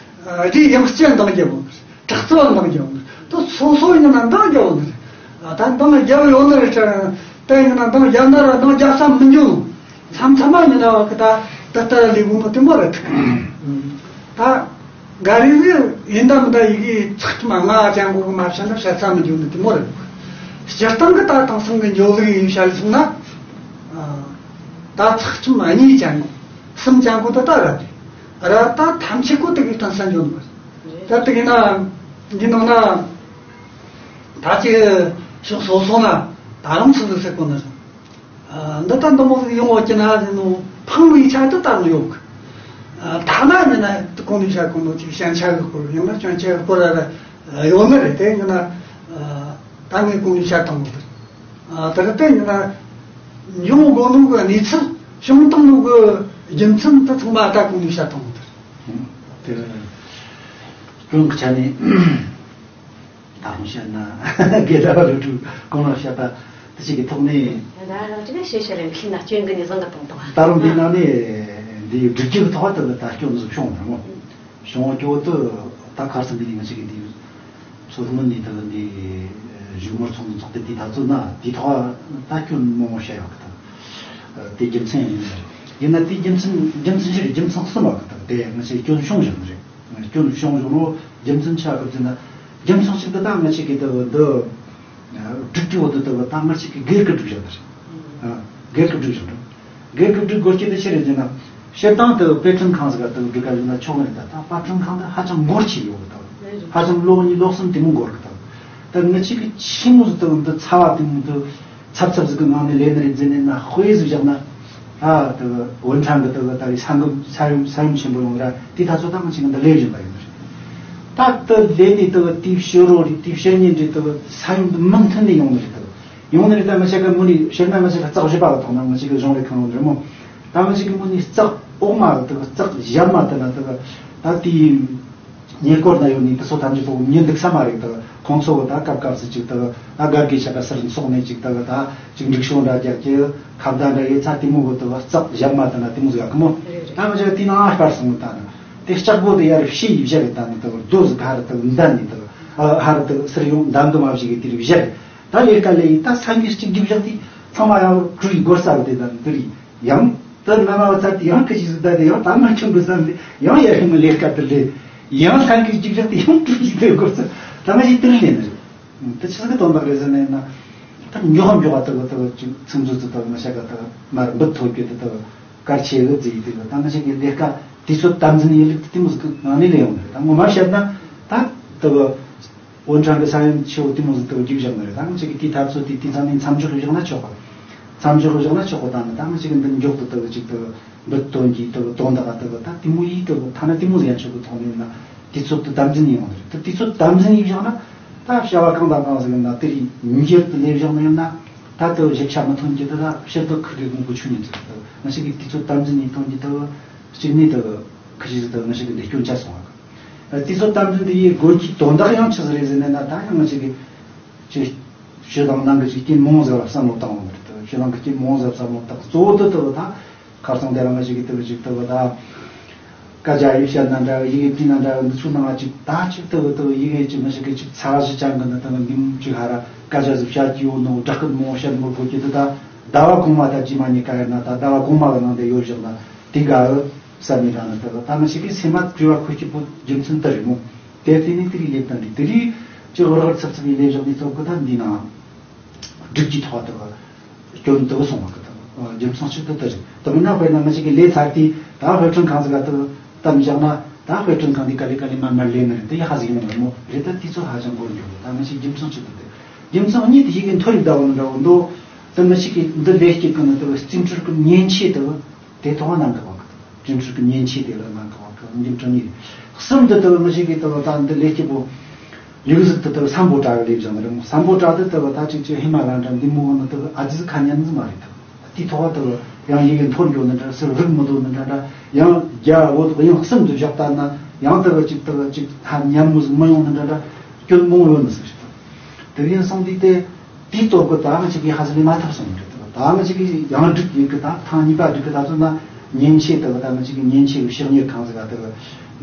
ཨ། དེ་ཡང་སྤྱི་འདང་རྒྱག་འོང་། དྲག་རྩལ་འདང་རྒྱག་འོང་། དུ་སོ་སོ་ཡིན་ན་འདང་རྒྱག་འོང་། ཨ། ད་འདང་རྒྱག་ཡོད་ནི་རེད་ཅང་། ད་ཡིན་ན་འདང་རྒྱག་ན་ར་འདང་རྒྱག་ས་མི་འཇོག་མཚམས་མཚམས་མ་ཡིན་ན་བ་གི་ད་ད་ལྟ་ལས་དགོས་ནོ་དེ་མོ་རེད། ད་ག་རེ་རེད་ཡིན་ད་མི་ད་ཡི་གེ་ཚེག་ཁྲིམས་ལྔ་ཅན་གོ་གི་མ་བཤད་ན་བཤད་ས་མི་འཇོག་ནི་དེ་མོ་རེད། སྤྱིར་བཏང་གི་ད་དེང་སང་གི་འགྱོ་ལུགས་ཡིན་བཤད་སོང་ན། ཨ། ད་ཚེག་ཁྲིམས་གཉིས་ཅན་གོ་གསུམ་ཅན་གོ་ད་ད་ར་རེད། ར་ད་ཐམས་ཅད་གོ་དེ་གི་སྟེང་ས་འཇོག་ནི་མ་རེད། ད་དེ་གི་ན་འདི་ནང་ན་ད་ཅིག་ཕྱོགས་སོ་སོ་ན་ད་རང་ཚུགས་ལུགས་ཟེར་གོ་ནི་རེད། ཨ། འདི་ལྟར་འདི་མོ་ཟིག་ཡོང་བ་ཅི་ན་ཟེར་ནོ་ཕངས་པའི་ཆ་དུ་ལྟ་ནོ་ཡོད་གི། ཨ། ཐ་ན་ཉི་ན་གོང་ནས་བཤད་གོ་ནོ་ཅིག་ཞན་ཆ་གི་སྐོར་ཡང་ན་སྐྱོན་ཆ་གི་སྐོར་ར་ར་ཡོད་ནི་རེད། དེ་ཉི་ན། ཨ། ད་ངས་གོང་ནས་བཤད་བཏང་ནོ་དེ། ཨ། དེ་ར་དེ་ཉི་ན་འབྱུང་དགོས་ནོ་གི་གནས་ཚུལ་བྱུང་བཏང་ནོ་གི་རྒྱུ་མཚན་དུ་ཚང་མ་ད་གོང་ནས་བཤད་བཏང་ནོ་དེ། དེ་སྐྱོན་གི་ཆ་ནས། ད་རུང་བཤད་ན་དགེ་ལ་བ་ལུ་ཕྲུག་གང་ལ་བཤད་པ་དེ་ཞིག་གི་ཐོག་ནས། ད་རང་ཅིག་ཤེས་ཤེས་རེད་ཤི་ན་སྐྱོན་གི་ནི་བཟང་གི་གཏོང་དང་། ད་རུང་འདི་ནང་ནས་འདི་སྒྲིག་གཞི་གི་ཐོག་ཏུ་ད་སྐྱོན་ཟིག་བྱུང་རེད་མོ། བྱུང་སྐྱོ་དུ་ད་ཁར་སང་འདི་ནི་ང་ཅིག་གི་འདི་ཚོ་སྔོན་ནས་ད་འདི་གཞུག་མོར་ཚོགས་འདུ་འཚོགས་ཏེ་འདི་ད་ཚོ་ན་འདི་ཐོག་ད་སྐྱོན་མང་བོ་བཤད་ཡོད་གི། ད་དེ་རྒྱུ་མཚན་ཡིན་ནི་རེད། ཡིན་ན་དེ་རྒྱུ་མཚན་རྒྱུ་མཚན་ཞིག་རྒྱུ་མཚན་གསུམ་བ་གི། ད་དེ་ང་ཅིག་སྐྱོན་བྱུང་བཞག་ནི་རེད། སྐྱོན་བྱུང་བཞག་ནོ་རྒྱུ་མཚན་ཆ་གི་ཟེར་ན། རྒྱུ་མཚན་ཞིག་ཏུ་ད་ང་ཅིག་གི་ཏུ་འདི་སྒྲིག་གི་འོག་ཏུ་ཏུ་ད་ང་ཅིག་གི་སྒེར་གི་སྒྲིག་བཞག་ནི་རེད། སྒེར་གི་སྒྲིག་བཞག་འགྲོ། སྒེར་གི་སྒྲིག་དགོས་རྒྱུ་དེ་ཆི་རེད་ཟེར་ན། སྤྱིར་བཏང་དུ་དཔེ་སྐྲུན་ཁང་ཟིག་ག་ཏུ་སྒྲིག་ག་ཡོད་ན་ཆོག་གི་རེད། ད་ད་དཔེ་སྐྲུན་ཁང་དུ་ཧ་ཅང་འགོར་ཆེ་ཡོད་གི། ད་ཧ་ཅང་ལོ་གཉིས་ལོ་གསུམ་དེ་མོ་འགོར་གི། ད་ད་ང་ཅིག་གི་ཆི་མོ་ཟིག་ཏུ་འདི་ཚ་བ་དེ་མོ་ཏུ། ཚབ་ཚབ་ཟིག་གི་ངང་ནས་ལས་ནི་རེད་ཟེར་ནས་ན་དཔེ་ཟིག་བཞག་ན། ཨ། དེ་འོན་ཀྲང་གི་དེ་ད་རེས་ས་ཡོམ་ས་ཡོམ་ས་ཡོམ་ཆེན་པོ་ཡོང་ར་དེ་ད་ཚོ་ད་ང་ཅིག་གི་འདི་ལས་བཞིན་པ་ཡིན་ནི་རེད། ད་དེ་ལས་དེ་དེ་དེའི་ཕྱི་རོ་རེད། དེའི་ཕྱི་ཉིན་རེད། དེ་ས་ཡོམ་དེ་མུ་མཐུད་ནས་ཡོང་ནི་རེད། དེ་ ཡོང་ནི་རེད། ད་ང་ཅག་གི་མོ་ནི་ཕྱིར་ན་ང་ཅག་གི་རྩེག་བཞི་པ་གི་ཐོག་ན་ང་ཅག་གི་གཞུང་ལས་ཁང་ཡོད་རེད་མོ། ད་ང་ཅག་གི་མོ་ནི་རྩེག་འོག་མ་གི་དག་རྩེག་ཞབས་མ་དེ་ན་དག་ད་དེའི་ཉེ་སྐོར་ན་ཡོད་ནི་དེ་ཚོ་ཐམས་ཅད་པོ་མི་འདུག་ས་མ་རེད། དག་ཁོང་ཚོ་གི་ད་སྐབས་སྐབས་སུ་ཅིག་དག་ད་སྒར་གི་ཆ་ག་སར་འཚོགས་ནས་ཅིག་དག་ད་ཅིག་འགྲིག་སྲོལ་འདྲ་རྒྱག་གི་ཁ་བརྡ་འདྲ་ཡོད་ཚ་དེ་མོ་གི་དག་རྩེག་ཞབས་མ་དེ་ན་དེ་མོ་ཟིག་ག་གི་མོ། ད་ང་ཅག་དེ་ནང་སྤར་སོང་ད་ནི་དེ་ལྕགས་པོ་དེ་ཡར་ཕྱི་ཡི་བཞག་གི་ད་ནི་དག་རྡོ་ཟིག་ཧ་ར་དག་འདན་ནི་དག་ཧ་ར་དག་སར་ཡོང་འདམ་དུ་མ་བཞག་གི་དེ་རུ་བཞག་གི་ད་ལས་ཀ་ལས་ཡིན་ད་ས་གཉིས་གཅིག་རྒྱུགས་བཞག་དེ་ཚང་མ་ཡང་བྲོས་ཡི་སྒོར་ས་རུ་དེ་ད་ནི་དེ་རུ་ཡང་། དེ་ནམ་བ་ཚར་དེ་ཡང་ཁི་ཅིག་ཟིག་ད་དེ་ཡང་ད་མ་ཆུང་གི་བསམ་དེ་ཡང་ཡར་ཧེ་མ་ལས་ཀ་དེ་ལས་ཡང་ལྷན་གི་ཅིག་རག་དེ་ཡང་དྲུག་ཅིག་དེ་སྐོར་ཚོ་ད་ང་ཞིག་དེ་ལས་ནི་རེད། དེ་ཆི་ཟིག་གི་དོན་དག་རེད་ཟེར་ནས་ན། ད་མགྱོགས་མགྱོགས་ད་གི་ད་གི་ཅིག་ཚིག་མཛོད་ཚོ་ད་གི་མ་བྱ་ག་ད་གི་མར་འབུད་ཐོབ་རྒྱུ་དེ་ད་གི་གལ་ཆེ་གི་ཟེར་ཡི་དེ་གི་ད་ང་ཞིག་གི་ལས་ཀ་དུས་ཚོད་དམ་འཛིན་ཡིན་ལུགས་དེ་མོ་ཟིག་གི་ངང་ནས་ལས་ཡོང་ནི་རེད། ད་ངོ་མ་བཤད་ན་ད་ད་གི། འོན་ཀྱང་གི་ས་ཡོམ་ཆེ་བོ་དེ་མོ་ཟིག་ཏུ་རྒྱུགས་བཞག་ནི་རེད། ད་ང་ཅག་གི་དེའི་འཐབ་རྩོད་དེ་དེ་ཚང་མས་མཚམས་འཇོག་བཞག་ན་ཆོག་གི་མཚམས་འཇོག་བཞག་ན་ཆོག་གི་ད་ནི་ད་ང་ཅག་གི་འདི་མགྱོགས་དུ་ལྟ་བུ་ཅིག་ཏུ་འབུད་དོན་གྱི་ལྟ་བུ་དོན་དག་ལྟ་བུ་ད་དེ་མོ་ཡིས་ལྟ་བུ་ཐ་ན་དེ་མོ་ཟིག་ཡང་ཆོག་གི་ཐོག་ནས་ན་དུས་ཚོད་དུ་དམ་འཛིན་ཡིན་ཡོང་ནི་རེད། ད་དུས་ཚོད་དམ་འཛིན་ཡིས་བཞག་ན་ད་བྱ་བ་གང་དང་གང་ཟིག་ཡིན་ན་དེ་རིགས་མྱུར་དུ་ལས་བཞག་ནི་ཡིན་ན་ད་ལྟ་བུ་ཞིབ་ཆ་མི་ཐོན་གྱི་ད་ད་ཕྱིར་དུ་ཁུར་གི་དགོངས་པ་ཆོད་ནས་ཚུལ་ལྟ་བུ་ང་ཅག་གི་དུས་ཚོད་དམ་འཛིན་ཡིས་ཐོན་གྱི་ལྟ་བུ་གཅིག་ནས་ལྟ་བུ་ཁུ་ཅི་ཟིག་ལྟ་བུ་ང་ཅག་གི་འདི་སྐྱོན་ཆ་སོང་བ། དུས་ཚོད་དམ་འཛིན་དེ་ཡི་དགོས་ཀྱི་དོན་དག་ཡང་ཆི་ཟིག་རེད་ཟེར་ནས་ན། ད་ཡང་ང་ཅག་གི་ཅིག་ཕྱི་དང་ནང་གི་ཅིག་རྐྱེན་མང་ཟིག་ལ་བསམ་བློ་བཏང་བ་མ་རེད། ཕྱི་ནང་གི་རྐྱེན་མང་ཟིག་བསམ་བློ་བཏང་གཙོ་བོ་དེ་ལྟ་བུ་ད་ཁ་སང་དེ་རིང་ང་ཅག་གི་ལྟ་བུ་ཅིག་ལྟ་བུ་ད་སྐད་ཆ་ཡི་བཤད་ན་འདྲ་བ་ཡི་གེ་བྲིས་ན་འདྲ་བ་འདི་ཚོ་ནང་ཅིག་ད་ཅིག་ལྟ་བུ་ལྟ་བུ་ཡི་གེ་ཅིག་ང་ཅག་གི་ཅིག་ཚ་གཞི་ཅན་གི་ནི་ལྟ་བུ་འདི་མོ་ཅིག་ཧ་ར་སྐད་ཆ་ཟིག་བཤད་ཀྱི་ཡོད་ནོ་བསྒྲགས་སྐད་མང་བཤད་མོ་དགོས་ཀྱི་འདུག་ད་ཟླ་བ་གོང་མ་ད་རྗེས་མ་གཉིས་ཀ་ཡིན་ན་ད་ཟླ་བ་གོང་མ་གི་ནང་དེ་ཡོད་བཞག་ན་དེ་འགའ་ཨུ་བསམ་མི་རང་ནི་ལྟ་བུ་ད་ང་ཅག་གི་སེམས་མ་བྲེལ་བ་ཁུར་གྱི་པོ་རྒྱུ་མཚན་དེ་རེད་མོ། དེ་དེ་ནས་དེ་རིགས་ལེབ་དང་འདི་དེ་རིགས་ཀྱི་རོ་རོ་ཚབ་ཚབ་ཡིན་ལེབ་བཞག་ནས་ཚོགས་གི་ད་འདི་ནང་སྒྲིག་གི་ཐོག་ལྟ་བུ་སྐྱོན་དུ་སོང་བ་གི་ད་རྒྱུ་མཚན་ཆེད་དུ་དེ་རེད། དེ་མིན་ན་དཔེར་ན་ང་ཅག་གི་ལས་ཚར་དུས་ད་དཔེ་སྐྲུན་ཁང་ཟིག་ག་ད་བཏབ་བཞག་ན་ད་དཔེ་སྐྲུན་ཁང་འདི་ག་ལེ་ག་ལེ་མར་མར་ལེན་ནི་རེད། དེ་ཡ་ཧ་ཟིག་ཡོང་ནི་རེད་མོ། རེད་ད་དུས་ཚོད་ཧ་ཅང་འགོར་འགྱོ་གི་ད་ང་ཅག་རྒྱུ་མཚན་ཆེད་དུ་དེ་རྒྱུ་མཚན་གཉིས་དེ་ཡི་གེ་མཐོ་རིག་ཟླ་བ་མི་འདྲ་བོ་འདུག་དེ་ང་ཅག་གི་འདི་ལས་སྐྱེ་གི་ནི་དེ་རྩིས་འཕྲུལ་གི་མཉེན་ཆས་དེ་དེ་ཐོག་གནང་གི་བ་གི་རྩིས་འཕྲུལ་གྱི་མཉེན་ཆས་དེ་ལ་གནང་གི་བ་གི་འགྱུར་གྲོན་ནི་གསུམ་དུ་ལྟ་བུ་མི་ཞིག་གིས་ལྟ་བུ་ད་འདི་ལས་སྐྱིད་པོ་ཡིག་གཟུགས་དུ་ལྟ་བུ་སམ་བྷོ་ཊ་གི་ལས་བྱུང་རེད་མོ། སམ་བྷོ་ཊ་དུ་ལྟ་བུ་ད་ཅིག་ཅིག་ཧི་མ་ལ་ཡ་འདྲ་འདི་མོ་གི་ནི་ལྟ་བུ་ཨ་ཙི་ཁ་ཉན་ནི་མ་རེད། ལྟ་བུ་དེའི་ཐོག་ལྟ་བུ་ཡང་ཡི་གེ་འཐོར་འགྱོ་ནི་འདྲ་ཟུར་རིག་མི་འདུག་ནི་འདྲ་འདྲ་ཡང་རྒྱ་བོད་དབྱིན་གསུམ་དུ་བཞག་ལྟ་ན་ཡང་ལྟ་བུ་ཅིག་ལྟ་བུ་ཅིག་ཧ་ཉན་མོ་ཟིག་མི་ཡོང་ནི་འདྲ་འདྲ་སྐྱོན་མང་ཡོད་ནི་ཟིག་རེད། དེ་ཡིན་སོང་དུས་དེ། དེའི་སྟོབས་ཀྱིས་ད་ང་ཅག་གིས་ཧ་ཟི་ལས་མ་ཐུབ་སོང་གི་འདུག་ད་ང་ཅག་གིས་ཡང་སྒྲིག་ཡིན་གི་ད་ཐེངས་གཉིས་པ་སྒྲིག་གི་ད་ཚོད་ན་མཉེན་ཆས་ལྟ་བུ་ད་ང་ཅག་གིས་མཉེན་ཆས་ཀྱི་ཕྱགས་སྙིགས་གང་ཟིག་ག་ལྟ་བུ་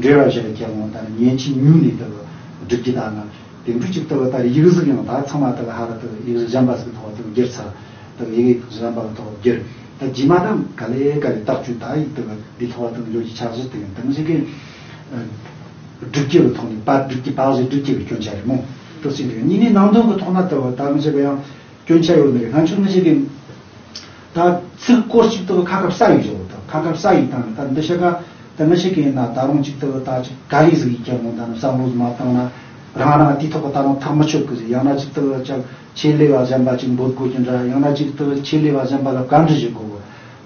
འབྲེལ་བ་བྱས་ཀྱང་ད་མཉེན་ཆས་ཉོས་ནས་ལྟ་བུ་སྒྲིག་གི་ད་ང་དེ་འདྲ་ཅིག་ལྟ་བུ་ད་ཡིག་གཟུགས་ཡང་ད་ཚང་མ་ལྟ་བུ་ཧ་ར་ལྟ་བུ་ཡིག་གཟུགས་གཞན་པ་ཟིག་གི་ཐོག་ལྟ་བུ་བསྒྱུར་ཚར། ལྟ་བུ་ཡི་གེ་གཞན་པ་གི་ཐོག་བསྒྱུར། ད་རྗེས་མ་ད་ག་ལེ་ག་ལེ་བརྟག་དཔྱད་ད་ཡིག་ལྟ་བུ་འདི་ཐོག་ལྟ་བུ་ལོ་རྒྱུས་ཆ་བཞག་དེ་ཡང་ད་ང་ཅག་གིས་སྒྲིག་གི་ཐོག་ནས་པར་སྒྲིག་གི་པར་ཞིག་སྒྲིག་གི་སྐྱོན་ཆ་རེད་མོ། ཏོག་ཙམ་རེད། གཉིས་ནས་ནང་དོན་གྱི་ཐོག་ན་ལྟ་བུ་ད་ང་ཅག་གི་ཡང་སྐྱོན་ཆ་ཡོད་ནི་རེད། ང་ཚོ་ང་ཅག་གི་ད་ཚིག་སྐོར་གཅིག་ལྟ་བུ་ཁ་ཁ་བསགས་ཡིག་བཞག་ད་ཁ་ཁ་བསགས་ཡིག་དང་ད་འདི་ཤ་ཀ་ད་ང་ཅག་གི་ཡིན་ན་ད་རུང་གཅིག་ལྟ་བུ་ད་ཅིག་ག་རེ་ཟིག་ཡིག་ཀྱང་མོ་ད་ནི་བསམ་བློ་ཟིག་མ་བཏང་ན་རང་རང་དེའི་ཐོག་གི་ད་རུང་ཐག་མི་ཆོད་གི་ཟིག་ཡང་ན་གཅིག་ལྟ་བུ་ཅག་ཆེད་ལས་བ་གཞན་པ་ཅིག་འབོད་དགོས་ཀྱི་འདྲ། ཡང་ན་གཅིག་ལྟ་བུ་ཆེད་ལས་བ་གཞན་པ་ལ་བཀའ་འདྲི་ཞིག་དགོས་གི།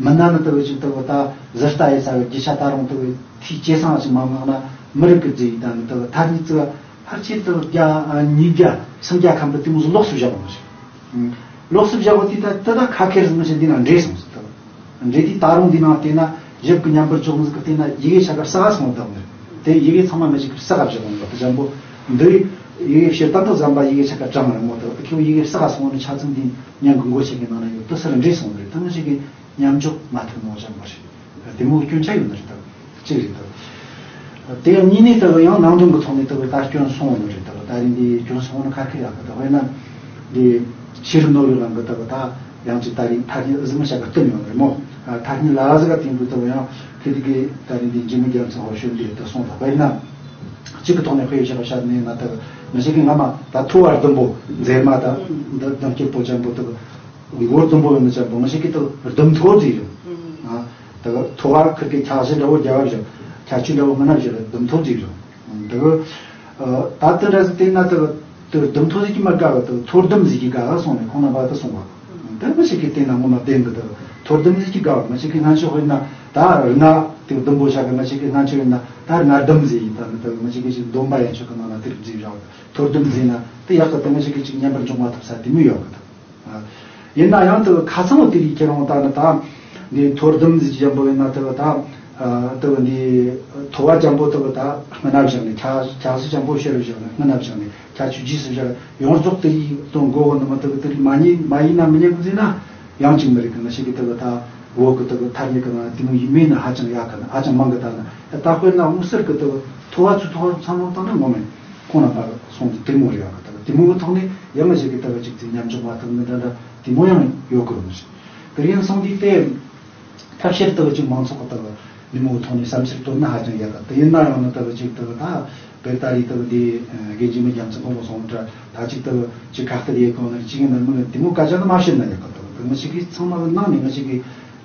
མི་སྣ་ནི་ལྟ་བུ་ཅིག་ལྟ་བུ་ད་གཟི་རྟ་ཡི་ས་བའི་རྒྱུ་ཆ་ད་རུང་ལྟ་བུ་འཐུས་ཇེ་བཟང་ཞིག་མ་མངགས་ན་མི་རིགས་ཀྱི་རྫས་ཡིན་ད་ནི་ལྟ་བུ་ཐ་སྙད་ཙི་ཕལ་ཆེར་ལྟ་བུ་བརྒྱ་ཉིས་བརྒྱ་སུམ་བརྒྱ་ཁམ་པུ་དེ་མོ་ཟིག་ལོགས་སུ་བཞག་འོང་ཞིག་ལོགས་སུ་བཞག་པ་དེ་ད་ད་ད་ཁ་ཁེར་ཟིག་མི་ཞིག་འདི་ན་འདྲེས་སོང་ཟིག་ལྟ་བུ་འདྲེས་དུས་ད་རུང་འདི་ན་བལྟས་ན་ཞིབ་ཀྱི་མཉམ་པར་འཇོག་ཟིག་གི་བལྟས་ན་ཡི་གེ་ཆ་ག་བསགས་སོང་ལྟ་བུ་དེ་ཡི་གེ་ཚང་མ་མི་ཞིག་གི་བསགས་བཞག་འོང་ལ་དེ་འཇམ་པོ་འདི་ཡི་གེ་ཕྱིར་ད་འདི་ཟམ་པ་ཡི་གེ་ཆ་ག་གྲངས་རིང་མོ་ལྟ་བུ་དེ་ཁེ་བོ་ཡི་གེ་བསགས་སོང་ནི་ཆ་ཚང་འདི་ཉན་གི་མགོ་ཆེ་གི་ནང་ན་ཡོད་དུ་སར་འདྲེས་སོང་ནི་རེད། ད་ང་ཞིག་གི་མཉམ་འཇོག་མ་ཐུབ་ནོ་ཅང་མ་རེད། དེ་མོ་སྐྱོན་ཆ་ཡོད་ནི་རེད་དམ། གཅིག་རེད་དམ། དེ་ཡང་གཉིས་ནས་ལྟ་བུ་ཡང་ནང་དོན་གྱི་ཐོག་ནས་ལྟ་བུ་ད་སྐྱོན་སོང་བ་ནི་རེད་དམ། ད་རིང་འདི་སྐྱོན་སོང་བ་ནི་ཁ་ཁེ་ཡག་གི་དམ། དཔེར་ན། འདི་ཤེས་རིག་ནོར་བུའི་ནང་གི་ལྟ་བུ་ད་ཡང་ཅིག་ད་རིང་ཐ་སྙད་ཨི་ཟི་མི་བྱ་གི་བསྟུན་ཡོད་རེད་མོ། ཐ་སྙད་ལ་ལ་ཟི་ག་དེང་དུས་ལྟ་བུ་ཡང་ཁེ་དེ་གི་ད་རིང་འདི་འཇིགས་མེད་རྒྱལ་མཚན་ཧོ་ཤོད་འདི་ལྟ་སོང་དམ། དཔེར་ན། གཅིག་གི་ཐོག་ནས་དཔེ་བཞག་བཤད་ནས་ན་ལྟ་བུ་མི་ཞིག་གི་སྔ་མ་ད་ཐོ་བ་ཟླུམ་པོ་མཛེས་མ་ད་འདི་ལྡུམ་སྐྱེས་པོ་ཅན་པོ་ལྟ་བུ། མགོ་ཟླུམ་པོ་ཡོད་ནི་ཅན་པོ་ང་ཞིག་གིས་དུ་ཟླུམ་ཐོ་བརྩིས་ཡོད། ཨ། དུ་ཐོ་བ་ཁིར་གི་འཁྱག་ཞིང་འདྲ་བོ་རྒྱ་བ་བཞག་འཁྱག་ཆུ་འདྲ་བོ་སྔ་ན་བཞག་ཟླུམ་ཐོ་བརྩིས་ཡོད། དུ། ཨ། ད་དུ་འདྲ་ཟིག་བལྟས་ན་དུ་དུ་ཟླུམ་ཐོ་ཟིག་གི་མ་དགའ་བ་དུ་ཐོ་ཟླུམ་ཟིག་གི་དགའ་བ་སོང་ནས་ཁོང་རྣམ་པ་དུ་སོང་བ། དུ་ང་ཞིག་གིས་བལྟས་ན་ངོ་མ་བདེན་གི་དུ་ཐོ་ཟླུམ་ཟིག་གི་དགའ་བ་ང་ཞིག་གིས་ང་ཆོ་དཔེར་ན་ད་རི་ང་དུ་ཟླུམ་པོ་བཞག་གི་ང་ཞིག་གིས་ང་ཆོ་ཡིན་ན་ད་རི་ང་ཟླུམ་ཟིག་ཡིན་ད་ནི་དུ་ང་ཞིག་གིས་ཞིག་འདོམ་པ་ཡན་ཆོད་གི་ནང་ན་དུ་བརྩིས་བཞག་ཐོ་ཟླུམ་ཟིག་ན་དུ་ཡག་གི་དུ་ང་ཞིག་གིས་ཅིག་མཉམ་པར་འཇོག་མ་ཐུབ་ས་དེ་མོ་ཡོད་གི་དུ། ཡིན་ན་ཡང་དེ་ཁ་ཚང་བ་དེ་རིགས་ཁྱེད་རང་ད་ནི་ད་འདི་མཐོ་ལྡུམ་ཟིག་ཅན་པོ་ཡིན་ན་དེ་ད་དེ་འདི་མཐོ་བ་ཅན་པོ་དེ་ད་སྔ་ན་བཞག་ནས་ཆ་ཆ་སི་ཅན་པོ་ཤེར་བཞག་ནས་སྔ་ན་བཞག་ནས་ཆ་ཆུ་རྗེས་སུ་བཞག་ཡོངས་རྫོགས་དེ་ཡིས་དོན་གོ་བོ་ནི་མ་དེ་དེ་རིགས་མ་ཉེས་མ་ཡིན་ན་མི་ཉེས་གི་ཟིན་ན་ཡང་ཅིག་མི་རིགས་གི་ང་ཞིག་གི་དེ་ད་བོད་གི་དེ་ཐ་སྙད་གི་ནང་དེ་མོ་ཡིན་མིན་ནི་ཧ་ཅང་ཡག་གི་ནི་ཧ་ཅང་མང་གི་ད་ནི་ད་དཔེར་ན་འུ་སེར་གི་དེ་མཐོ་བ་ཚུ་མཐོ་བ་ཚང་མ་བཏང་ན་ངོ་མ་ཁོང་རྣམ་པ་སོང་དུ་དེ་མོ་རེད་ཡག་གི་དེ་དེ་མོ་གི་ཐོག་ནས་ཡང་ང་ཞིག་གི་དེ་ཅིག་ཅིག་མཉམ་འཇོག་མ་ཐུབ་ནི་འདྲ་འདྲ་དེ་མོ་ཡང་ཡོད་གི་རུང་ཞིག་དེ་ཡིན་སོང་དུས་དེ། ཐབས་ཤེས་ལྟ་བུ་ཅིག་མང་ཚོགས་ཀྱི་ལྟ་བུ་ནུས་མོ་ཐོག་ནས་བསམ་འཆར་བཏོན་ན་ཧ་ཅང་ཡག་གི་དེ་ཡིན་ན་ཡང་ནི་ལྟ་བུ་ཅིག་ལྟ་བུ་ད་བེར་ཏ་རི་ལྟ་བུ་འདི་དགེ་འཇིགས་མེད་རྒྱལ་མཚན་ཁོང་གི་གསུང་འདྲ་ད་ཅིག་ལྟ་བུ་ཅིག་ཁ་གཏད་ཡེ་གང་ནི་ཅིག་ཡིན་ན་མི་ངན་དེ་མོ་སྐད་ཆ་ནི་མ་བཤད་ན་ཡག་གི་ལྟ་བུ་དེ་མི་ཞིག་གིས་ཚང་མ་གི་ནང་ནས་མི་ཞིག་གིས་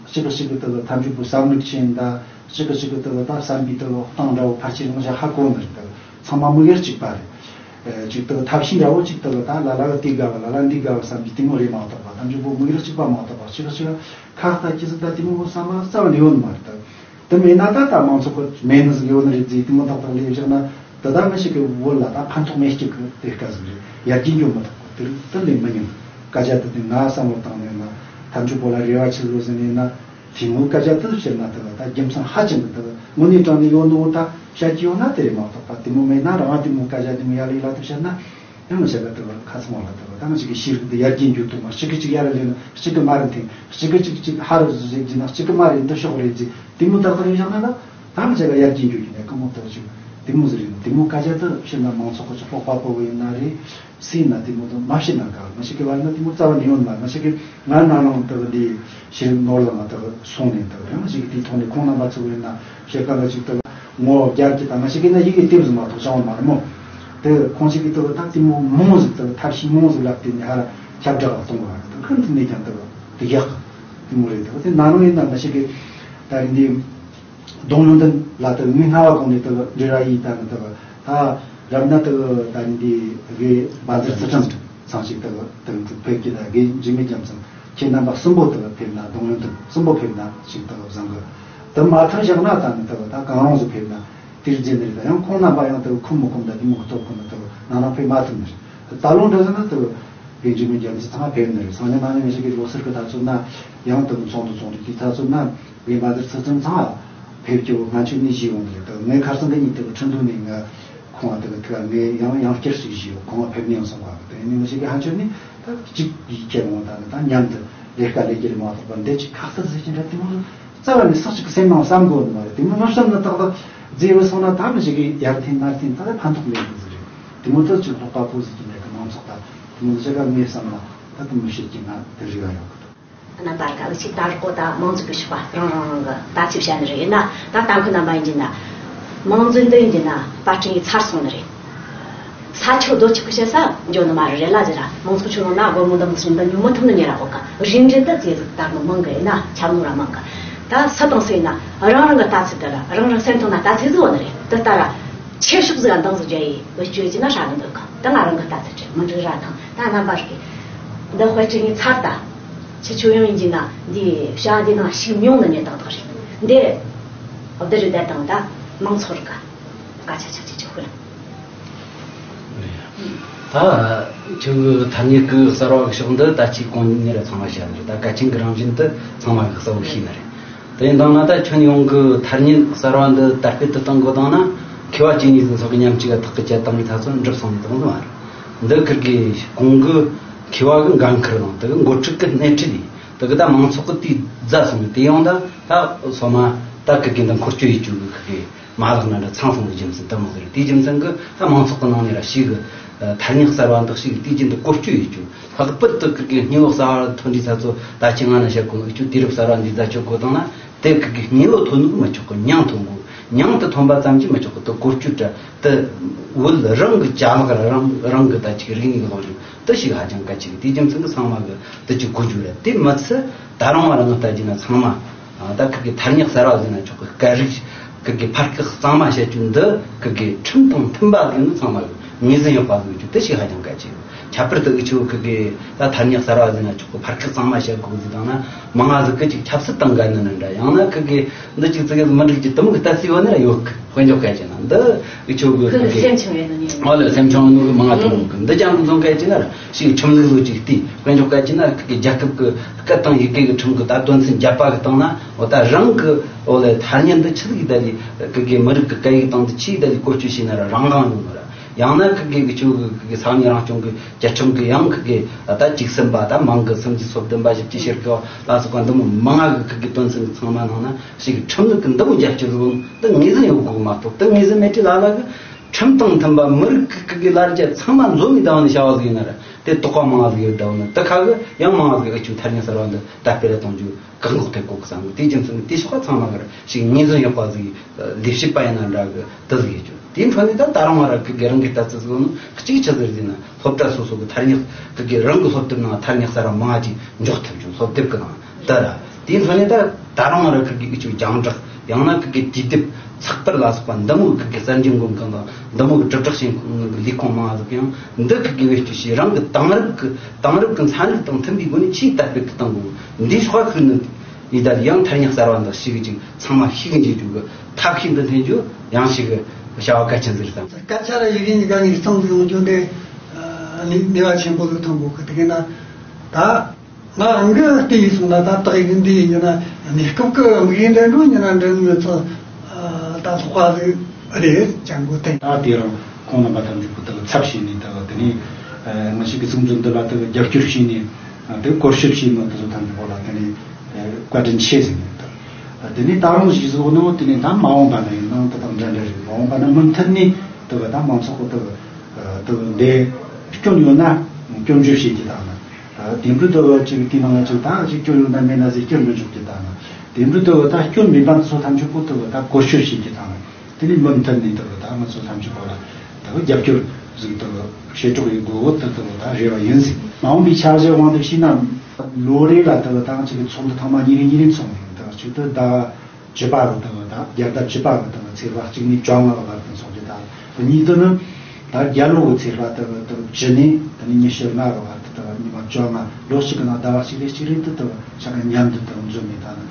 གཅིག་གི་གཅིག་གི་ལྟ་བུ་ཐམས་ཅད་པོ་བསམ་ལུགས་ཅན་ད་གཅིག་གི་གཅིག་གི་ལྟ་བུ་ད་བསམ་པའི་ལྟ་བུ་གཏིང་འདྲ་བོ་ཕལ་ཆེར་ང་ཞ་ཧ་གོ་ནི་རེད་ལྟ་བུ་ཚང་མ་མི་ཡར་གཅིག་པ་རེད། ཅིག་ལྟ་བུ་ཐབས་ཤེས་འདྲ་བོ་ཅིག་ལྟ་བུ་ད་ལ་ལ་གི་དེ་དགའ་བ་ལ་ལ་འདི་དགའ་བ་བསམ་གྱི་དེ་མོ་རེད་མ་གཏོགས་པ་ཐམས་ཅད་པོ་མི་ཡར་གཅིག་པ་མ་གཏོགས་པ་གཅིག་གི་གཅིག་ཁག་ད་ཅི་ཟིག་ད་དེ་མོ་བསམ་པ་རྩ་བ་ནས་ཡོད་ནི་མ་རེད་ད། དེ་མེད་ན་ད་ད་མང་ཚོགས་ཀྱི་མེད་ནི་ཟིག་ཡོད་ནི་རེད་ཟེར་དེ་མོ་ཏག་ཏག་ལས་བཞག་ན་དེ་ད་ང་ཞིག་གི་བོད་ལ་ད་ཕན་ཐོགས་མེད་ཀྱི་གི་ལས་ཀ་ཟིག་རེད། ཡར་རྒྱས་འགྱོ་མི་ཐུབ་གི་དེ་རིགས་དེ་ལས་མི་ཉན། སྐད་ཆ་དེ་དེ་ང་བསམ་བློ་བཏང་ནས་ན་ཐམས་ཅད་པོ་ལ་རེ་བ་ཆེ་བཟོ་ཟིན་ནས་ན་དེ་མོ་སྐད་ཆ་དེ་བཤད་ན་དེ་ད་རྒྱུ་མཚན་ཧ་ཅང་གི་དེ་དངོས་གནས་དྲང་ནས་ཡོད་ནོ་ད་བཤད་ཀྱི་ཡོད་ན་དེ་རེད་མ་གཏོགས་པ་དེ་མོ་མེད་ན་རང་དེ་མོ་སྐད་ཆ་དེ་མོ་ཡར་ལས་ལ་དེ་བཤད་ན། ཡང་བྱས་པ་ལྟ་བུ་ཁ་ཚང་བ་ལ་ལྟ་བུ་ད་ང་ཅིག་གི་ཤེས་རིག་འདི་ཡར་རྒྱས་འགྱུར་ཐུབ་མ་གཅིག་གི་གཅིག་ཡར་ལེན་གཅིག་གི་མར་འཐེན་གཅིག་གི་གཅིག་གཅིག་ཧར་རེད་ཟེར་གྱི་ན་གཅིག་གི་མར་རེད་འདི་ཕྱོགས་རེད་ཟེར་དེ་མོ་ཏག་ཏག་རེད་བཞག་ན་ལ་ད་ང་བྱས་པ་ཡར་རྒྱས་འགྱུར་གྱི་ནས་གང་མོ་ལྟ་བུ་ཅིག་དེ་མོ་ཟེར་རེད་དེ་མོ་སྐད་ཆ་དེ་བཤད་ན་མང་ཚོགས་ཀྱི་ཚོགས་པ་པོ་ཡིན་ན་རེད་སྲིད་ན་དེ་མོ་དང་མ་བཤད་ན་ག་ང་ཞིག་གི་བར་ན་དེ་མོ་རྩ་བ་ནས་ཡོང་ན་ང་ཞིག་གི་ང་ནང་ནང་ལྟ་བུ་འདི་ཤེས་རིག་ནོར་ལ་ང་ལྟ་བུ་སོང་ནས་ལྟ་བུ་ཡང་ཞིག་གི་དེའི་ཐོག་ནས་ཁོང་རྣམ་པ་ཚོ་ཡིན་ན་བཤད་ག་ལ་ཅིག་ལྟ་བུ། ངོ་རྒྱལ་གྱི་དང་ཞིག་གིས་ན་ཡི་གེ་དེབ་ཟིན་མ་གཏོགས་བྱང་བ་མ་རེད་མོ། དེ་ཁོང་ཞིག་གིས་དེ་ད་དེ་མོ་མོ་ཟིག་དེ་ཐབས་ཤེས་མོ་ཟིག་ལབ་དེ་ནི་ཧ་ར་ཁྱབ་བསྒྲགས་ལ་གཏོང་བ་རེད་དེ་ཁོང་དེ་ནས་ཀྱང་དེ་དེ་ཡག་དེ་མོ་རེད་དེ་དེ་ན་ནིང་ཡིན་ན་ཞིག་གིས་ད་རིང་འདི་རྡུང་ཡོང་དེ་ལ་དེ་མི་སྔ་བ་གོང་ནས་དེ་འབྲེལ་བ་ཡིས་ད་ནི་དེ་ད་རབ་ན་དེ་ད་རིང་འདི་དགེ་བ་འཛིར་ཚུལ་ཁྲིམས། ཚང་ཞིག་དག་དག་འཛུགས་ཕེབས་ཀྱི་དག་དགེ་འཇིགས་མེད་རྒྱལ་མཚན་ཁྱེད་རྣམ་པ་གསུམ་པོ་དག་ཕེབས་ན་གདོང་ཡོན་དག་གསུམ་པོ་ཕེབས་ན་ཞིག་དག་བཟང་གི། དེ་མ་ཐག་བཞག་ན་ད་ནི་དག་ད་གང་རུང་ཟིག་ཕེབས་ན་དེར་རྗེས་ནི་རེད། ད་ཡང་ཁོང་རྣམ་པ་ཡང་དག་ཁུམ་མི་ཁུམ་ད་དེ་མོ་གི་སྟོབས་ཁོ་ན་དག་ནང་ན་ཕེབས་མ་ཐུབ་ནི་རེད། ད་ལོ་འདྲ་ཟིག་ན་དག་དགེ་འཇིགས་མེད་རྒྱལ་མཚན་ཚང་མ་ཕེབས་ནི་རེད། སང་ཉིན་གནངས་ཉིན་ཞིག་གི་ལོ་སར་གི་ད་ཚོད་ན་ཡང་དག་ཚོགས་འདུ་ཚོགས་འདུ་དེ་ད་ཚོད་ན་དགེ་བ་འཛིར་ཚུལ་ཁྲིམས་ཚང་མ་ཕེབས་ཀྱི་ང་ཆོས་ནི་ཞིག་ཡོང་ནི་རེད། དག་ངའི་ཁར་སང་གི་ཉིན་དག་ཁྲིན་ཏུ་ནས་ང་ཁོང་ང་དེ་གི་ཐུགས་ངས་ཡང་ཡང་བསྐྱར་ཞིག་ཞུས་ཡོད། ཁོང་ང་ཕེབས་ནས་ཡང་སོང་བ་དེ་ནི་མི་ཞིག་གི་ཧ་ཆོད་ནི་ད་གཅིག་གིས་ཁྱེད་རང་དང་ནི་ད་མཉམ་དུ་ལས་ཀ་ལས་རྒྱུ་རེད་མ་གཏོགས་པ་འདི་ཅིག་ཁག་ཐེག་ཟེར་གྱི་འདྲ་དེ་མོ་རྩ་བ་ནས་སུ་གཅིག་གི་སེམས་ནང་བསམ་དགོས་ནི་མ་རེད། དེ་མོ་མ་བསམ་ན་ཏག་ཏག་རྫས་བུད་སོང་ན་ད་མི་ཞིག་གིས་ཡར་འཐེན་མར་འཐེན་ད་ལྟ་ཕན་ཐོགས་མེད་གི་ཟིག་རེད། དེ་མོ་ད་ཅིག་ལྷག་པ་པོ་ཟིག་གི་ལས་ཀ་མང་ཚོགས་ད་དེ་མོ་ཟེར་ག་ངས་བསམ་ན་ད་དེ་མོ་བཤད་ཀྱི་ང་དེ་རིག་ག་ཡོད་གི་འདུག་རྣམ་པ་ག་འུ་ཆོས་ད་རོགས་པོ་ད་མང་གཙོ་གི་ཕྱོགས་པ་རང་རང་རང་གི་ལྟ་ཚུལ་བཤད་ནི་རེད། ཡིན་ན་ད་ལྟ་ཁོ་རྣམ་པ་ཡིན་གྱི་ན་མང་གཙོ་འདི་ཡིན་གྱི་ན་པར་སྐྲུན་ཡིག་ཚར་སོང་ནི་རེད། ས་ཆ་རྡོ་ཆུ་ཁུ་བཤད་ས་འཇོག་ནི་མ་རེད་རེད་ལ་ཟེར་ར། མང་ཚོགས་ཆུང་ངུ་ན་སྒོར་མོ་འདི་མོ་སུམ་འདི་ཉུང་མོ་ཐུབ་ནི་ཉེ་ར་གོ་ག་རིན་རིན་ད་ཙེ་ཟིག་ད་མི་མང་གི་ཡིན་ན་ཆབ་ནོར་ར་མང་གི། ད་ས་དང་སེ་ཡིན་ན་རང་རང་གི་ལྟ་ཚུལ་དེ་ར་རང་རང་སེམས་ཐོག་ན་ལྟ་ཚུལ་ཟིག་ཡོད་ནི་རེད། དེ་ལྟ་ར་ཆེ་ཤོག་ཟིག་འདང་ཟིག་རྒྱག་ཡི་བེད་སྤྱོད་ཀྱི་ན་ཧྲ་གི་འདུག་ག་ད་ང་རང་གི་ལྟ་ཚུལ་རེད། མི་འགྲིག་ར་དང་ད་རྣམ་པ་རེད། འདི་དཔེ་ཁྲིད་ངས་ཚར་ད། ཁྱེད་ཆོ་ཡོང་ཡིན་གྱི་ན་འདི་བྱ་འདི་ནང་ཞིག་མྱོང་ནི་ནས་ཏག་ཏག་རེད། འདི་བདེ་རེད་བསྡད་དང་ད་མང་ཚོགས་རིག་ག་སྐད་ཆ་ཆ་ཆ་ཆ་ཧུ་ལ། ད་ཁྱོད་ཀྱི་ཐ་སྙད་ཀྱི་གསར་བ་གི་ཕྱོགས་འདི་ད་ཅིག་གོང་ནས་ར་ཚང་མ་བཤད་ནི་རེད། ད་སྐད་ཆེན་གྱི་རང་བཞིན་དུ་ཚང་མ་གི་གསལ་བོ་ཤེས་ནི་རེད། དེ་ཡིན་དང་ན་ད་ཁྱོན་ཡོངས་ཀྱི་ཐ་སྙད་གསར་བ་འདི་དར་སྤེལ་དུ་གཏོང་དགོས་དང་ན་མཁས་པ་གཅིག་གཉིས་ཀྱི་ཚོགས་ཀྱི་མཉམ་གཅིག་ག་ཐག་གི་བཅད་བཏང་ནས་ད་ཚོད་འགྲུབ་སོང་ནས་དང་མ་རེད། འདི་ཁིར་གི་གོང་གི་མཁས་པ་གི་འགན་ཁུར་དང་དེ་གི་འགོ་ཁྲིད་ཀྱི་སྣེ་ཁྲིད་ཡིན། དེ་གི་ད་མང་ཚོགས་ཀྱི་དེའི་རྫ་སོང་ནས་དེ་ཡང་ད་ད་སོ་མ་ད་ཁིར་གི་འདི་འཁོར་སྐྱོད་ཡིད་བཅུག་གི་ཁིར་གི་མ་ལག་ན་འདྲ་ཚང་སོང་གི་རྒྱུ་མཚན་དེ་མོ་ཟེར། དེའི་རྒྱུ་མཚན་གི་ད་མང་ཚོགས་ཀྱི་ནང་ནས་ར་ཞིག་གི་ཐ་སྙད་གསར་བ་འདི་ཞིག་དེའི་རྒྱུན་དུ་བཀོལ་སྤྱོད་ཡིད་བཅུག་ལྷག་པར་དུ་ཁིར་གི་སྙིང་བོ་གསར་བ་ཐོན་དུས་ཚ་ཚོ་ད་ཅི་ང་ན་བཤད་གོ་ནོ་ཨུ་ཆུ་དུས་རབས་གསར་བ་འདི་རྫ་ཆོག་གོ་དང་ན། དེ་ཁིར་གི་སྙིང་བོ་ཐོན་ནོ་མི་ཆོག་གི། མྱིང་ཐོན་དགོས། མྱིང་དེ་ཐོན་པ་ཙམ་གྱིས་མི་ཆོག་གི། དེ་བཀོལ་སྤྱོད་དྲ་དེ་བོད་རང་གི་ཅ་ལག་ར་རང་རང་གི་ད་ཅིག་རིག་གནས་ཀྱི་ལོ་རྒྱུས་དེ་ཞིག་ཧ་ཅང་གལ་ཆེ་གི། དེའི་རྒྱུ་མཚན་གི་ཚང་མ་གི་དེ་ཅིག་གོ་རྒྱུ་རེད། དེ་མི་ཚད་ད་རང་བ་རང་གི་ལྟ་རྒྱུ་ན་ཚང་མ་ད་ཁིར་གི་ཐ་སྙད་གསར་བ་ཟེར་ན་ཆོག་གི། སྐད་རིགས་ཁིར་གི་ཕར་སྐད་གཙང་མ་བཤད་རྒྱུ་འདི་ཁིར་གི་ཁྲིམས་དང་མཐུན་པ་ཟིག་ནི་ཚང་མ་གི་ངོས་འཛིན་ཡོད་པ་ཟིག་རྒྱུ་དེ་ཞིག་ཧ་ཅང་གལ་ཆེ་གི། ཁྱད་པར་དུ་འུ་ཆོ་ཁི་གི་ད་ཐ་སྙད་གསར་བ་ཟིག་ན་ཆོག་གི། ཕར་ཁུག་གཙང་མ་བྱེད་དགོས་ཟིག་དང་ན་མང་ང་ཟིག་གི་ཅིག་ཆབ་སྲིད་དང་འགལ་ནི་ན་འདྲ། ཡང་ན་ཁི་གི་འདི་ཅིག་ཙི་གི་མི་འགྲིག་ཅིག་དུ་མོ་གི་ལྟ་སྲིད་བ་ནི་ར་ཡོད་གི། དཔེ་འཇོག་སྐད་ཅིག་ན་འདི་འུ་ཆོ་གི་ཁི་གི་སེམས་ཆུང་བའི་ནི། ཨོ་ལེ། སེམས་ཆུང་ནོ་གི་མང་ང་ཐུབ་གི། འདི་ཅང་གི་འཛོམས་སྐད་ཅིག་ན་ར་ཞིག་ཁྲིམས་ལུགས་ལོ་ཅིག་ལྟོས། དཔེ་འཇོག་སྐད་ཅིག་ན་ཁི་གི་རྒྱལ་ཁབ་གི་སྐད་དང་ཡི་གེ་གི་ཁྲིམས་གི་ད་དོན་ཚན་བརྒྱད་པ་གི་སྟེང་ན་འོ་ད་རང་གི་འོ་ལེ་ཐ་སྙད་འདི་ཆི་ཟིག་ད་ལི་ཁི་གི་མི་རིགས་གི་སྐད་ཡིག་སྟེང་དུ་ཆི་ད་ལི་བཀོལ་སྤྱོད་བྱས་ན་ར་རང་དབང་ཡོད་ནི་ར། ཡང་ན་ཁི་གེ་གི་ཆོས་གི་གི་ས་གནས་རང་སྐྱོང་གི་བཅའ་ཁྲིམས་གི་ཡང་ཁི་གེ་ད་བཅུ་གསུམ་པ་ད་མང་གི་སུམ་ཅུ་སོ་བདུན་པ་བཞི་བཅུ་ཞེ་དགུ་ལ་སོགས་པ་འདི་མོ་མང་ང་གི་ཁི་གེ་དོན་ཚན་གི་ཚང་མ་ནང་ན་ཞིག་ཁྲིམས་ལུགས་གི་འདི་མོ་རྒྱབ་སྐྱོར་ཟིག་འདི་ངེས་ཟིན་ཡོད་དགོས་མ་གཏོགས། དེ་ངེས་ཟིན་མེད་དུས་ལ་ལ་གི་ཁྲིམས་དང་མཐུན་པ་མི་རིགས་གི་གི་གི་ལ་རྒྱ་ཚང་མ་འཛོམས་ནས་ད་བ་ནི་བྱ་བ་ཟིག་ཡིན་ན་ར་དེ་དོགས་པ་མང་ང་ཟིག་ཡོད་ད་བ་ནི། དེ་ཁ་གི་ཡང་མང་ང་ཟིག་གི་ཆོས་ཐ་སྙད་གསར་བ་འདི་ད་སྤེལ་ར་གཏོང་རྒྱུ་བཀག་འགོག་ཐེབས་དགོས་གི་བསམ་གི། དེ་རྒྱུ་མཚན་གི་དེ་ཕྱོགས་ཚང་མ་གི་ར་ཞིག་ངེས་ཟིན་ཡོད་པ་ཟིག་ལས་བྱེད་པ་ཡིན་ན་འདྲ་གི་དེ་ཟིག་ཡོད་རྒྱུ། དེའི་འཕྲོ་ནས་ད་ད་རུང་ང་ར་གི་དགེ་རང་གི་ལྟ་ཚུལ་ཟིག་ནི་གཅིག་ཆི་ཟིག་ཟིན་ན་སློབ་གྲྭ་སོ་སོ་གི་ཐ་སྙད་གི་གི་རང་གི་སློབ་དེབ་ནང་ཐ་སྙད་གསར་བ་མང་ང་ཅིག་འཇོག་ཐུབ་རྒྱུ། སློབ་དེབ་གི་ནང་ད་ར་དེའི་འཕྲོ་ནས་ད་ད་རུང་ང་ར་གི་གི་ཅིག་རྒྱང་བསྒྲགས་ཡང་ན་གི་གི་དུས་དེབ་ཚགས་པར་ལ་སོགས་པ་འདི་མོ་གི་གི་གསར་འགྱུར་འགོད་མཁན་དང་འདི་མོ་གི་དྲིལ་བསྒྲགས་བྱེད་མཁན་གི་ལས་ཁུངས་མང་ང་ཟིག་ཡང་འདི་གི་གི་བེད་སྤྱོད་བྱས་རང་གི་དེང་རབས་གི་དེང་རབས་གི་ཚན་རིག་དང་མཐུན་པའི་སྒོ་ནས་ཆེས་དར་སྤེལ་གི་གཏོང་དགོས། འདིའི་ཕྱོགས་ཁུལ་ནི། ཡི་དྭགས་ཡང་ཐ་སྙད་གསར་བ་འདི་ཞིག་ཅིག་ཚང་མ་ཤེས་གི་འཇུག་རྒྱུ་གི་ཐབས་ཤེས་འདི་འཐེན་རྒྱུ་ཡང་ཞིག་གི་བྱ་བ་གལ་ཆེན་ཟིག་རེད་བསམ། སྐད་ཆ་ར་ཡི་གེ་གཉིས་ཀ་ངེས་གཙང་ཟིག་ཡོང་རྒྱུ་འདི་ནུས་པ་ཆེན་པོ་ཟིག་ཐོན་དགོས་གི། དེ་གི་ན་ད་ང་རང་གི་བལྟས་ཡིན་སོང་ན་ད་དག་ཡིག་འདི་ཡིན་ན་གནས་སྐབས་ཀྱི་དམིགས་ཡུལ་འདྲ་འགྲོ་ཡིན་ན་འདྲ་ངོས་ཚོ་ད་ལྷག་པ་ཟིག་རེད་ཅང་གོ་དེ། ད་དེ་རང་ཁོང་རྣམ་པ་ཐམས་ཅད་པོ་ད་ཚབ་བྱས་ནས་ད་དེ་ནས་ང་ཞིག་གི་གཟིགས་འཛུགས་འདི་ལ་ད་རྒྱབ་སྐྱོར་བྱས་ནས་དེ་བཀོལ་སྤྱོད་བྱས་ནས་དེ་ཚོ་ཐམས་ཅད་པོ་ལ་དེ་ནས། བཀའ་དྲིན་ཆེ་ཟེར་ནས་དང་། དེ་ནས་ད་རུང་གཞི་བཟོ་ནོ་དེ་ནས་ད་མ་འོངས་པ་ན་ཡིན་ནང་དེ་དང་འདྲ་འདྲ་རེད། མ་འོངས་པ་ན་མུ་མཐུད་ནས་དེ་བ་ད་མང་ཚོགས་གི་དེ་བ་དེ་བ་འདི་སྐྱོན་ཡོད་ན་སྐྱོན་བརྗོད་བྱེད་ཀྱི་དང་། དེ་འདྲ་དེ་བ་ཅིག་དེ་ནང་ལ་ཅིག་ད་ཅིག་སྐྱོན་ཡོད་ན་མེད་ན་ཟེར་སྐྱོན་མི་འཇོག་གི་དང་། དེ་འདྲ་དེ་བ་ད་སྐྱོན་མེད་པ་འདི་ཚོ་ཐམས་ཅད་པོ་དེ་བ་ད་བཀོལ་སྤྱོད་བྱེད་ཀྱི་དང་། དེ་ནས་མུ་མཐུད་ནས་དེ་བ་ད་ང་ཚོ་ཐམས་ཅད་པོ་ལ། དེ་གི་རྒྱབ་སྐྱོར་ཟིག་དེ་གི་བྱེད་རོགས་ཡེད་དགོས་དེ་དེ་གི་ད་རེ་བ་ཡིན་ཟིག་མ་འོངས་པའི་འཆར་གཞི་དབང་དུ་བྱས་ན་ལོ་རེ་ལ་དེ་གི་ད་ཅིག་གི་ཚོགས་འདུ་ཐེངས་མ་གཉིས་རེ་གཉིས་རེ་འཚོགས་ནས་དེ་གི་གཅིག་ཏུ་ཟླ་བ་བཅུ་པ་གི་དེ་གི་ད་རྒྱལ་ཟླ་བཅུ་པ་གི་དེ་གི་ཚེས་པ་གཅིག་ནས་བཅོ་ལྔ་གི་བར་དུ་འཚོགས་རྒྱུ། ད་གཉིས་དེ་ནི་ད་རྒྱལ་ལོ་གི་ཚེས་པ་དེ་གི་དེ་གི་བཅུ་ནས་དེ་ནས་ཉི་ཤུ་ལྔ་གི་བར་དུ་དེ་གི་ཉི་མ་བཅོ་ལྔ་ལོ་གཅིག་གི་ནང་ཟླ་བ་གཅིག་རེ་གཅིག་རེ་དེ་དེ་གི་ཆ་ག་མཉམ་དུ་དེ་གི་འཛོམས་ནས་ད་ནི་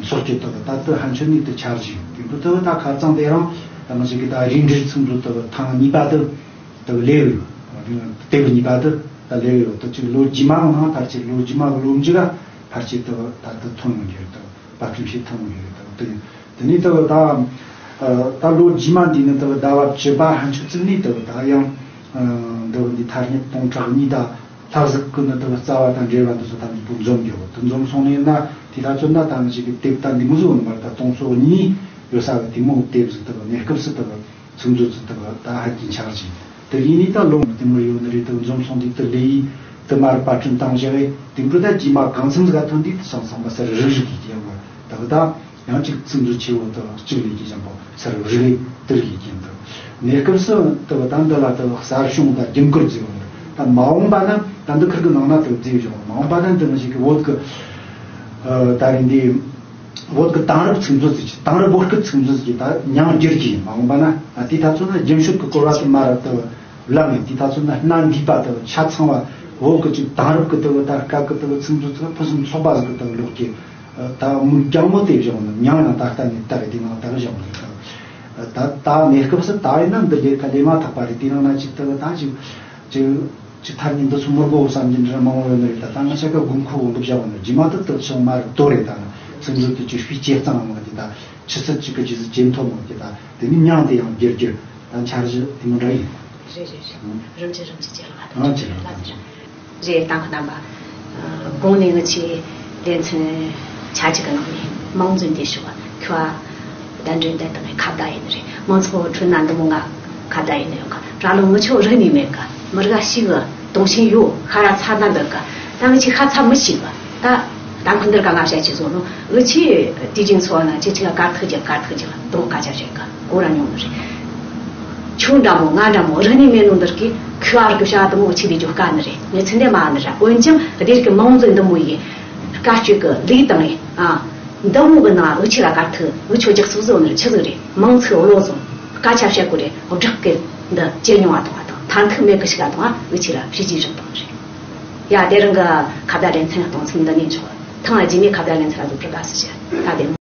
འཚོགས་རྒྱུ་དེ་གི་ད་དེ་ཧན་ཆོད་ནས་དེ་འཆར་གཞི་ཡིན། དེ་འདྲ་དེ་གི་ད་ཁ་རྩང་དེ་རང་ད་ང་ཞིག་གི་ད་རིགས་འགྲེ་ཚོགས་འདུ་དེ་གི་ཐེངས་གཉིས་པ་དེ་དེ་གི་ལས་ཡོད། དེ་གི་གཉིས་པ་དེ་ད་ལས་ཡོད། དེ་ཅིག་ལོ་རྗེས་མ་གི་ནང་ཕལ་ཆེར་ལོ་རྗེས་མ་གི་ལོ་མཇུག་ག་ཕལ་ཆེར་དེ་གི་ད་དེ་ཐོན་ཡོང་རྒྱུ་རེད། དེ་གི་བབ་ཅུང་ཞིག་ཐོན་ཡོང་རྒྱུ་རེད། དེ་གི་དེ་དེ་ནས་དེ་གི་ད་ད་ལོ་རྗེས་མ་འདི་ནི་དེ་གི་ཟླ་བ་བཅུ་པ་ཧན་ཆོད་ཙམ་ནས་དེ་གི་ད་ཡང་འདི་གི་འདི་ཐ་སྙད་སྟོང་ཕྲག་གཉིས་དང་། ལྷ་གཟིགས་ཀྱི་ནི་དེ་གི་རྩ་བ་དང་འབྲེལ་བ་འདི་ཚོ་ཐམས་ཅད་པོ་འཛོམས་ཡོད། དེ་འཛོམས་སོང་ནས་ན་དེ་ལྷ་ཚོད་ན་ད་ནི་ཞིག་གི་དེབ་ད་འདི་མོ་ཟིག་འོང་མར་ད་སྟོང་ཚོ་གཉིས་ཡོད་ས་གི་དེ་མོ་དེབ་ཟིག་དེ་གི་གནས་སྐབས་སུ་དེ་གི་ཚིག་མཛོད་ཚོ་དེ་གི་ད་ཧ་ཅང་འཆར་ཅིང་དེ་ཡིན་ནི་ད་ལོ་དེ་མོ་ཡོད་ནི་རེད། དེ་འཛོམས་སོང་དུས་དེ་ལས་ཡིན་དེ་མར་པར་སྐྲུན་བཏང་བཞག་གི་དེ་འཕྲོ་ད་རྗེས་མ་གང་འཚམ་ཟིག་ག་ཐོན་དུས་དེ་སང་སང་མ་སར་རིག་རིག་གི་ཡོད་མ་དེ་གི་ད། ཡང་གཅིག་ཚིག་མཛོད་ཆེ་བོ་དང་གཅིག་ལས་ཀྱི་ཞན་པོ་སར་རིག་དེར་ཡིད་ཀྱིན་དུ། གནས་སྐབས་སུ་དུ་ད་འདི་ལ་དུ་གསར་བྱུང་དང་རྒྱུན་བཀོལ་ཟེར་བ་ད་མ་འོངས་པ་ན་ད་འདི་ཁུར་གི་ནང་ན་དུ་བརྩིས་བཞག་མ་འོངས་པ་ན་འདི་མི་ཞིག་གི་བོད་ཀྱི་ད་རིང་འདི་བོད་ཀྱི་དེང་རབས་ཚིག་མཛོད་ཟེར་གྱི་དེང་རབས་བོད་སྐད་ཚིག་མཛོད་ཟེར་གྱི་ད་མྱང་བསྒྱུར་གྱི་མ་འོངས་པ་ན་དེ་ད་ཚོ་ན་རྒྱུན་ཤོག་གི་སྐོར་བ་དུ་མ་ར་དུ་ལ་ངས་དེ་ད་ཚོ་ན་སྣ་འདུས་པ་དུ་ཆ་ཚང་བ་བོད་ཀྱི་ཅིག་དེང་རབས་ཀྱི་དུ་ད་སྐབས་ཀྱི་དུ་ཚིག་མཛོད་ཚོ་ཕུན་སུམ་ཚོགས་པ་ཟིག་གི་དུ་ལོག་གི་ད་མིག་རྒྱང་མོ་དེ་བཞག་ནས་མྱང་ཡང་ད་ལྟ་ནས་ལྟ་གི་དེ་ནང་ལྟ་གི་བཞག་ནས་ད་ད་གནས་སྐབས་སུ་ད་ཡིན་ན་འདི་ལས་ཀ་ལས་མ་ཐག་པ་རེད། དེ་ནང་ན་ཅིག་ལྟ་གི་ད་ཅིག་ཅིག་ཅིག་ཐར་ནས་འདི་ཚོ་མི་དགོ་བསམ་གྱི་འདྲ་མང་བོ་ཡོད་ནི་རེད། ད་ད་ང་ཆ་ག་དགོས་མཁོ་བོ་འདི་བཞག་ནས་རྗེས་མ་དུ་དུ་ཆུང་མ་རེད་དོ་རེད། ད་ན་ཚིག་མཛོད་དུ་ཅིག་སྤུས་ཇེ་གཙང་མ་གི་ད་ཆུ་ཚད་ཅིག་གི་ཇེ་ཟིག་ཇེ་མཐོ་མོ་གི་ད་དེ་ནི་མྱང་དེ་ཡང་བསྒྱུར་བསྒྱུར། ད་འཆར་གཞི་དེ་མོ་འདྲ་ཡིན། རེད་རེད་རེད། རིམ་གྱིས་རིམ་གྱིས་ཇེ་ལེགས་ཨ་ཐུབ་ཀྱི་རེད། ལགས་རེད། རེད། དང་པོ་རྣམ་པ། གོང་ནས་ངི་ཆོས་ལེ་ཚན་ཆ་གཅིག་གི་ནང་ནས་མང་གཙོའི་འདས་ཤོག་ཁྱོད་གདན་འདྲེན་དེ་དང་ཁ་བརྡ་ཡིན་རེད། མང་ཚོགས་ཁྲོད་ན་འདི་མོ་ང་ཁ་བརྡ་ཡིན་ཡོང་ག་ར་ལོ་ངི་ཆོ་རིག་ནས་མེད་ག་མི་རིགས་ཤིག་གི་དུང་ཞེན་ཡོད་ཤ་ར་ཚ་ན་འདི་ག་ད་ངི་ཆོས་ཤ་ཚ་མི་ཤེས་ག་ད། ད་ཁོ་འདིར་ག་ང་བཤད་ཅིག་བཟོ་ནོ། འུ་ཆི་དུས་རྒྱུན་འཚོ་བ་ན་ཅི་ཅི་ག་དཀར་ཐིག་ཅིག་དཀར་ཐིག་ཅིག་དུང་དཀར་ཆ་བཤད་ག་གོ་ར་མྱོང་ནི་རེད། ཁྱོད་འདྲ་མོ་ང་འདྲ་མོ་རིག་ནི་མེད་ནོ་འདིར་གི་ཁུ་བར་གི་བྱ་དུ་མོ་ཆི་བི་ཇོ་དཀའ་ནི་རེད། ངས་ཚིག་འདི་མ་ནི་ར་འོན་ཀྱང་སྡེར་གི་མང་ཚོད་འདི་མོ་ཡི་དཀའ་སྤྱོད་གི་ལུས་དང་ཨ་འདི་མོ་གི་ནང་འུ་ཆི་ལ་དཀར་ཐིག་འུ་ཆོ་རྒྱག་སུ་བཟོ་ནི་རེད། ཆི་ཟིག་རེད། མང་ཚིག་བློ་བཟང་དཀའ་ཆ་བཤད་གོ་རེད། བསྒྲགས་གི་འདི་ཇེ་ཉུང་བ་དང་བ་དང་ མཐར་ཐུག་མེད་གི་ཞིག་ལ་དང་འུ་ཆི་ལ་བྱས་རྗེས་རག་པ་རེད། ཡ་དེ་རིང་གི་ཁ་བརྡ་ལེ་ཚན་གཏོང་ཚུལ་འདི་ནས་འཇོག་ཐེངས་རྗེས་མའི་ཁ་བརྡ་ལེ་ཚན་ལ་ལོ་བཀྲ་ཤིས་བྱ། ད་བདེ་མོ།